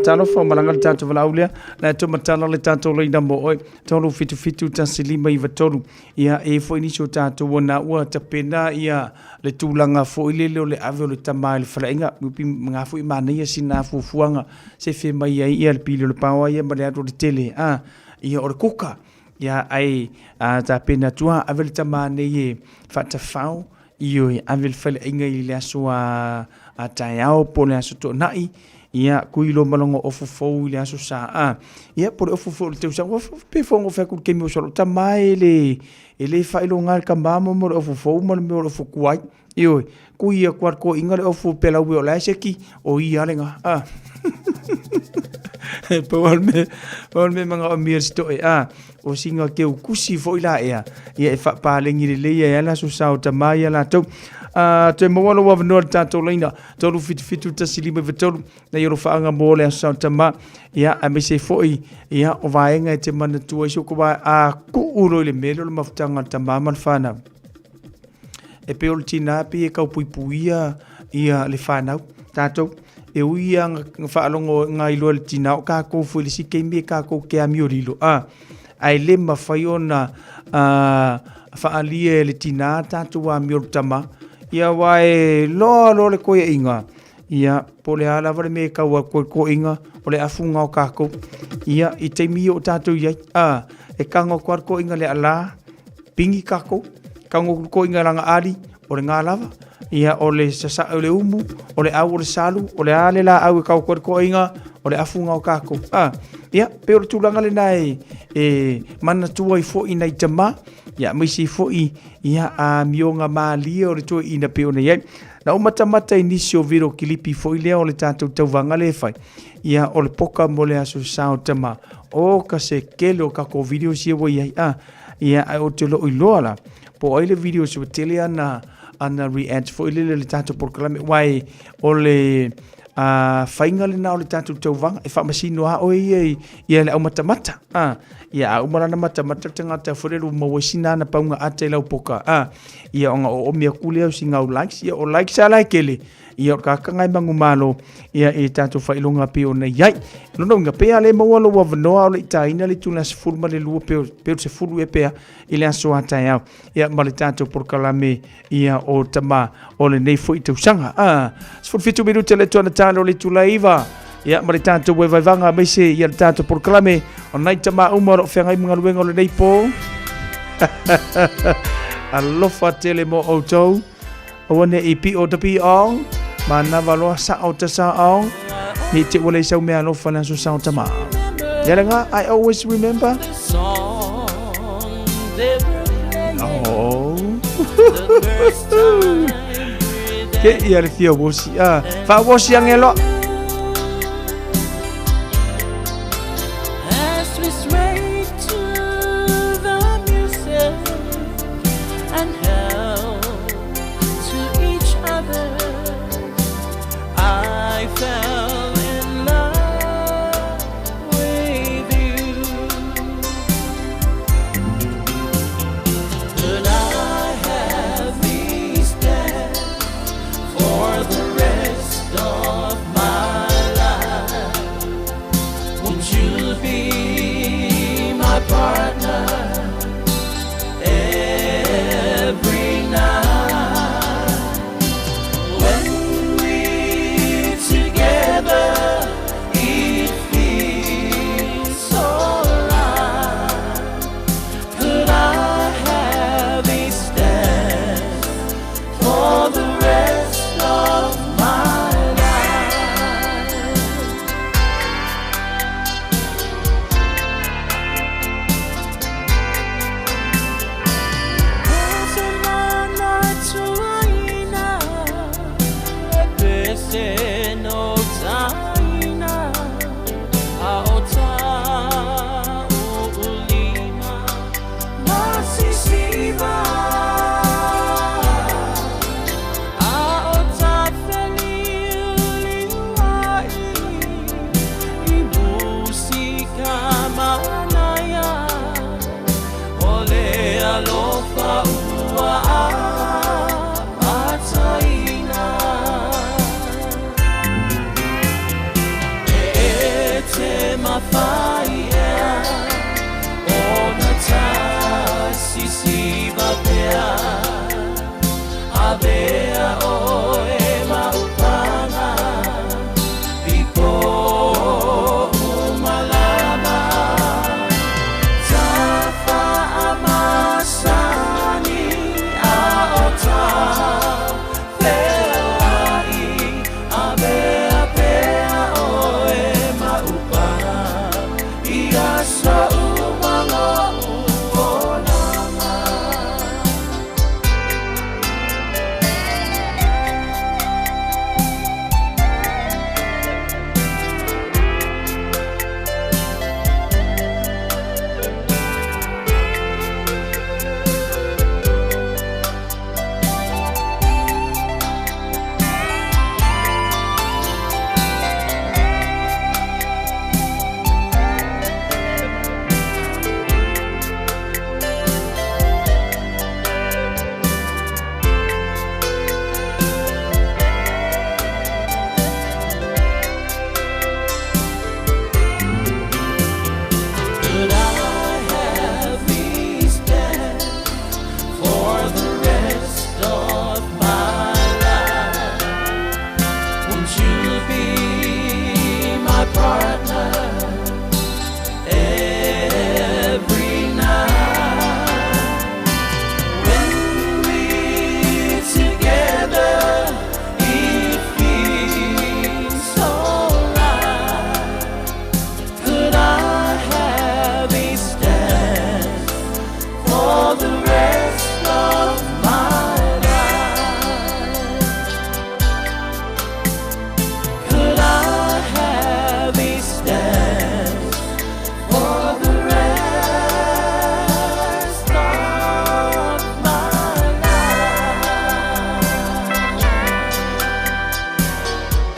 Talofa o malaga le tatou valaau lea. Na e taumatala le tatou laina mo oe. 377 1593. Ia e foi nisi o tatou ona ua tapena ia le tulaga foi lele o le ave o le tama i le faleaiga. Upi ngā foi manaia sina fuafuaga se fe mai ai ia le pili o le paoa ia ma le alu o le tele. Ia o le kuka. Ia ai tapena atu a ave le tama nei e faatafao Ioe, ave le faleaiga i le aso a a taeao po o le aso toonai, ia, kui loa ma lona ofu fou i le aso sa. A, ia, po o le ofu foi o le tausaga, ua pe fono fai atu i le taimi o solo, tama e le, e le faailoga le tama mo le ofu fou ma le mea o le ofu tuai. Ioe, kui atu lava le toeaina le ofu pelaue o la e seki, o ia lena. A, e pau lava le mea, pau lava le mea e manaomia e si to'e, a. O sina keu kusi foi la ea, ia e faapalegi lelei ai lava le aso sa o tama ia latou. Toe maua lou avanoa i le tatou laina, 377 1593, nai alofaaga mo le aso sa o tama, ia, aemaise foi, ia, o vaega e te manatua ai si ou kova, a kuu loa i le mea lea o le mafutaga a le tama ma le fanau. E pei o le tina pei e tau puipuia ia le fanau, tatou. E ui ia nga faalogo nga iloa le tina o kākou foi le isi taimi e kākou ke amiolilo, a, ae le mafai ona faaalia e le tina tatou amio le tama, ia aua e loa loa le koeaiga, ia, po o le a lava le mea e tau atu ai le koeaiga, o le afuga o kākou. Ia, i taimi ia o tātou i ai, a, e tago atu lava le koeaiga le alā, Pingi kako, kago ko inga langa ali, o le ngā lava, ia o le sasae o le umu, o le au o le salu, o le a le la au e kau koe ko inga, o le afunga o kako. A, ia, pe o le tulaga lena e, e manatua ai foi nai tama, ia aemaise ai foi ia amioga malie o le toeaina pei ona i ai. Na ou matamata i nisi o viro kilipi foi lea o le tatou tauvaga lea e fai, ia o le poka mo le aso sa o tama, o ka se kele o kako videos ia ua i ai, a, Ia, ae ou te loo iloa la, po o ai le video se ua tele ana, ana react foi lele i le tatou polokalame, aua e, o le faiga lena o le tatou tauvaga, e faamasino lava oe ia i, ia le aumatamata, a, ia a uma la ona matamata le tagata foi lele ua maua ai sina ana pauga ata i lau poka, a, ia ona oomi atu lea o sina au likes, ia o likes lava la e tele, Ia o le kakanga e manumalo ia i tatou faailoga pei ona i ai. Lona uiga, pe a le maua lou avanoa o le i taina le itula 12 pe o le 10 ea pea i le aso a taeao. Ia ma le tatou polokalame ia o tama o lenei foi tausaga. Ah, 17 minute le tuana talo le itula 9. Ia ma le tatou vaivaivaga aemaise ia le tatou polokalame o nai tama uma o lo o feagai ma galuega o lenei po. Alofa tele mo outou. Aua ne i piʻo ta piʻo, manava loa saʻo ta saʻo, ne i te ua leai sau mea alofa le aso sa o tama. Ia le ga, I always remember. Oh. Ke ia le fia wosi. Ah, fa wosi ange loa. As we sway to the music and held to each other, I fell in love with you. Could I have these dance for the rest of my life? Won't you be my partner every night? When we're together, it feels so right. Could I have this dance for the rest of my life? Ole alofa ua amataina. E te mawhai ea Ona tasisiva pea Avea oe maupanga I po umalama Tafa amasani a o ta feoai Avea pea oe maupanga I aso umalo uolanga. Could I have these dance for the rest of my life? Won't you be my partner every night? When we're together, it feels so right. Could I have a dance for the rest of my life? Could I have a dance for the rest of my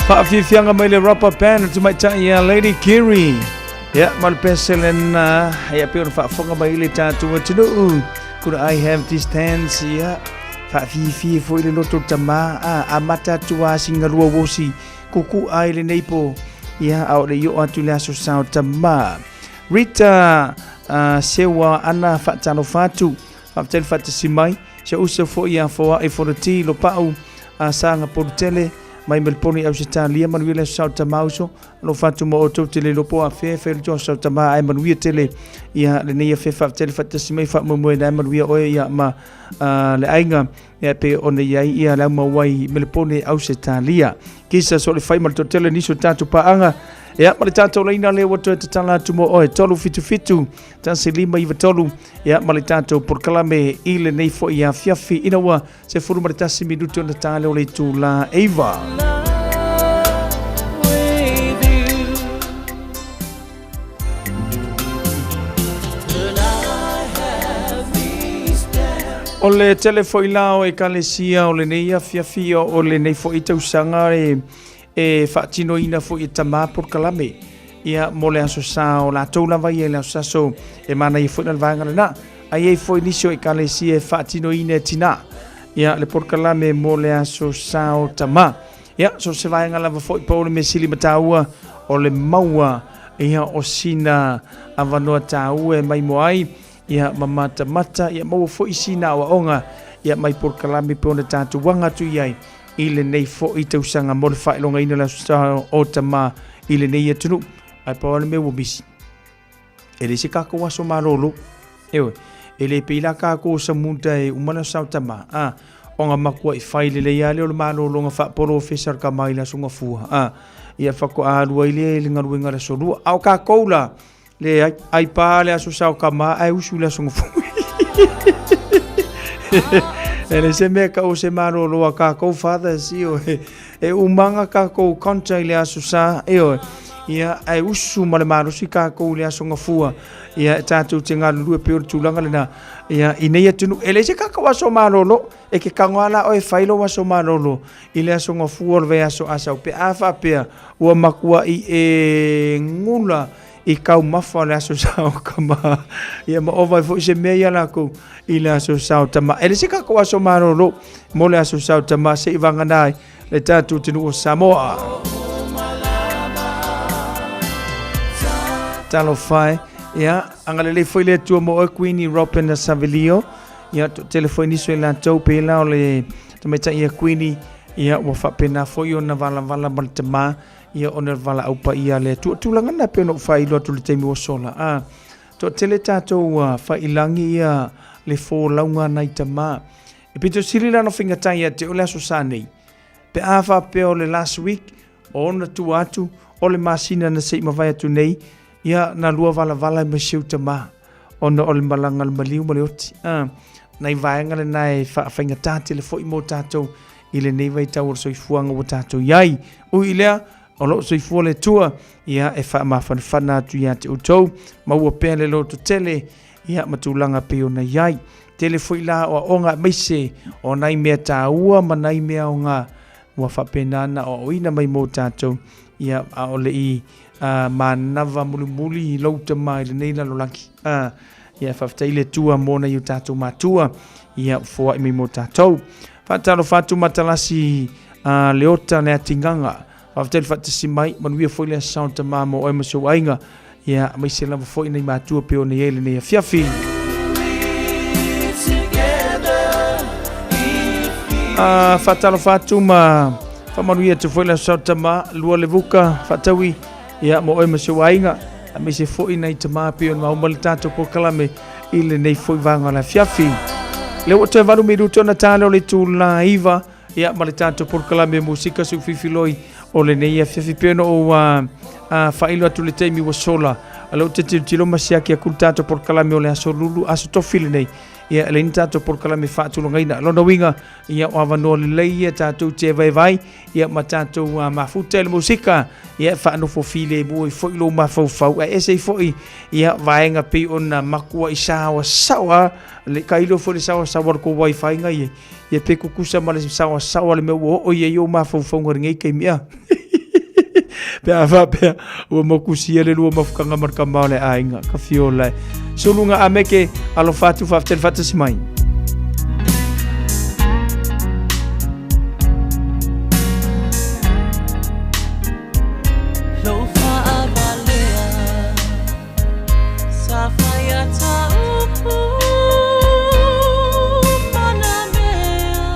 Faafiafiaga mai le Rubber Band le tamaitai ia Lady Kiri. Ia, ma le pese lena, ia pei ona faafofoga mai le tatou atunuu. Could I have this dance? Ia, faafiafia foi le loto tama, a, amata atu a singalua wosi, kuku ai lenei po. Ia, a o le i oo atu le aso sao tama. Rita uh, Sewa ana faatalofa atu. Faafetai le faatasi mai. Si ou uso foi ia Foa'i Fonoti Lopa'u a Saga Polutele. mai Melipone i Ausetalia, manuia le Aso Sa o Tamā uso, alofa atu mo outou te le iloa po o afea e fai le Aso Sa o Tamā ae manuia tele ia lenei afe faafetai le faatasi mai faamoemoe na e manuia oe ia ma le aiga ia pe ona i ai ia le aumau ai i Melepone Ausetalia. Kisa so le fai ma le toatele nisi o tatou paaga ia ma le tatou laina lea ua toe tatala atu mo oe 377 1593 ia ma le tatou polokalame i lenei foi afiafi ina ua 11 minute ona ta lea o le itula 9. O le tele foi la o ekalesia o lenei afiafi o lenei foi tausaga e, e faatinoina foi e tamā polokalame ia mo le aso sa o latou lava ia i le aso saso e manaia foi na le vaega lena. Ae i ai foi nisi o ekalesia e faatinoina e tinā ia le polokalame mo le aso sa o tamā. Ia, so se vaega lava foi po o le mea sili ma tāua o le maua ia o sina avanoa tāua e maimoa ai ia ma matamata ia maua foi sina aoaoga ia mai polokalame pe ona tātou aga atu i ai i lenei foi tausaga mo le faailogaina o le aso sa o tamā i lenei atunuu. Ae pau lava le mea ua misi, e leai se kākou aso malolo. Ioe, e le pei la kākou o Samuta e uma le aso sa o tamā, a, ona matuai fai lelei lava lea o le malologa faapolofesa o le tama i le aso Gafua, a, ia faatoa alu ai lea i le galuega i le aso Lua. A o kākou la, Leai, ai pā le aso sa o Kamā ae usu le aso Gafua. E leai se mea kau o se malolo a kākou fathers, ioe. E umanga kākou conta i le aso sa, ioe. Ia, ae usu ma le malosi kākou i le aso Gafua. Ia, e tātou te galulue pei o le tulaga lena. Ia, i nei atunuu, e leai se kākou aso malolo. E ke tago lava la oe e fai lou aso malolo i le aso Gafua o le vaiaso Asau pe a faapea ua matuai e gula i taumafa o le aso sa o Tama. Ia ma ova ai foi se mea ia lakou i le aso sa o Tama. E le se tatou aso malolo mo le aso sa o Tama se i vagana ai le tatou atunuu o Samoa. Talofa e. Ia, agalelei foi le Atua mo oe Queenie Robin Savilio. Ia, toatele foi nisi o i latou pēlā o le tamaitai ia Queenie. Ia, ua faapena foi ona valavala ma le tama Ia ona o le valaau paia a le Atua. Tulaga na pei ona ou faailoa atu i le taimi ua sola. A, toatele tatou ua faiilagi ia le folauga a nai tama. E pito sili la ona faigata ia te oe le Aso Sa nei. Pe a faapea o le last week, o ona tua atu, o le masina na se i mavae atu nei, ia na lua valavala ai ma si ou tama, ona o le malaga a le maliu ma le oti. A, nai vaega lena e faafaigata tele foi mo tatou i lenei vaitau o le soifuaga ua tatou i ai. Ui i lea, o lo o soifua le Atua, ia e faamafanafana atu ia te outou, maua pea le lototele, ia ma tulaga pei ona i ai. Tele foi la aoaoga aemaise o nai mea taua ma nai mea aoga ua faapena ona aoaoina mai mo tatou, ia a o le i manava mulimuli i lou tama i lenei lalolagi. Ia faafetai le Atua mo nai o tatou matua, ia foai mai mo tatou. Faatalofa atu Matalasi a Leota le Atigaga. Faafetai le faatasi mai, manuia foi le aso sa o tama mo oe ma si ou aiga. Ia aemaise lava foi nai matua pei ona i ai lenei afiafi. Faatalofa atu ma faamanuia atu foi le aso sa o tama, lua le vuka faataui ia mo oe ma si ou aiga, aemaise foi nai tama pei ona maua le tatou polokalame i lenei foi vaega o le afiafi. Lea ua toe 8 minuti ona ta lea o le itula 9, ia ma le tatou polokalame musika suufifiloi o lenei afiafi pei ona ou faailo atu le taimi ua sola. A lea ou te tilotilo ma siaki atu le tatou polokalame o le aso Lulu, aso Tofi lenei. Ia, e leai ni tatou polokalame faatulagaina. Lona uiga, ia o avanoa lelei ia tatou te vaivai, ia ma tatou mafuta i le musika, ia e faanofo filemu ai foi lou mafaufau, ae ese ai foi ia vaega pei ona makuai saoasaoa le kailo foi le saoasaoa o le tou wifi nga ia, ia pe tutusa ma le saoasaoa le mea ua oo i ai ou mafaufauga i lenei taimi a. Pe a faapea ua mokusia le lua mafutaga ma le tama o le aiga, ka fiola e. Suluga Ameke, alofa atu faafetai le faatasi mai. Lou faavalea sa fai a taupu ma na mea.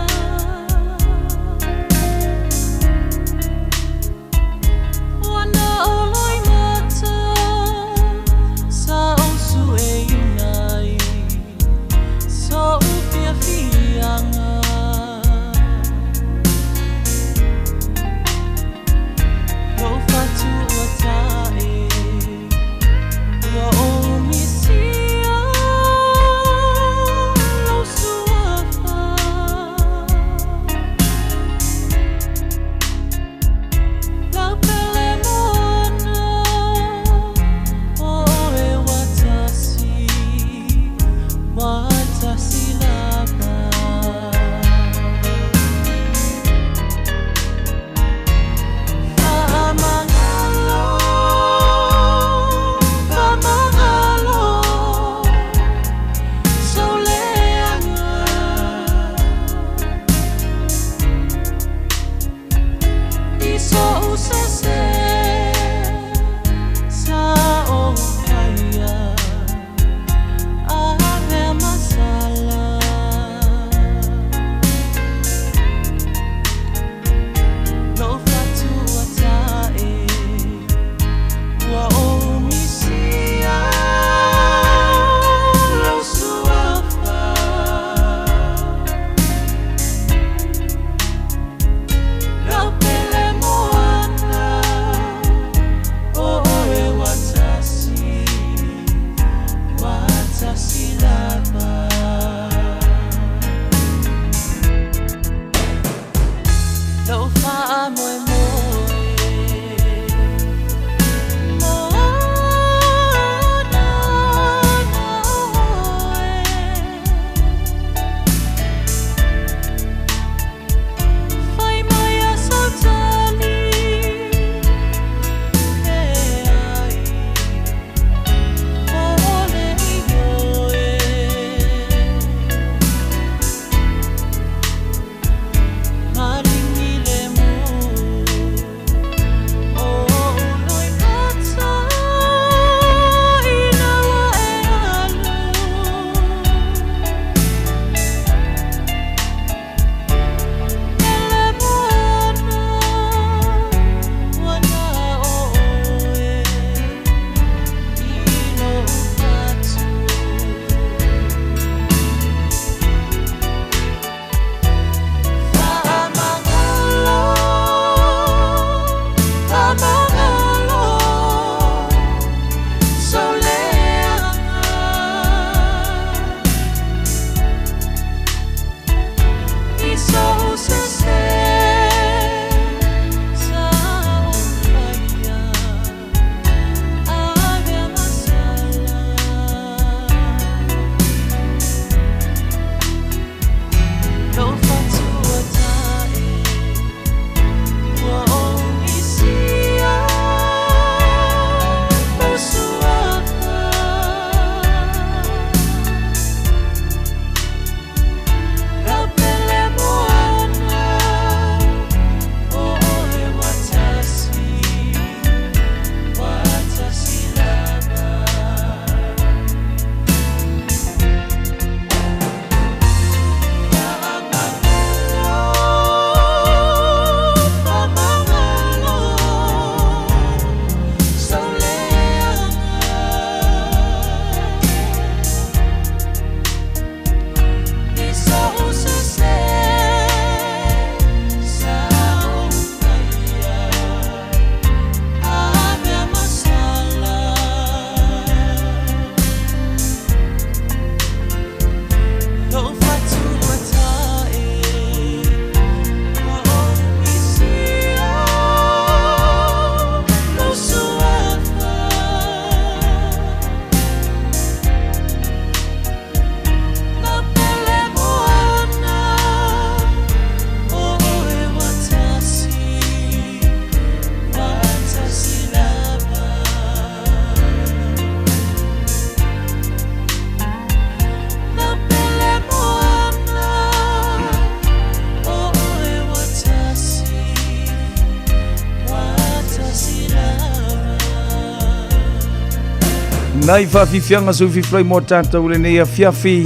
Nai faafiafiaga soififulai mo tatou lenei afiafi.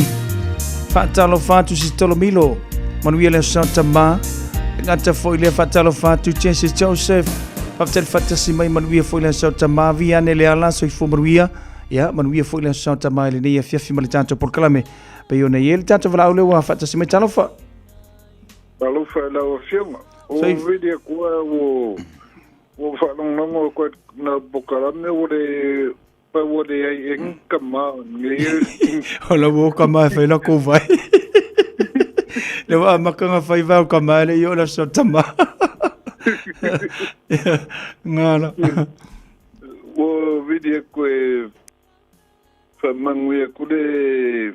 Faatalofa atu si Tolomilo. Manuia le aso tama. Gata foi lea faatalofa atu Jesse Joseph. Faafetai le faatasi mai manuia foi le aso tama. Vi ane le ala soifua manuia. Ia manuia foi le aso tama i lenei afiafi ma le tatou polokalame. Pei ona i ai le tatou valaau lea ua faatasi mai talofa. Talofa i lau afioga. O vili akua ua ua faalogologo atu ai na polokalame ua le pa ua leai ea ni tama o lenei O la ua o kama e fai la kou vai. Le ua amata na fai vai o kama e le i o la so tama. Ngala. Ua vili aku e faamanuia atu le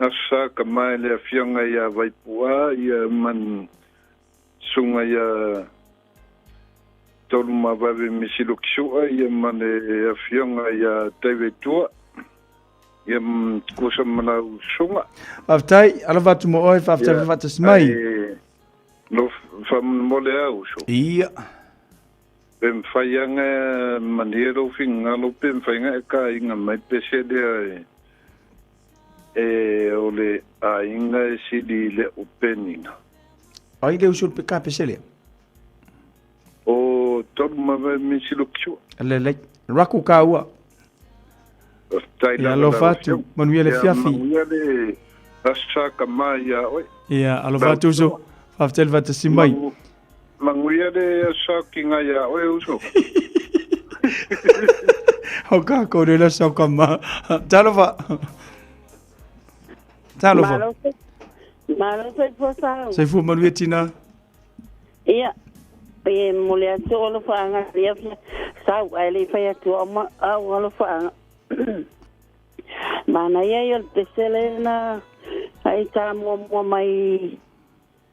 Aso Sa ka mae le afioga ia Vaipu'a ia man susuga ia Tolumavave Misilokisu'a ia ma le afioga ia Taivetua ia kusa ma lau susuga. Faafetai, alofa atu mo oe, faafetai Ia, faatasi mai. ae no faamolemole a uso. Ia. Pe mafai anga malie lou finagalo pe mafai anga e kaiga mai pese lea e E o le aiga e sili i le openina. Ai le usu pe ka pese lea. O tolu ma misi lo kisua. Lelei. Raku ka ua. Faafetai Ia lava alofa lau atu. afioga. Manuia le Ia fiafi. manuia le aso sa ka mai ia oe. Ia alofa atu uso. Faafetai le faatasi mai. Manuia le aso sa ki ngai ia oe uso. O ka ko le la sa ka ma. Talofa. Talofa. Malo malo soifua sau. Soifua manuia tina. Ia, e mole atu o alofaga ia sau ae le i fai atu au ma au alofaga. Manaia ia o le pese lena ai ta muamua mai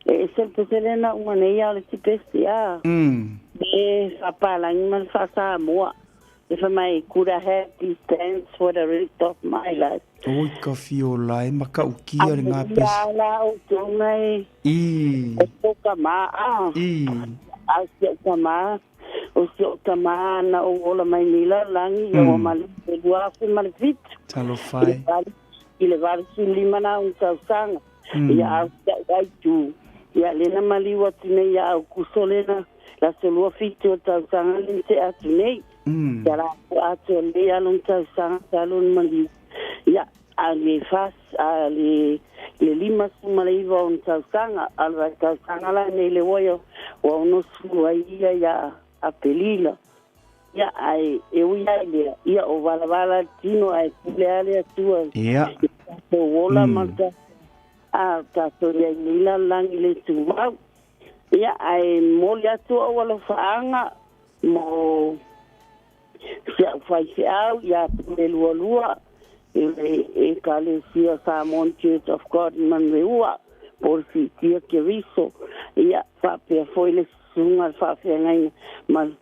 e ese le pese lena uma nei a o le isi pese a. E faapalagi ma le faa-Samoa. E fai mai, Could I have this dance for the rest of my life? Oi ka fiola e makaukia le ngā pese. Amuia la outou ngai I. o kou tama a. I. A o si ou tama, o si ou tama na ou ola mai nei lalolagi ia ua maliu i le 2007. Talofa e. I le 85 na ona tausaga. Ia a o si au aitu. Ia lea na maliu atu nei ia Aukuso lena le aso 27 o tausaga lea na tea atu nei. Ia latou atoa lelei lava lona tausaga talu ona maliu. Ia, a le fas, a le le 59 o ona tausaga, a o le vaitausaga la nei le ua ia ua 60 ai ia ia Apelila. Ia, ae e ui lava i lea, ia o valavala le tino ae pule lava le Atua i le tatou ola ma le tatou a o tatou i ai nei lalolagi le tumau. Ia, ae momoli atu ou alofaaga mo si au faifeau ia Pule Lualua i le Ekalesia Samoan Church of God i Manueua, po o le Siitia Keriso. Ia, faapea foi le susuga le faafeagaiga ma le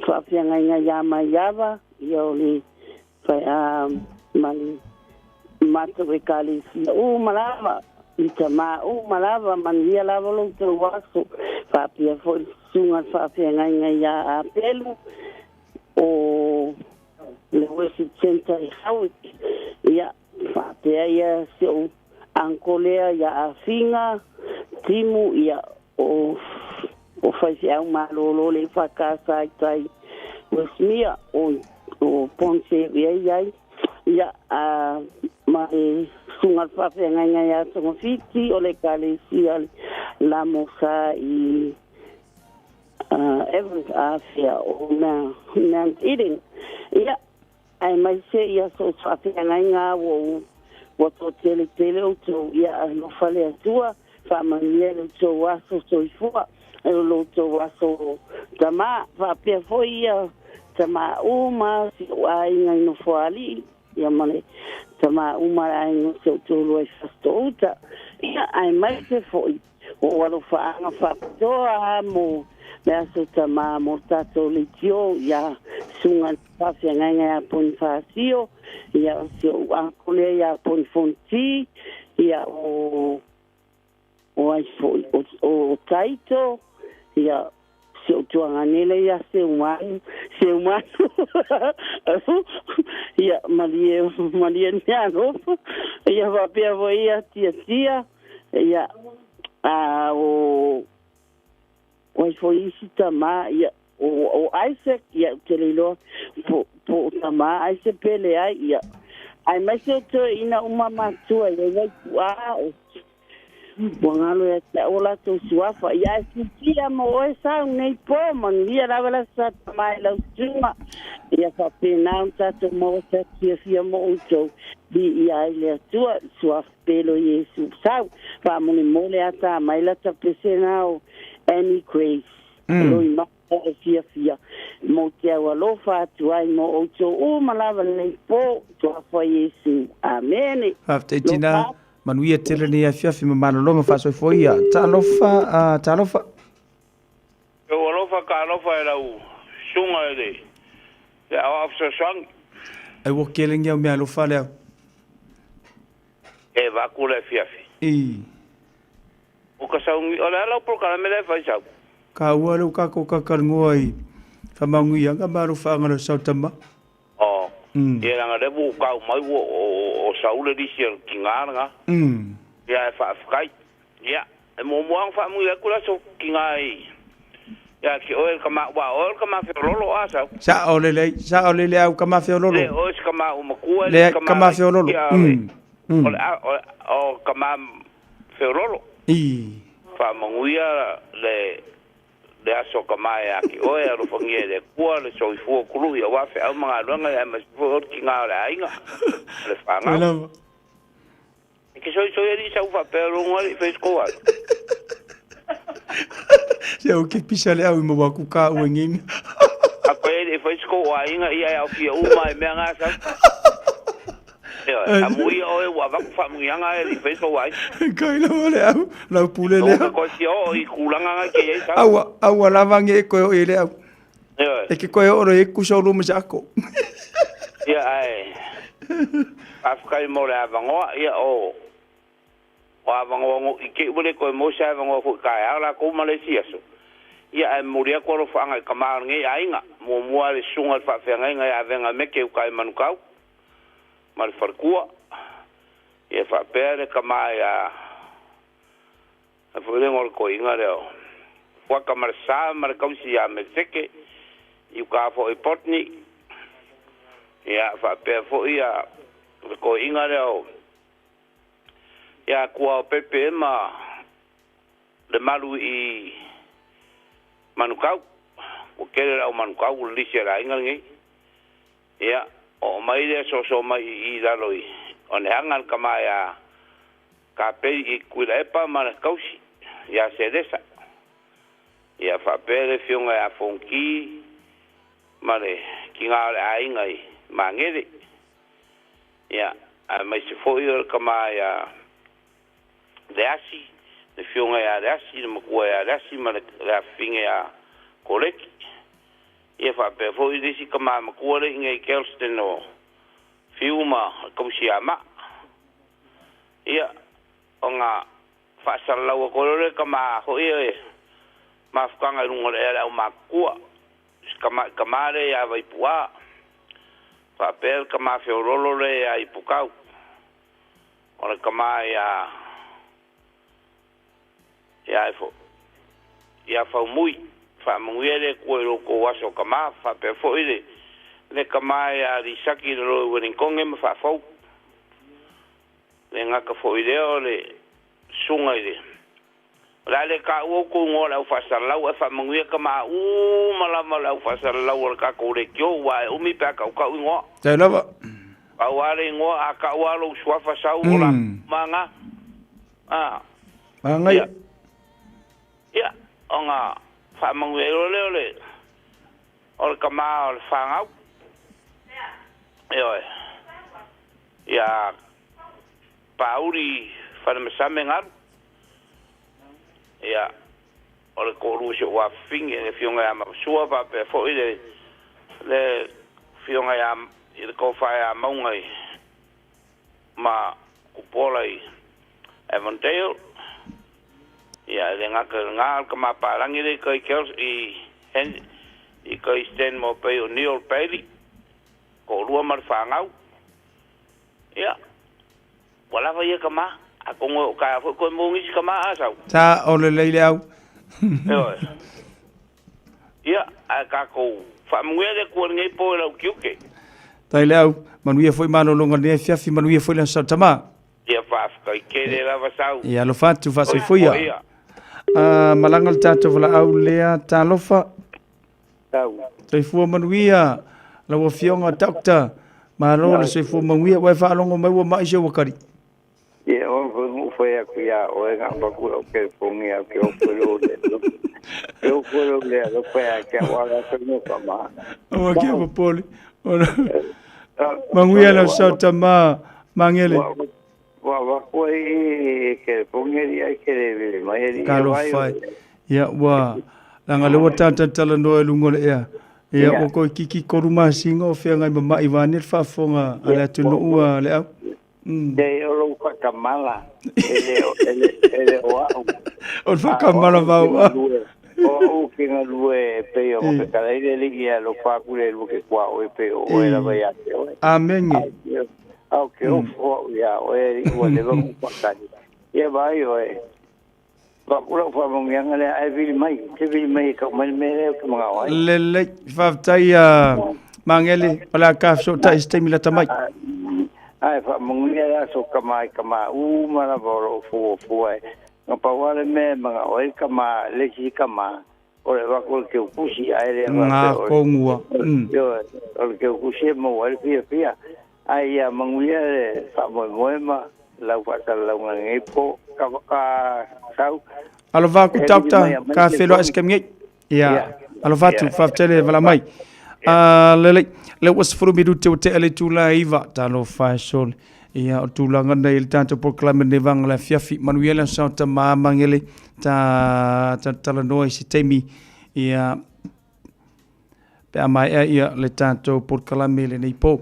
faafeagaiga ia Maiava, ia o le fai, a, ma le matou Ekalesia uma lava, i tamā uma lava, manuia lava lo outou aso. Faapea foi le susuga le faafeagaiga ia Apelu o le Worship Centre i Howick. Ia, faapea ia si ou uncle lea ia Afiga Timu, ia o o faifeau malolo le EFKS i tai Westmere o o Ponce i ai ai. Ia, a, ma le susuga le faafeagaiga ia Togafiti o le Ekalesia le Lamosa i Evans afea o Mount Eden. Ia, aemaise ia so o se faafeagaiga ua ou ua toateletele outou, ia alofa le Atua, faamanuia i lo outou aso soifua, i lo outou aso tamā, faapea foi ia tamā uma o si ou aiga i Nofoalii, ia ma le tamā uma o le aiga o si ou toalua i Fasitoo-uta. Ia, aemaise foi o ou alofaaga faapitoa lava mo le aso tamā mo le tatou leitio, ia susuga i le faafeagaiga ia Ponifasio, ia o si ou uncle lea ia Ponifonti, ia o o ai foi o, o Taito, ia si ou tuaganele ia Seumanu, Seumanu, Ia malie malie ni alofa. Ia faapea foi ia tiatia. Ia a o oi foi isi tamā ia o Isaac ia ou te le iloa po o tamā Isaac pe leai ia aemaise o toeaina uma matua i ai vaipuā o ua galo ia te a'u o latou suafa ia ae fiafia mo oe sau nei po manuia lava le aso sa tamā i lau susuga ia faapena ona tatou maua se atu fiafia mo ʻoutou viia ai le Atua i suafa pele o Iesu sau faamolemole a tā mai lata pese na o Annie Grace Loimata e fiafia mo te au alofa atu ai mo ʻoutou uma lava lenei po suafa o Iesu. Amene. Faafetai tina, manuia tele lenei afiafi ma malologa faasoifua ia. Talofa, talofa. Ou alofa ka alofa e lau susuga i le aoao fesoasoani. Ai ua kele ni au mea alofa le au. E vaku le afiafi. I. O ka sauni, o le a lau polokalame lea e fai sau? Ka ua leu kako kakaligoa i faamanuiaga ma alofaaga le sau tama. O, ia leaga lea ua ou kau mai ua o sau le lisi a le tiga lena. Ia e faafetai. Ia, e muamua ona faamanuia atu le aso tiga i ia te oe le tama, aua o oe o le tama feoloolo a sau. Sao lelei, sao lelei au tama feoloolo. Le oe se tama ua matua, le tama feoloolo. O le o tama feoloolo. I. Faamanuia le le aso tama ia te oe, alofagia e le Atua le soifua kulu'i aua feau ma galuega aemaise foi o le tiga o le aiga ma le fanau. E ke soisoi alii sau faapea logo alii fai skou ai. Se au ke pisa le au i mau aku ka ue ngi. A koe alii fai skou aiga ia e aofia uma e mea ngā sau. A muia oe ua avaku whaamungianga e alii fai skou ai. Kai lawa le au, lau pule le au. Koe fia o i kulanga ngai ke iai sau. Aua, aua lava nge e koe o i le au. E ke koe o e kusa o luma sa ako. Ia ae. Faafetai mo le avanoa, ia o o avanoa no i te i ua le toe maua se avanoa foi taeao latou ma le isi aso. Ia ae momoli atu alofaaga i tama o lenei aiga, muamua le susuga i le faafeagaiga ia Avega Meke uta i Manukau ma le faletua, ia faapea le tama ia Ai foi le igoa o le toeaina lea o Fuata ma le Sa ma le tausi ia Meleseke i uta foi i Botany. Ia faapea foi ia le toeaina lea o ia Tuaopepe ma le malu i Manukau. Ua tele le au Manukau ua lilisi e le aiga lenei. Ia, oo mai lea soso mai i i lalo i Oneaga le tama ia Kapei i Tuilaepa ma le tausi ia Selesa. Ia faapea le afioga ia Fonoti ma le tiga o le aiga i Magele. Ia, aemaise foi o le tama ia Leasi, le afioga ia Leasi, le matua ia Leasi ma le afafine ia Koleki. Ia faapea foi le isi tama matua lea i inei i Kelston o Fiu ma tausi ia Maa. Ia, ona faasalalau atu ai loa lea tama foi ia e mafutaga i luga o le ea le aumatutua, si tamai tama lea ia Vaipuā, faapea le tama feoloolo lea ia Ipukau, o le tama ia ia ia Faumui. Faamanuia le Atua i lo outou aso tama, faapea foi le le tama ia Lisaki i lalo i Ueligitone ma Faafou. Le gata foi lea o le susuga i le O le a le taua outou igoa o le au faasalalau ae faamanuia tama uma lava o le au faasalalau o le tatou leitio aua e umi pe a tautau igoa. Tau lava. Pau lava le igoa a tau lava lou suafa sau o la ma ga. A. Manaia. Ia, ona faamanuia ai loa lea o le o le tama o le fanau. Ioe. Ia Pauli Falemasame Galu. Ia, o le toalua o si ou afafine, le afioga ia Mavasua faapea foi le le afioga ia i le tofa ia Mauga i ma Tupuola i Avondale. Ia, e le gata i lena, o le tama palagi lea i tai i i Stanmore Bay o Neil Bailey. To'alua ma le fagau. Ia. Ua lava ia kamā. Atonu e oo taeao foi toe maua nisi kamā a sau. Sa o lelei le au. Ioe. Ia, ae tatou faamanuia le Atua i lenei po i lau tiute. Tai le au, manuia foi malologa lenei afiafi, manuia foi le Aso Tama. Ia faafetai tele lava sau. Ia alofa atu faasoifuia. Malaga le tatou valaau lea, talofa. Tau. Soifua manuia lau Afioga Doctor. Malo le soifua manuia. Ua e faalogo mai ua mai si ou akali. Ia o foi ngu fai aku ia oe nga paku o ke pongi au ke o lo le. Ke o lo le lo pa ke wa la ke no ka ma. O ke popole. Manuia lau sao tama Mangele. Wa wa ko i ke pongi ri ai ke le mai ri. Talofa. Ia ua laga lea ua tatou talanoa i luga o le ea. Ia ua koe kiki 3 masina o feagai ma ma'i vaeane le faafofoga a le atunuu a Leau. Nei o lou faatamala e le e le e le o a'u. O le faatamala vau. O a'u ou te galue e pei ona fetalai le Alii e alofa atu le lua ke kuaʻo e pei o oe lava ia te oe. Amene. A o ke ofo a'u iā oe Alii ua leva ona ou faatali. Ia vaai oe. Avatu lau faamanuiaga lea ae vili mai, te vili mai e tau mai le mea lea ou te manao ai. Lelei, faafetai a Magele, o le a ka fesootai i se taimi lata mai. Ae faamanuia le aso kama i kama uma lava o loo fuafua e. Na pau lava le mea e manao ai le kama, le isi kama, o le avatu o le keukusi ae le faapea o le. Gakogua. Ioe, o le keukusi e maua ai le fiafia. Ae ia manuia le faamoemoe ma lau faasalalauga i lenei po. Ka ka sau. Alofa atu Doctor, ka feiloai se taimi nei. Ia, alofa atu, faafetai le vala mai. Lelei, lea ua 10 minute ua tea le itula e 9, talofa e sole. Ia, o tulaga nei i le tatou polokalame lenei vaega o le afiafi. Manuia le aso tama Magele, ta talanoa i se taimi, ia, pe a maea ia le tatou polokalame i lenei po.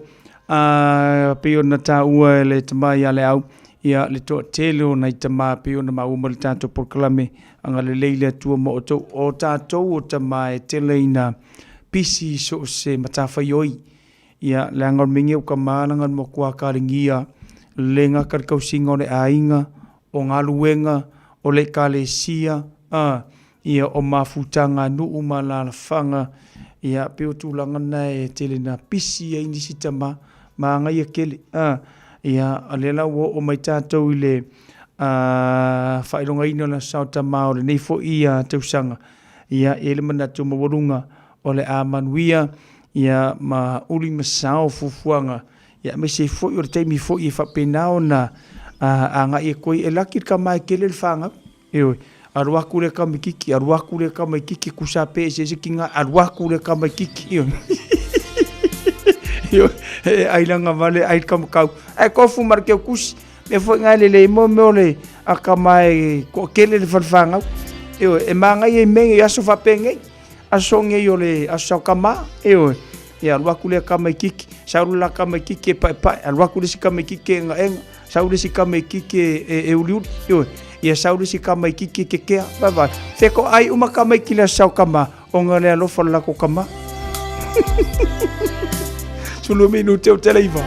A pei ona taua e le tama ia Leau, ia le toatele o nai tama pei ona maua mai le tatou polokalame, agalelei le Atua ma outou. O tatou o tama e tele ina pisi i so o se matafaioi. Ia, leaga o le mea nei o tama leaga o le matua kaligia le gata i le tausiga o le aiga, o galuega, o le ekalesia, a, ia, o mafutaga a nuu ma alaalafaga, ia, pei o tulaga na e tele ina pisi ai nisi tama, manaia tele, a, ia, o lea la ua oo mai tatou i le a, faailogaina o le Aso Sa o Tama o lenei foi tausaga, ia, e i ai le manatu maualuga o le a manuia, ia, ma uli ma sao fuafuaga, ia, aemaise ai foi o le taimi foi e faapena ona agai atu ai, e laki le tama e tele le fanau. Ioe, alu atu lea tamaititi, alu atu lea tamaititi, tusa pe eseese tina, alu atu lea tamaititi, ioe. Ioe, e ai lana vale, ai le kamakau. Ae tofu ma le keukusi, mea foi na e lelei mo mea o le akamai e toatele le falefanau. Ioe, e manaia i mea nei, aso faapenei, aso nei o le aso saokama, ioe. Ia alu atu lea tamaititi, sau le la tamaititi e paepae, alu atu le isi tamaititi e egaega, sau le isi tamaititi e uliuli, ioe. Ia sau le isi tamaititi e kekea, vaavaai. Fetoai uma tamaiti i le aso saokama, ona le alofa o le latou tama. 10 minute o te leiva.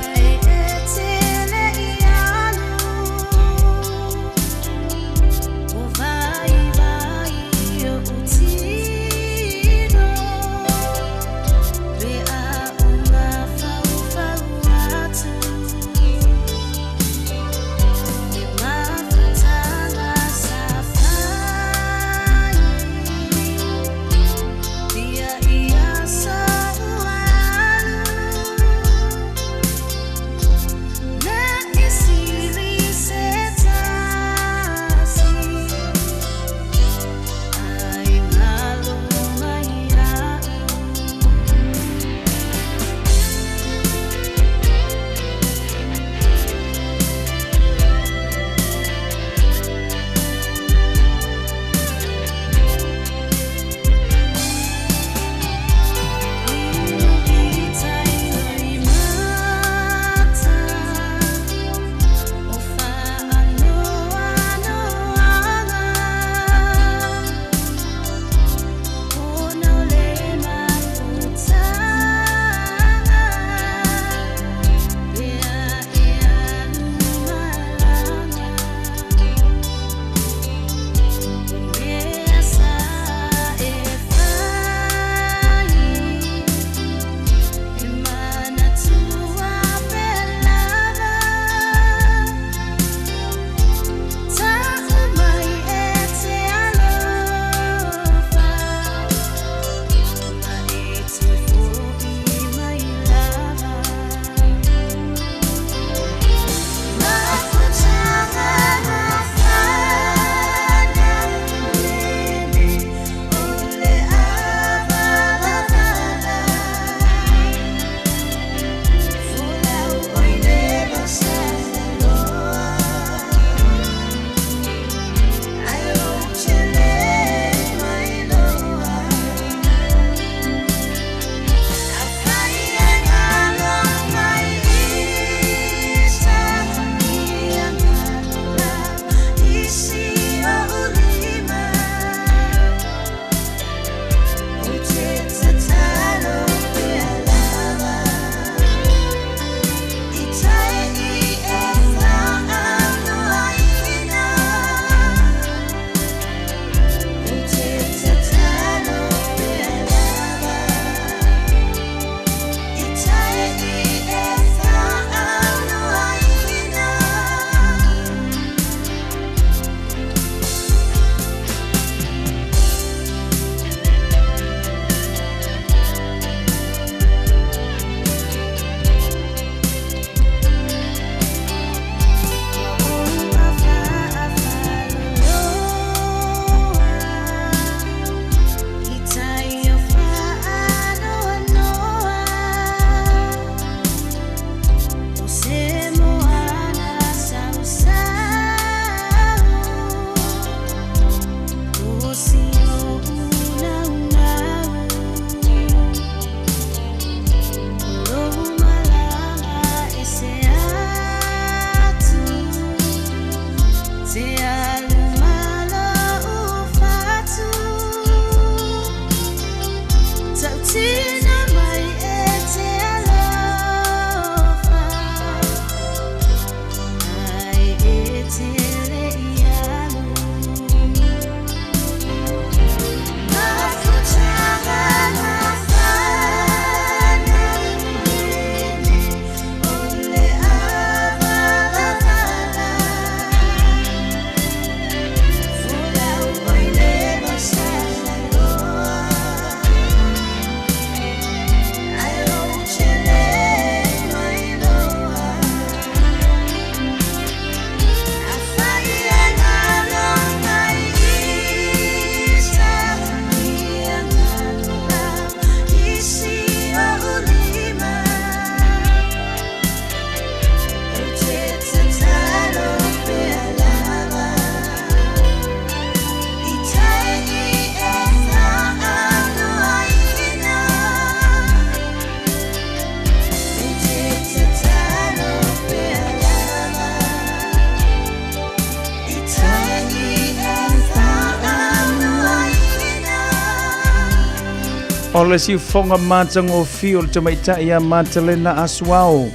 O le siufoga matagofie o le tamaitai ia Matalena Asuao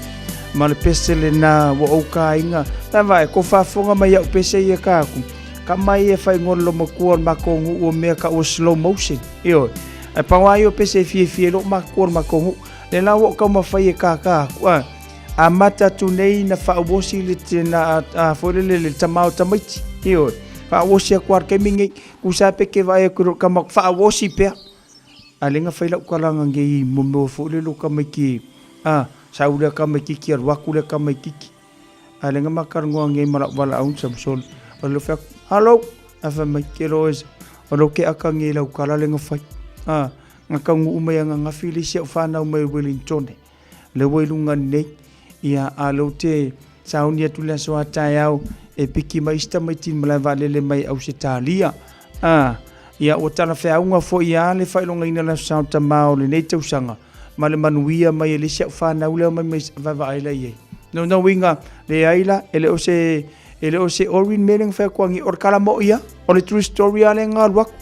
ma le pese lena ua ou kāiga. Lava e ko faafofoga mai au pese ia ka aku. Ka mai e whai ngolo makua o le mako ngu o mea ka ua slow motion. Ioe. Ai pawa ai o pese e fiefie lo makua o le mako ngu. Le la ua kau mawhai e kākā aku. A, a mata atu nei na whaawosi le te na a, a foi le le le tamao tamaiti. Ioe. Whaawosi aku ar kemi ngei. Kusa peke vai aku ro kama whaawosi pea. A lenga whai lau kalanga ngei mo mea foi le lo kamaiki. A, sa ule kamaikiki alu aku le kamaikiki. A lenga makarangoa ngei ma lau wala aun sa musol. O le whea, hello, a wha mai ke lo ese. O lo ke aka ngei lau kala lenga whai. A, nga kaungu umai anga ngafi le isi au whanau mai Wellington. Le wai lunga nei, ia a lo te sauni atu le aso a tae au, e piki mai ista mai tin malai wa lele mai au se talia. A, ia ua tala wheaunga fo ia le whailonga ina la sao tamā o le nei tausanga, ma le manuia mai e le isi au whanau leo mai mai vava ai la iei. No no winga, le ai la, e le o se, e le o se orin me lenga whea kuangi, o le kala mo ia, o le true story a le ngā luaku.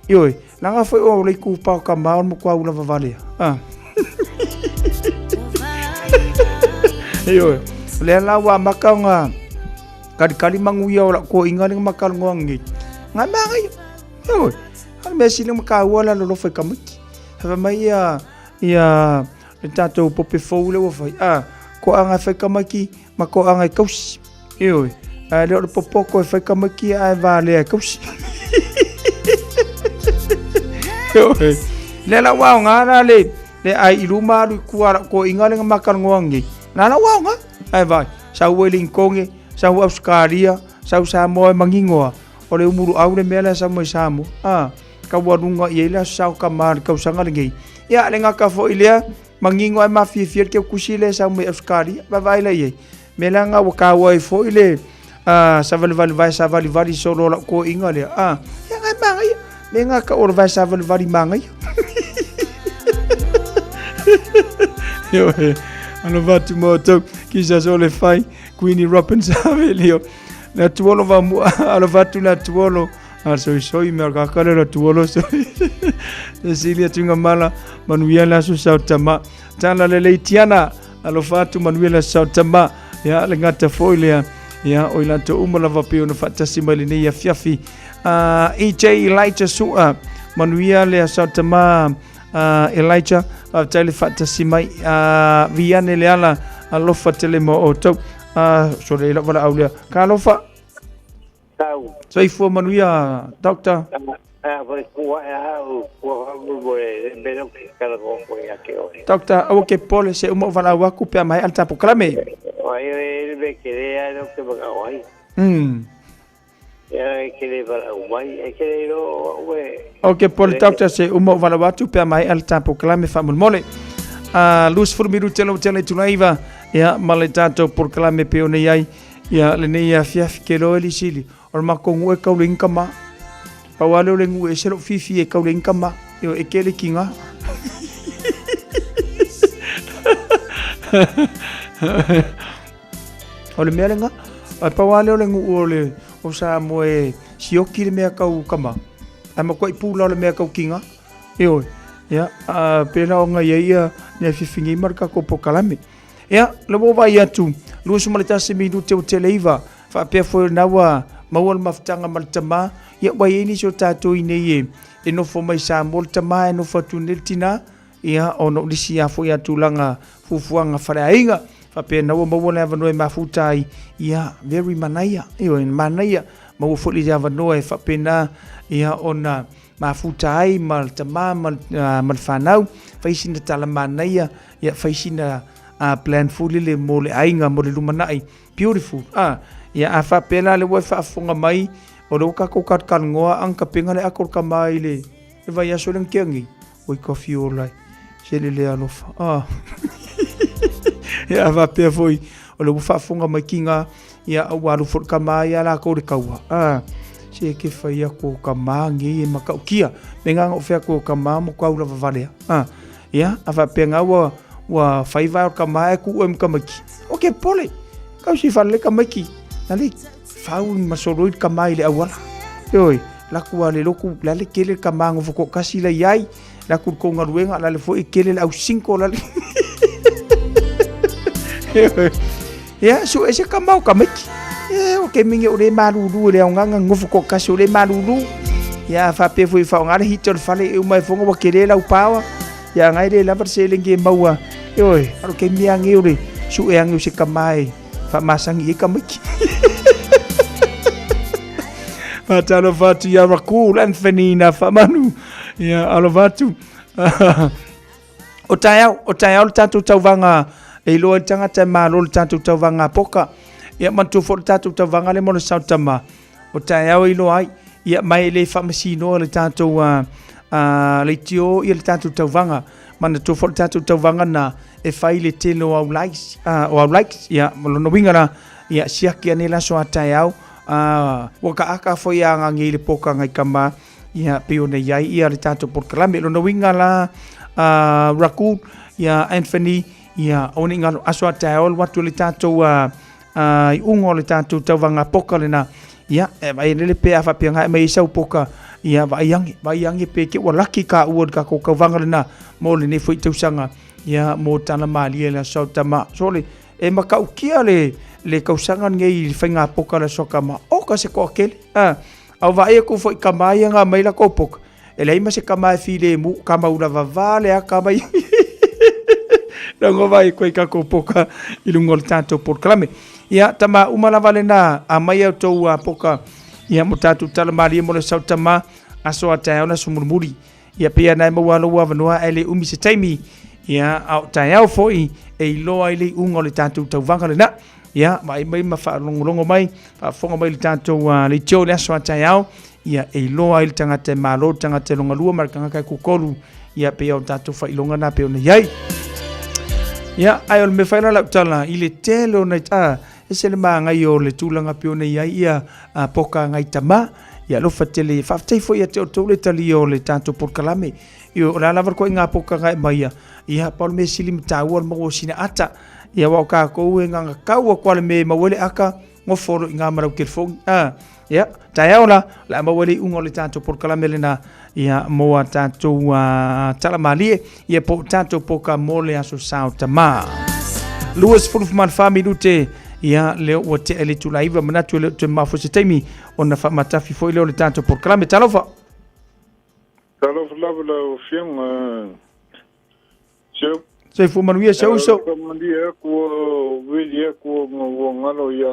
Ioi, langa foi o le ku pao ka mao mo kwa ula vavalea. Ah. Ioi, le la wa maka nga kali kali manguia o la ko inga lenga maka ngoa ngi. Nga manga ia. Ioi, hale me sile maka ua la lolo foi kamiki. Hawa mai ia ia le tātou pope fou le ua fai. Ah, ko anga fai kamaki ma ko anga e kausi. Ioi, a le o le popoko e fai kamaki a e vālea e kausi. Ioi, le la wao ngā rā le, le ai i luma alu i kua la ko inga lenga makarangoa ngi. Nā la wao ngā, ai vai, sau e Linkonge, sau Australia, sau Samoa e mangingoa, o le umuru au le mea lea sau mai Samoa. Ah, ka ua lunga i ei la sau ka mā le kausanga le ngei. Ia, le ngaka fo i lea, mangingoa e mafiafia le keu kusi le sau mai Australia, vai la i ei. Me la ngā ua kāua ai foi le a savalivali vai savalivali solo la ko inga le a ia ngai manga ia me ngā ka ora vai savalivali manga ia. Io e ano vatu moto ki sa so le fai Queenie Robin save lio na tuolo va mu alo vatu na tuolo a soi soi me ka kale la tuolo soi Cecilia tunga mala manuia la su sau tama tala le leitiana Alofa atu manuia le aso tama. Ia le ngata foi lea. Ia o i latou uma lava pei ona faatasi mai lenei afiafi. EJ Elijah Sua manuia le aso tama Elijah. Faafetai le faatasi mai. Viane le ala alofa tele mo outou. Sole lau valaau lea. Ka alofa. Tau. Soifua manuia, Doctor. A foi kua e au, kua whamuru e mero ki kara ko koe a ke oe. Doctor, aua ke pole se uma o valaau aku pe a mai ala tapo kalame. Ai e le me ke le ai no ke maka oai. Ia e ke le valaau mai, e ke le ro ue. O ke pole doctor se uma o valaau atu pe a mai ala tapo kalame whamulmole. 20 miru telo tele tulaiva, ia ma le tatou polokalame pe o nei ai. Ia lenei afiafi ke loa le sili o le makou nuu e kau le inkama. Pau lava lea o le nuu e ese lou fifi e kau le inkama. Ioe e kele kiga. O le mea lena, ae pau lava lea o le nuu o le o Samoa e sioki le mea kau kama. Ae matuai pula o le mea kau kiga. Ioe, ia, a pēlā o ngai ai ia ni afiafi nei ma le tatou polokalame. Ia, le ua vaai atu, 21 minute o tele iva, faapea foi na ua maua le mafutaga ma le tamā, ia ua i ai nisi o tatou i nei e, e nofo mai Samoa le tamā e nofo atu nei le tinā, ia, ona o nisi a foi a tulaga fuafuaga faleaiga, faapea na ua maua le avanoa e mafuta ai, ia, very manaia, ioe, manaia, maua foi le avanoa e faapena, ia, ona mafuta ai ma le tamā ma le fanau, fai sina tala manaia, Ia fai sina plan foi lele mo le aiga mo le lumanai. Beautiful. Ah, ia a faapea la le ua e faafofoga mai, o le ua tatou kalokalanoa ang kapenga le ako le kama i le le vaiaso le ngia ngi. Oi ka fiola e. Se le le alofa. Ah. Ia a faapea foi, o le ua faafofoga mai ki ngā, ia ua alu foi le kama ia lakou le kaua. Ah. Se ke fai aku o kama ngi e makaukia. Me ngā ngau fea ko kama mo kau lava valea. Ah. Ia, a faapea ngā ua, ua whai vai o ka mae ku ue ka maiki. O ke pole, kau si whale ka maiki. Na le, whau ma soroi ka mai le awala. Eoi, laku a le loku, la le kele ka mango foko kasi la iai. La ku kou galuega la le foʻi kele le au sinko la le ia suʻe se kama o kamaiti e o ke mingi o le malulu le aogaga gofo toʻatasi o le malulu ia faapea foi faaaoga le hita o le fale e uma e foga ua kele lau paoa ia agai le lava le selenge e maua ioe alo ke mea age o le suʻe age o se kamā e faamasagi ai kamaiti faatalofa atu ia Rakul Anthony na faamanu ia alofa atu o taeao o taeao le tatou tauvaga e iloa i le tagata e malo le tatou tauvaga poka ia manatua foi le tatou tauvaga le mo le sautama o taeao e iloa ai ia ma e le faamasinoa le tatou uh, uh, leitio ia le tatou tauvaga manatua foi le tatou tauvaga na e fai le tele o au likes uh, o au likes ia ma lona uiga la ia siaki ane le aso a taeao uh, ua kaaka foi a ngagi i le poka ngai kama ia pei ona i ai ia le tatou polokalame. Lona uiga la uh, Rakul, ia Anthony, ia aua ne i galo aso a taeao alu atu le tatou uh, uh, iuga o le tatou tauvaga poka lena. Ia, e vai lele pe a faapea gae mai ai sau poka, ia vaai age, vaai age pe ke ua laki ka ua le tatou tauvaga lena mo lenei foi tausaga, ia mo tala malie le aso tama. So le, e matautia le, le tausaga lenei i le faiga poka le aso tama, oka se toatele. Ah, Au vaai aku foi kama ia nga mai la kou poka. E leai ma se kama e filemu, kama ula vavā le aka mai. Longo vai koe ka kou poka i lunga o le tātou polokalame. Ia, tama uma lava lena, a mai au tou a poka. Ia, mo tātou tala malie mo le sau tama, aso a taeao na sumulimuli. Ia, pei ana e maua lou avanoa ae le umi se taimi. Ia, a o taeao foi e iloa ai le iuga o le tātou tauvaga lena. Ia, vaai mai ma faalogologo mai, faafofoga mai le tatou uh, leitio i le aso a taeao, ia e iloa ai le tagata e malo, le tagata e logalua ma le tagata e kukolu, ia pei o tatou faailoga na pei ona i ai. Ia, ai o le mea whai la lau tala, i le tele o nei, a, e se le maangai o le tūlanga pei ona i ai ia a, poka ngai tama, ia alofa tele, faafetai foi ia te outou le talia o le tatou polokalame, Ioe, o le a lava le koʻiga poka gae mai ia, ia, pau le mea sili ma tāua o le maua o sina ata. Ia, aua o kākou e nganga kau aku a le mea e maua ai le aka, gofo loa i ngā ma lau telefoni. A, ia, taeao la, o le a maua ai le iuga o le tātou polokalame lena, ia, mo a tātou uh, tala malie, ia, po o tātou poka mo le aso sao tamā. 24 minute, ia, lea ua tea i le itula 9, manatu e le o toe mafua se taimi, ona faamatafi foi lea o le tātou polokalame. Talofa! Talofa lava lau Afioga Seu. Soifua manuia se uso. Faamalie aku o vili aku o nga ua ngalo ia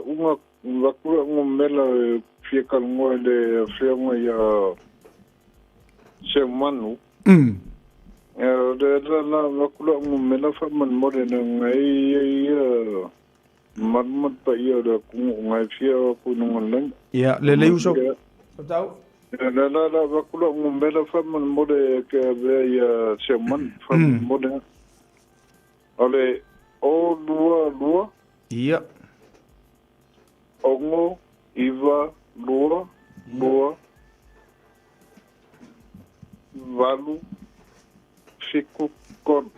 unga vakura ngo mela e fia kalongoa i le Afioga ia Seu Manu. O le la la vakura ngo mela faamolemole na ngai ia ia malumalu paia o le atunuu ngai fia o aku i luga o le lagi. Ia, lelei uso. Tau. La la la avatu lau numera faamolemole e te avea ia Seumanu faamolemole. O le o lua lua. Ia. Ono iva lua lua valu fitu tolu.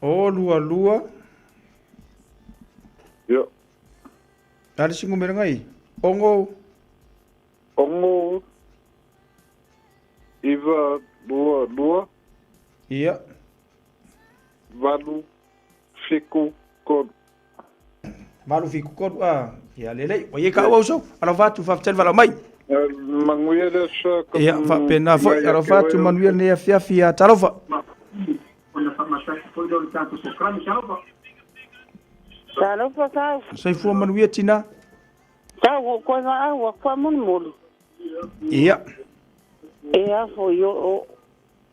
O lua lua. Ia. A le isi numera ngai? Ono. Ono, iva, lua, lua. Ia. Valu, fitu, tolu. Valu, fitu, tolu. Ah, ia lelei. Ua i ai ka au uso. Alofa atu, faafetai le valaau mai. Manuia le aso. Ia, faapena foi. Alofa atu, manuia lenei afiafi. Ia, talofa. Talofa tau. Soifua manuia tina. Tau o koe nga au a faamolemole. Ia. E a foi o o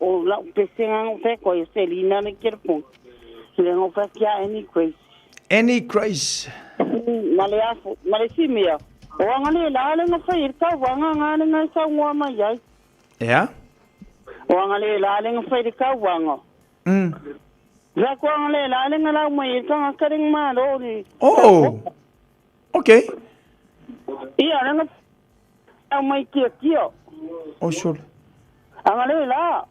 o lau pesega ngo fe koe o Selina le telefoni. Le ngo fe kia Annie Grace. Annie Grace. Ma le afo, ma le simia. O anga le la le nga fai i le tauvaga nga le nga e saunoa mai ai. Ea? O anga le la le nga fai le tauvaga. La ko anga le la le nga lau mai i le tagata le nga malo le. Oh. Okay. Ia le nga lau mai kia kia. Oh sure. Anga le la.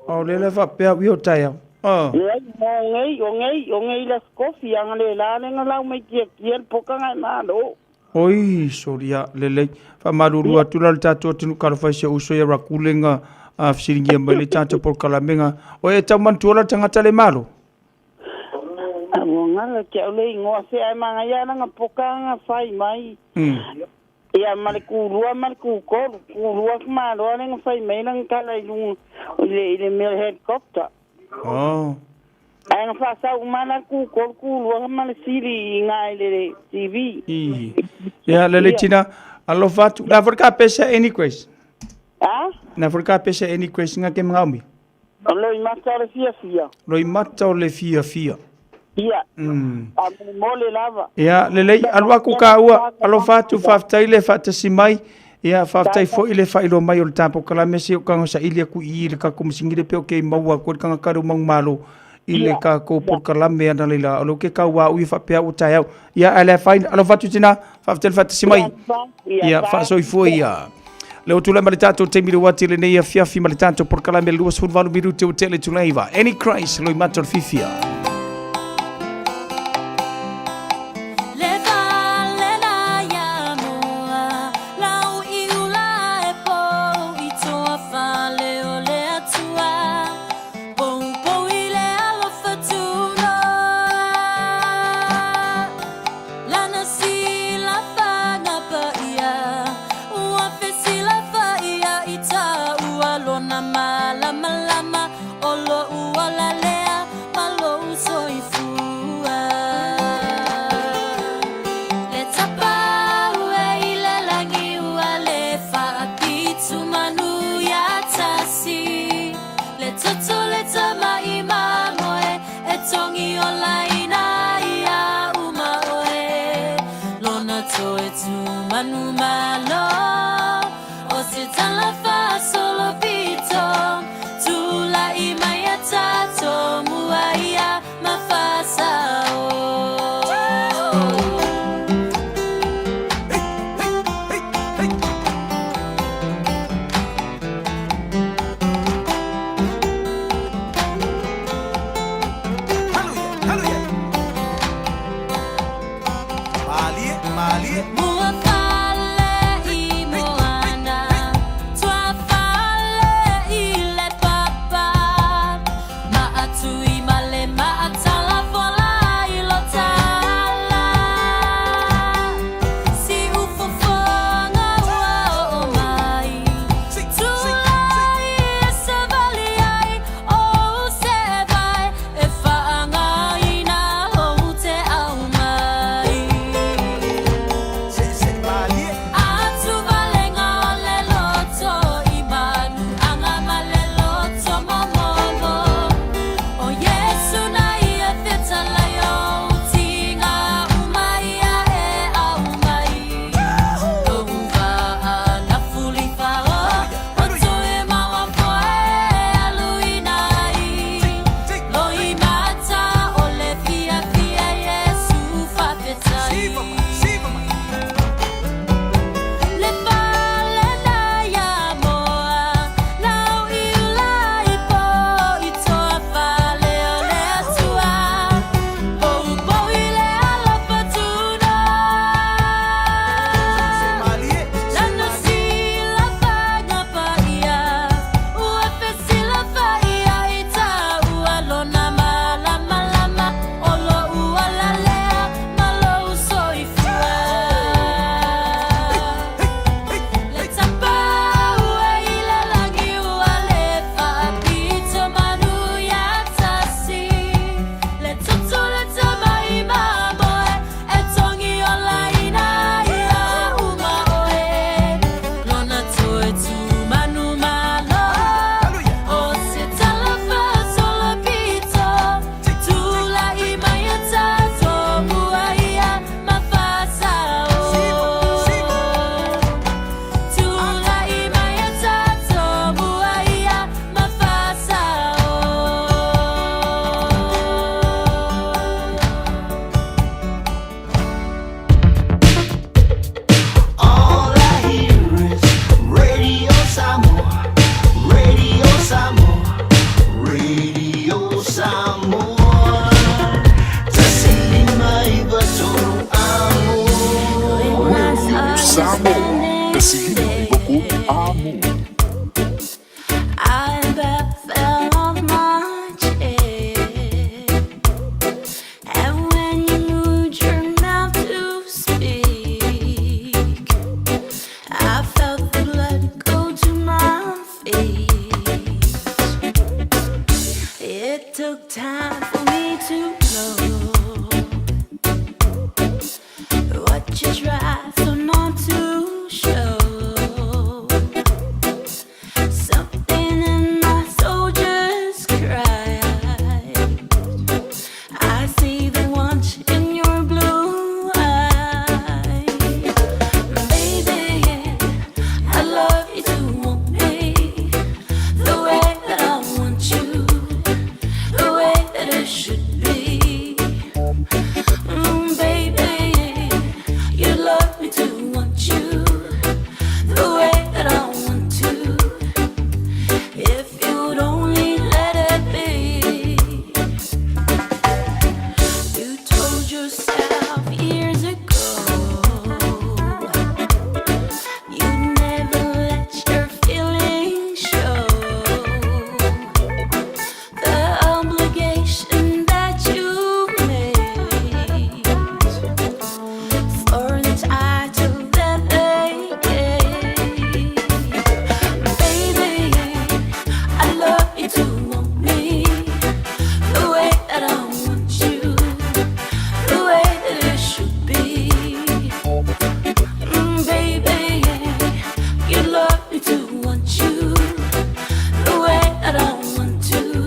Oh le le fa pea wi o tai au. Oh. Le ai mo ngei o ngei o ngei la skofi anga le la le nga lau mai kia kia le poka nga malo. Oi, sori ia, lelei. Faamalulu atu la le tatou atunuu talofa i si ou uso ia Rakulenga fesiligia mai le tatou polokalamega. O e tau manatua la le tagata le malo? Ua galo te au le igoa se ae manaia lana poka na fai mai. Ia ma le kulua ma le kukolu, kulua ka maloa le na fai mai lana tala i luga i le mea o le helicopter. Oh. Ae na faasau uma la le kukolu kulua ma le sili i ina i le TV. I. Ia lelei tina, alofa atu. Na foi ka pesa any grace. A? Na foi ka pesa any grace nga ke mga O Loimata o le fiafia. Loimata o le fiafia. Ia. A mole lava. Ia, lelei, alu aku kāua, alofa atu, faafetai le faatasi mai. Ia, faafetai foi le faailoa mai o le ta polokalame se o kaga saili aku i i le kako masini le pe o ke maua aku le tagata le manumalo i le kako polokalame ana leila o le ke kau a ui faapea ua taeao. Ia, ae le afaina, alofa atu tina, faafetai le faatasi mai. Ia, faasoifua ia. Le ua tulai ma le tatou taimi le uati lenei afiafi ma le tatou polokalame le 28 minute ua tele tulaiva. Any Christ, Loimata o le Fifia. Lana silafaga paia, ua fesilafaia i taua lona malamalama o lou ola lea ma lou time for me to know what you try so not to show. Something in my soul just cried. I see the want in your blue eyes, baby. I love you to want me the way that I want you, the way that it should be. Baby, you love me to want you the way that I want to. If you'd only let it be. You told yourself years ago you'd never let your feelings show. The obligation that you made for the title that they gave. Baby, I love you to want me the way that I want you, the way that it should be. Baby, you love me to want you the way that I want to.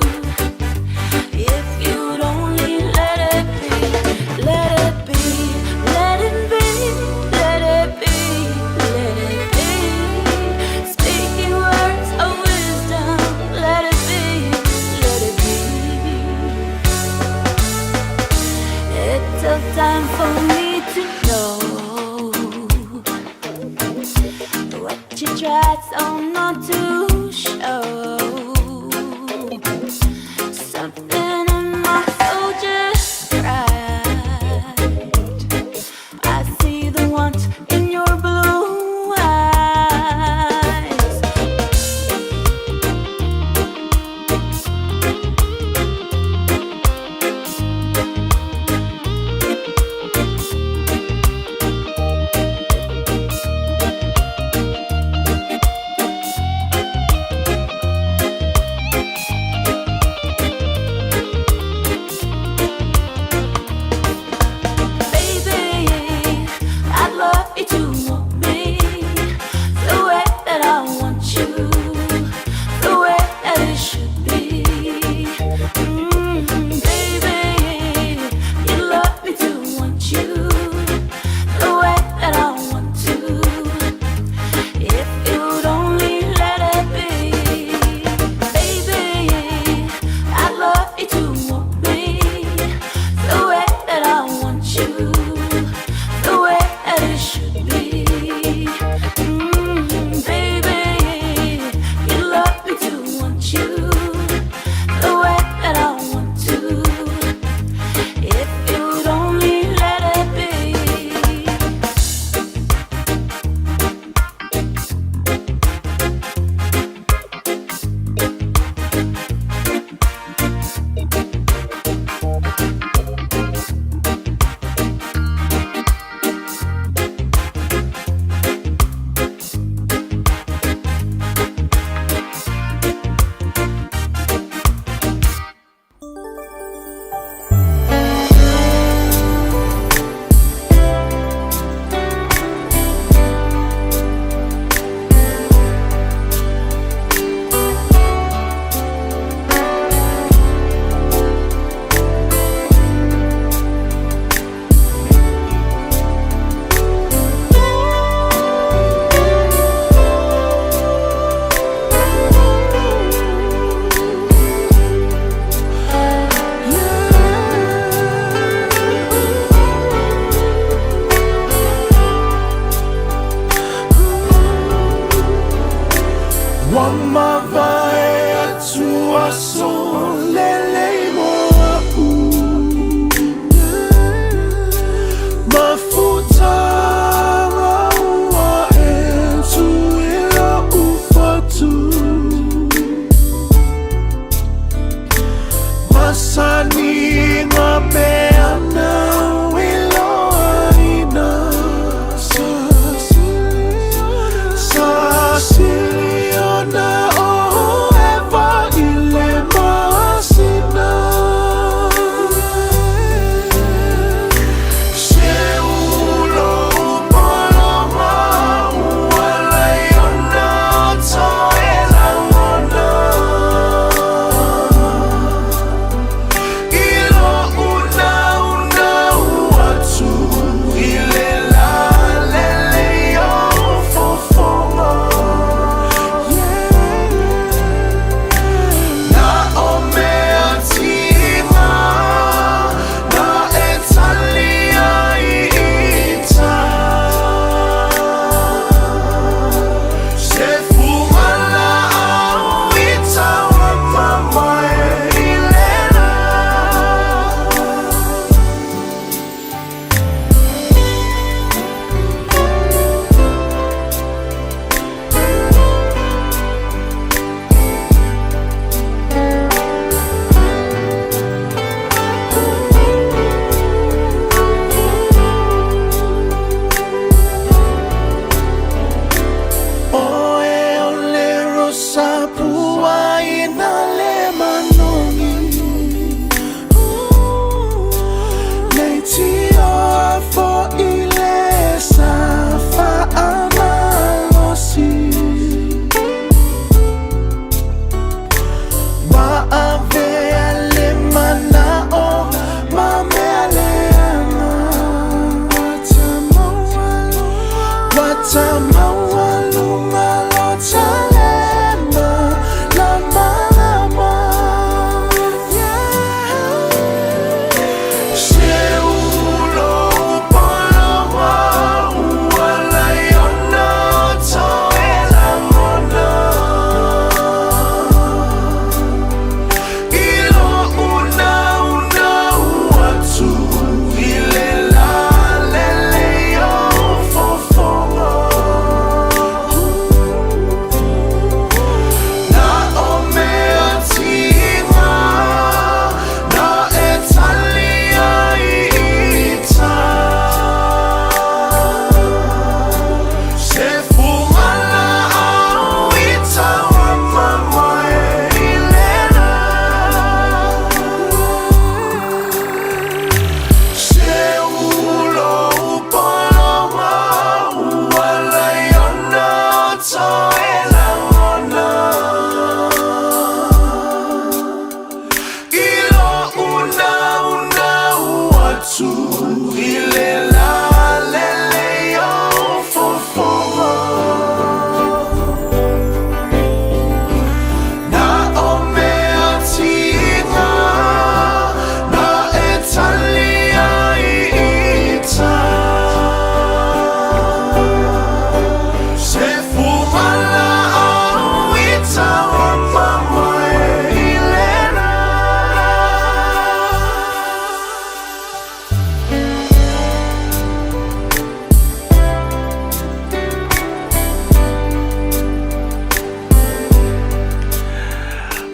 If you'd only let it be, let it be, let it be, let it be, let it be. Speaking words of wisdom, let it be, let it be. It's a time for me to know what you tried so not to show. Something in my soul just cried. I see the want in your blue eyes.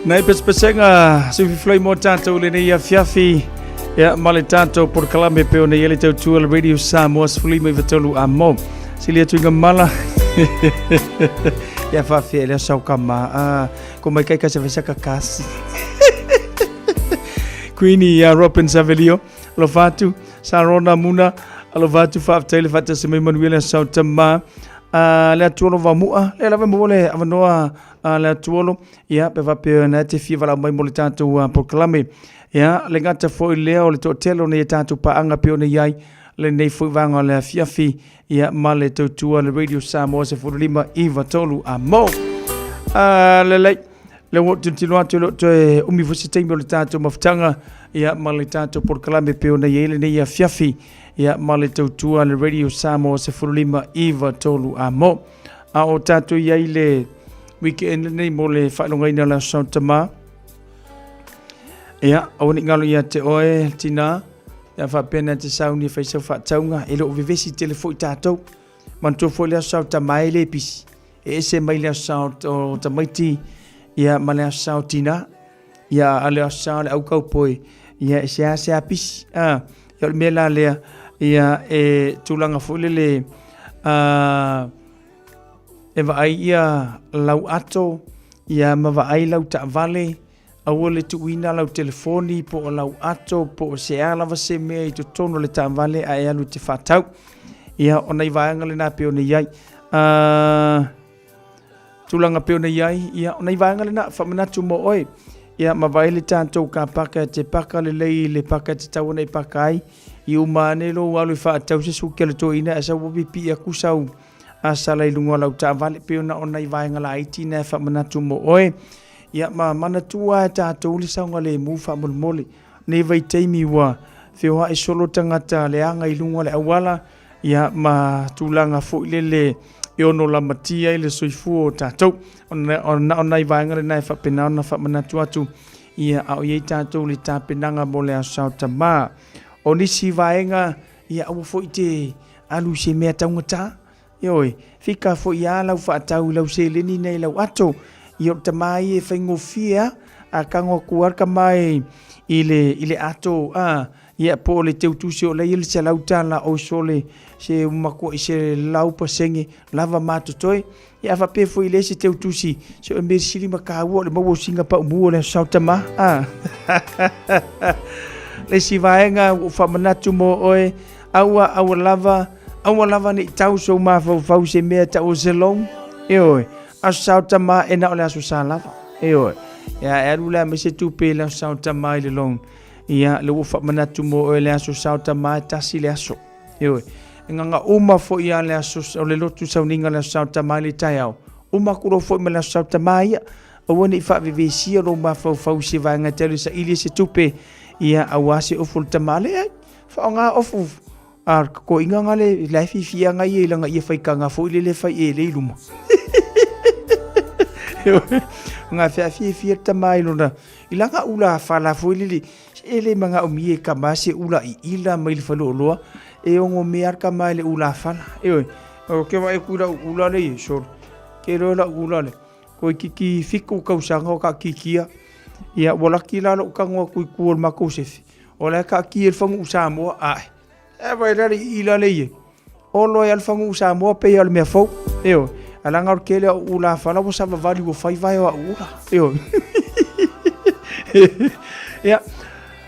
Nai pesepesega sufifulai mo tātou lenei afiafi ia ma le tātou porokalame pe o nei ele tautua le Radio Samoa 13 a mo. Sili atu inga mala. Ia whawhia le sau ka ma. Ah, ko mai kai ka se whaisaka kasi. Queenie ia Robin Savelio. Alofa atu, Sarona Muna. Alofa atu whaafetai le whaatasi mai manuia le sau tama. Le atuolo vamua, le lava mo le avanoa le atuolo. Ia, pe faapea na te fia valaau mai mo le tatou polokalame. Ia, le gata foi lea o le toatele o nei tatou paaga pei ona i ai lenei foi vaega o le afiafi, ia, ma le tautua le Radio Samoa 15 93 a mo. Lelei, le ua tilotilo atu e le o toe umi foi se taimi o le tatou mafutaga, ia, ma le tatou polokalame pei ona i ai lenei afiafi, ia, ma le tautua le Radio Samoa 15 93 a mo. A o tatou i ai le weekend lenei mo le faailogaina o le Aso Sao Tama. Ia, aua ne i galo ia te oe, tinā, ia faapea te sauni e fai sau faatauga, e le o vevesi tele foi tātou. Manatua foi le Aso Sao Tama e le pisi. E ese mai le Aso Sao o tamaiti, ia ma le Aso Sao tinā. Ia, a le Aso Sao le au kaupoi, ia e sea sea pisi. Ah, ia o le mea la lea, ia e tulaga foi lele, e vaai ia lau ato, ia ma vaai lau taavale, aua le tuuina lau telefoni po o lau ato po o se a lava se mea i totonu o le taavale a e alu e te faatau. Ia, o nai vaega lena pei ona i ai. Tulaga pei ona i ai, ia, o nai vaega lena, faamanatu mo oe. Ia, ma vaai le tatou car paka e te paka lelei i le paka e tatau ona e paka ai. I uma ane lou alu e faatau se suki a le toeaina ae sau ua pipii atu sau asala i luga o lau taavale. Pei ona o nai vaega laiti na e faamanatu mo oe. Ia, ma manatua e tatou le saogalemu faamolemole. Nei vaitaimi ua feoai solo tagata leaga i luga o le auala, ia ma tulaga foi lele e ono lamatia ai le soifua o tatou. Na o nai vaega lena e faapena ona faamanatu atu, ia a o i ai tatou le tapenaga mo le Aso Sao Tama. O nisi vaega, ia aua foi te alu i se mea taugata. Ioe, fika foi a lau faatau i lau seleni nei lau ato. Ia o le tama ia e faigofie a, a tago atu a le tama i le ato a, ia po o le teutusi o lea i le $100 oi sole se matua i se 100% lava ma totoe. Ia a faapea foi i le isi teutusi se o le mea sili ma taua o le maua o singa paumu o le aso sao tama a. Le isi vaega ua ou faamanatu mo oe, aua aua lava Aua lava ne i tau sou mafaufau i se mea e tau o se loan. Ioe. Aso sao tama e na o le aso sa lava. Ioe. Ia e alu lea mai se tupe i le aso sao tama i le loan. Ia le ua faamanatu mo oe le aso sao tama e tasi le aso. Ioe. E nganga uma foi a le aso o le lotu sauniga le aso sao tama i le taeao. Uma atu loa foi ma le aso sao tama ia. Aua ne i faavevesia lou mafaufau i se vaega e te alu e saili ai se tupe. Ia aua se ofu o le tama. Leai. Faaaoga ofu A ko inga nga le la fi fi nga ye langa ye fai kanga fo ile le fai e le luma. Nga fi fi fi ta mai lona. Ila nga ula fa la fo ile e le manga o mi e kama se ula i ila mai le falo loa e ongo me ar kama le ula fa la. E oi. O ke wa e kula ula le ye sor. Ke lo la ula le. Ko kiki fiku kausanga o ka kikia. Ia ua laki la lo kango ku ku o makou sefi. O la ka ki el fangu Samoa ae. E vai la i la le ie. Olo e al fangu Samoa pe al mea fou. Eo. Alanga o kele o ula fala ua sa vavali ua fai vai o ula. Eo. Ia.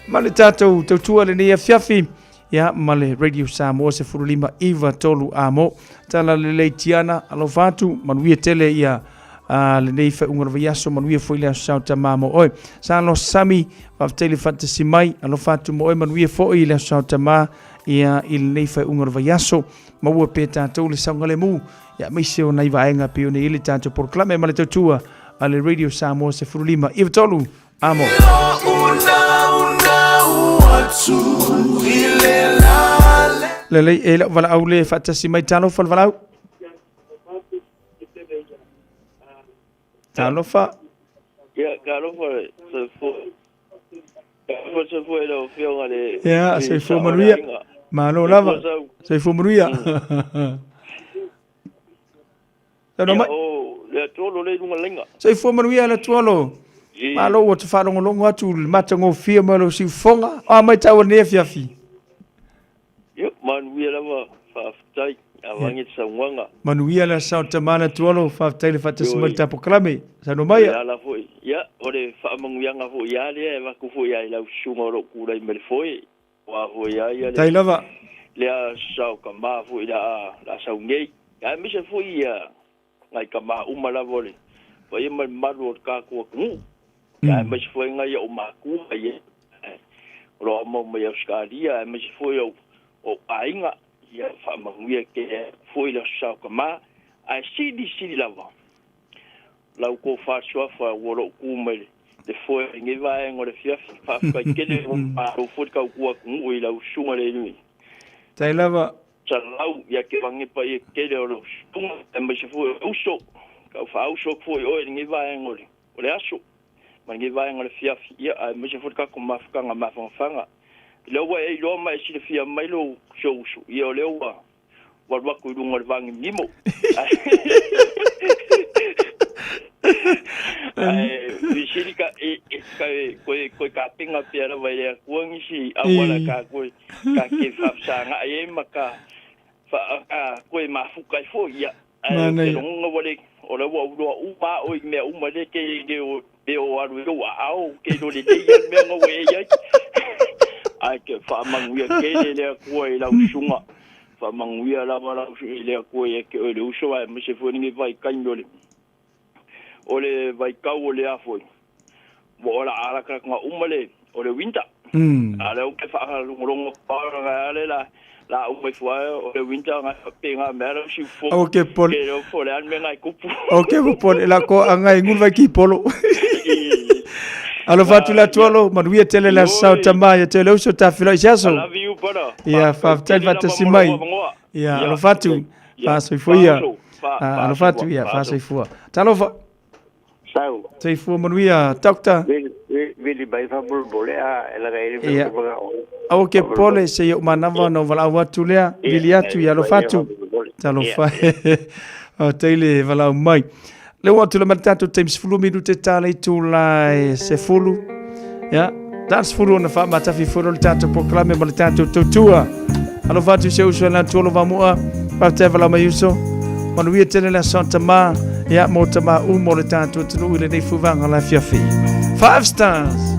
Ma le tātou tautua lenei afiafi. Ia, ma le Radio Samoa 15 93 a mo. Tala lelei Tiana, alofa atu, manuia tele ia lenei faaiuga o le vaiaso, manuia foi le aso sao tama mo oe. Sa lo Sami, faafetai le faatasi mai, alofa atu mo oe, manuia foi le aso sao tama ia i lenei faaiuga o le vaiaso. Maua pea tatou le saogalemu, ia aemaise o nai vaega pei ona i ai le tatou polokalame ma le tautua a le Radio Samoa 15 93 a mo. Lelei e lau valaau le faatasi mai talofa le valaau. Talofa. Ia, talofa le soifua. Talofa soifua i lau Afioga le Ia, soifua manuia. Malo lava. Soifua manuia. Tau mai. O le Atuolo le i luga laina. Soifua manuia le Atuolo. Malo ua te faalogologo atu i le matagofie mai o lou siufofoga. O a mai tau o lenei afiafi? Io, manuia lava, faafetai, avangi le saunoaga. Manuia le Aso Sa o Tama le Atualo, faafetai le faatasi mai i le ta polokalame. Saunoa mai. O le ala foi, ia, o le faamanuiaga foi lava lea e avatu foi lava i lau susuga o lo o tulai mai le foe, aua foi lava ia le, Faafetai lava. le Aso Sa o Tama foi o le a sau nei, aemaise foi ia nai tama uma lava o le paia ma le mamalu o le tatou atunuu, aemaise foi nai ou matua ia o lo o aumau mai Ausetalia, aemaise foi o ou aiga, ia faamanuia tele atu foi le Aso Sa o Tama, ae silisili lava lau tofa suafa ua lou tu mai le foe i lenei vaega o le afiafi. Faafetai tele, ua malo foi le tautua atunuu i lau susuga le alii. Faafetai lava. Salau ia ke vange paia tele o lou susuga aemaise foi o le uso, tau faauso atu foi oe i lenei vaega o le o le aso ma lenei vaega o le afiafi, ia aemaise foi le tatou mafutaga mafanafana. O lea ua e iloa ma e silafia mai lou si ou uso, ia o lea ua ua alu atu i luga o le vagimgimo. Ae fesili ka e e ka koe koe tapena pea lava e le Atua nisi auala ka koe ka te faafesagai ai ma ka ka toe mafuta ai foi. Ia, ae ou te lagona ua le, o lea ua ou iloa uma lava oe i mea uma lea ke le o, pe o alu i lou aao, ou te iloa lelei lava le mea na ua e i ai. Ae ke faamanuia tele le Atua i lau susuga, faamanuia lava lau i le Atua ia te oe le uso, aemaise foi lenei vaitaimi o le o le vaitau o le a foi, ua o la alakalaka uma le o le winter. A lea ou te faalogologo atu lava le la la uma ifo lava o le winter ngai faapena mea la si fo. O ke pole. Ke o fo le an me ngai kupu. O ke pole la ko anga i ngul vai ki polo. Alofa atu le atualo, manuia tele le aso sao tama ia te le uso tafilo i se aso. I love you brother. Ia, faafetai le faatasi mai. Ia, alofa atu. Faasoifua ia. Alofa atu ia, faasoifua. Talofa. Sau. Soifua manuia, Doctor. Vili mai faamolemole a e laga i le Ia. Aua ke pole se i ou manava ona ou valaau atu lea, vili atu ia alofa atu. Talofa. Faafetai le valaau mai. Lea ua atu le mai le tatou taimi 10 minute tala itula e 10. Ia, ta 10 ona faamatafi foi le tatou polokalame ma le tatou tautua. Alofa atu se uso e la tuolo vamu'a. Faafetai valaau mai uso. Manuia tele le aso tama. Ia, mo tama uma o le tatou atunuu i lenei fuvaga la afiafi. Five stars!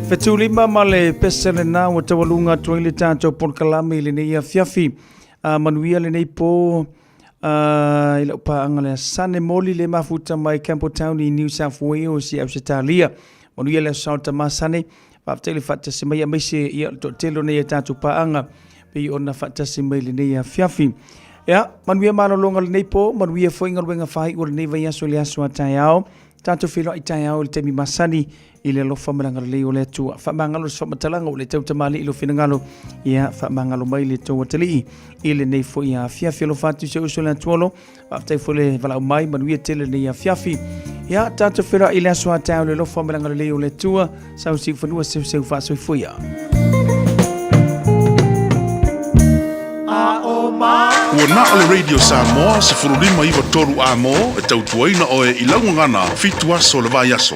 Fetulima ma le pese lena ua taualuga atu ai le tatou polokalame i lenei afiafi. Manuia lenei po i lau paaga le Sane Moli le mafuta mai Campbelltown i New South Wales i Ausetalia. Manuia le aso sao tama Sane. Faafetai le faatasi mai aemaise ia le toatele o nei a tatou paaga pei ona faatasi mai lenei afiafi. Ia, manuia malologa lenei po, manuia foi galuega faaiu o lenei vaiaso i le aso a taeao. Tatou feiloai taeao i le taimi masani i le alofa ma le agalelei o le Atua. Faamagalo se faamatalaga ua le tautamalii i lou finagalo. Ia, faamagalo mai le tou atalii i lenei foi afiafi. Alofa atu i si ou uso le Atuolo. Faafetai foi le valaau mai, manuia tele lenei afiafi. Ia, tatou feiloai i le aso a taeao i le alofa ma le agalelei o le Atua. Sausiu fanua seuseu faasoifua ia. Ua na o le Radio Samoa 1593 Amo e tautuaina oe i lau gagana fitu aso o le vaiaso.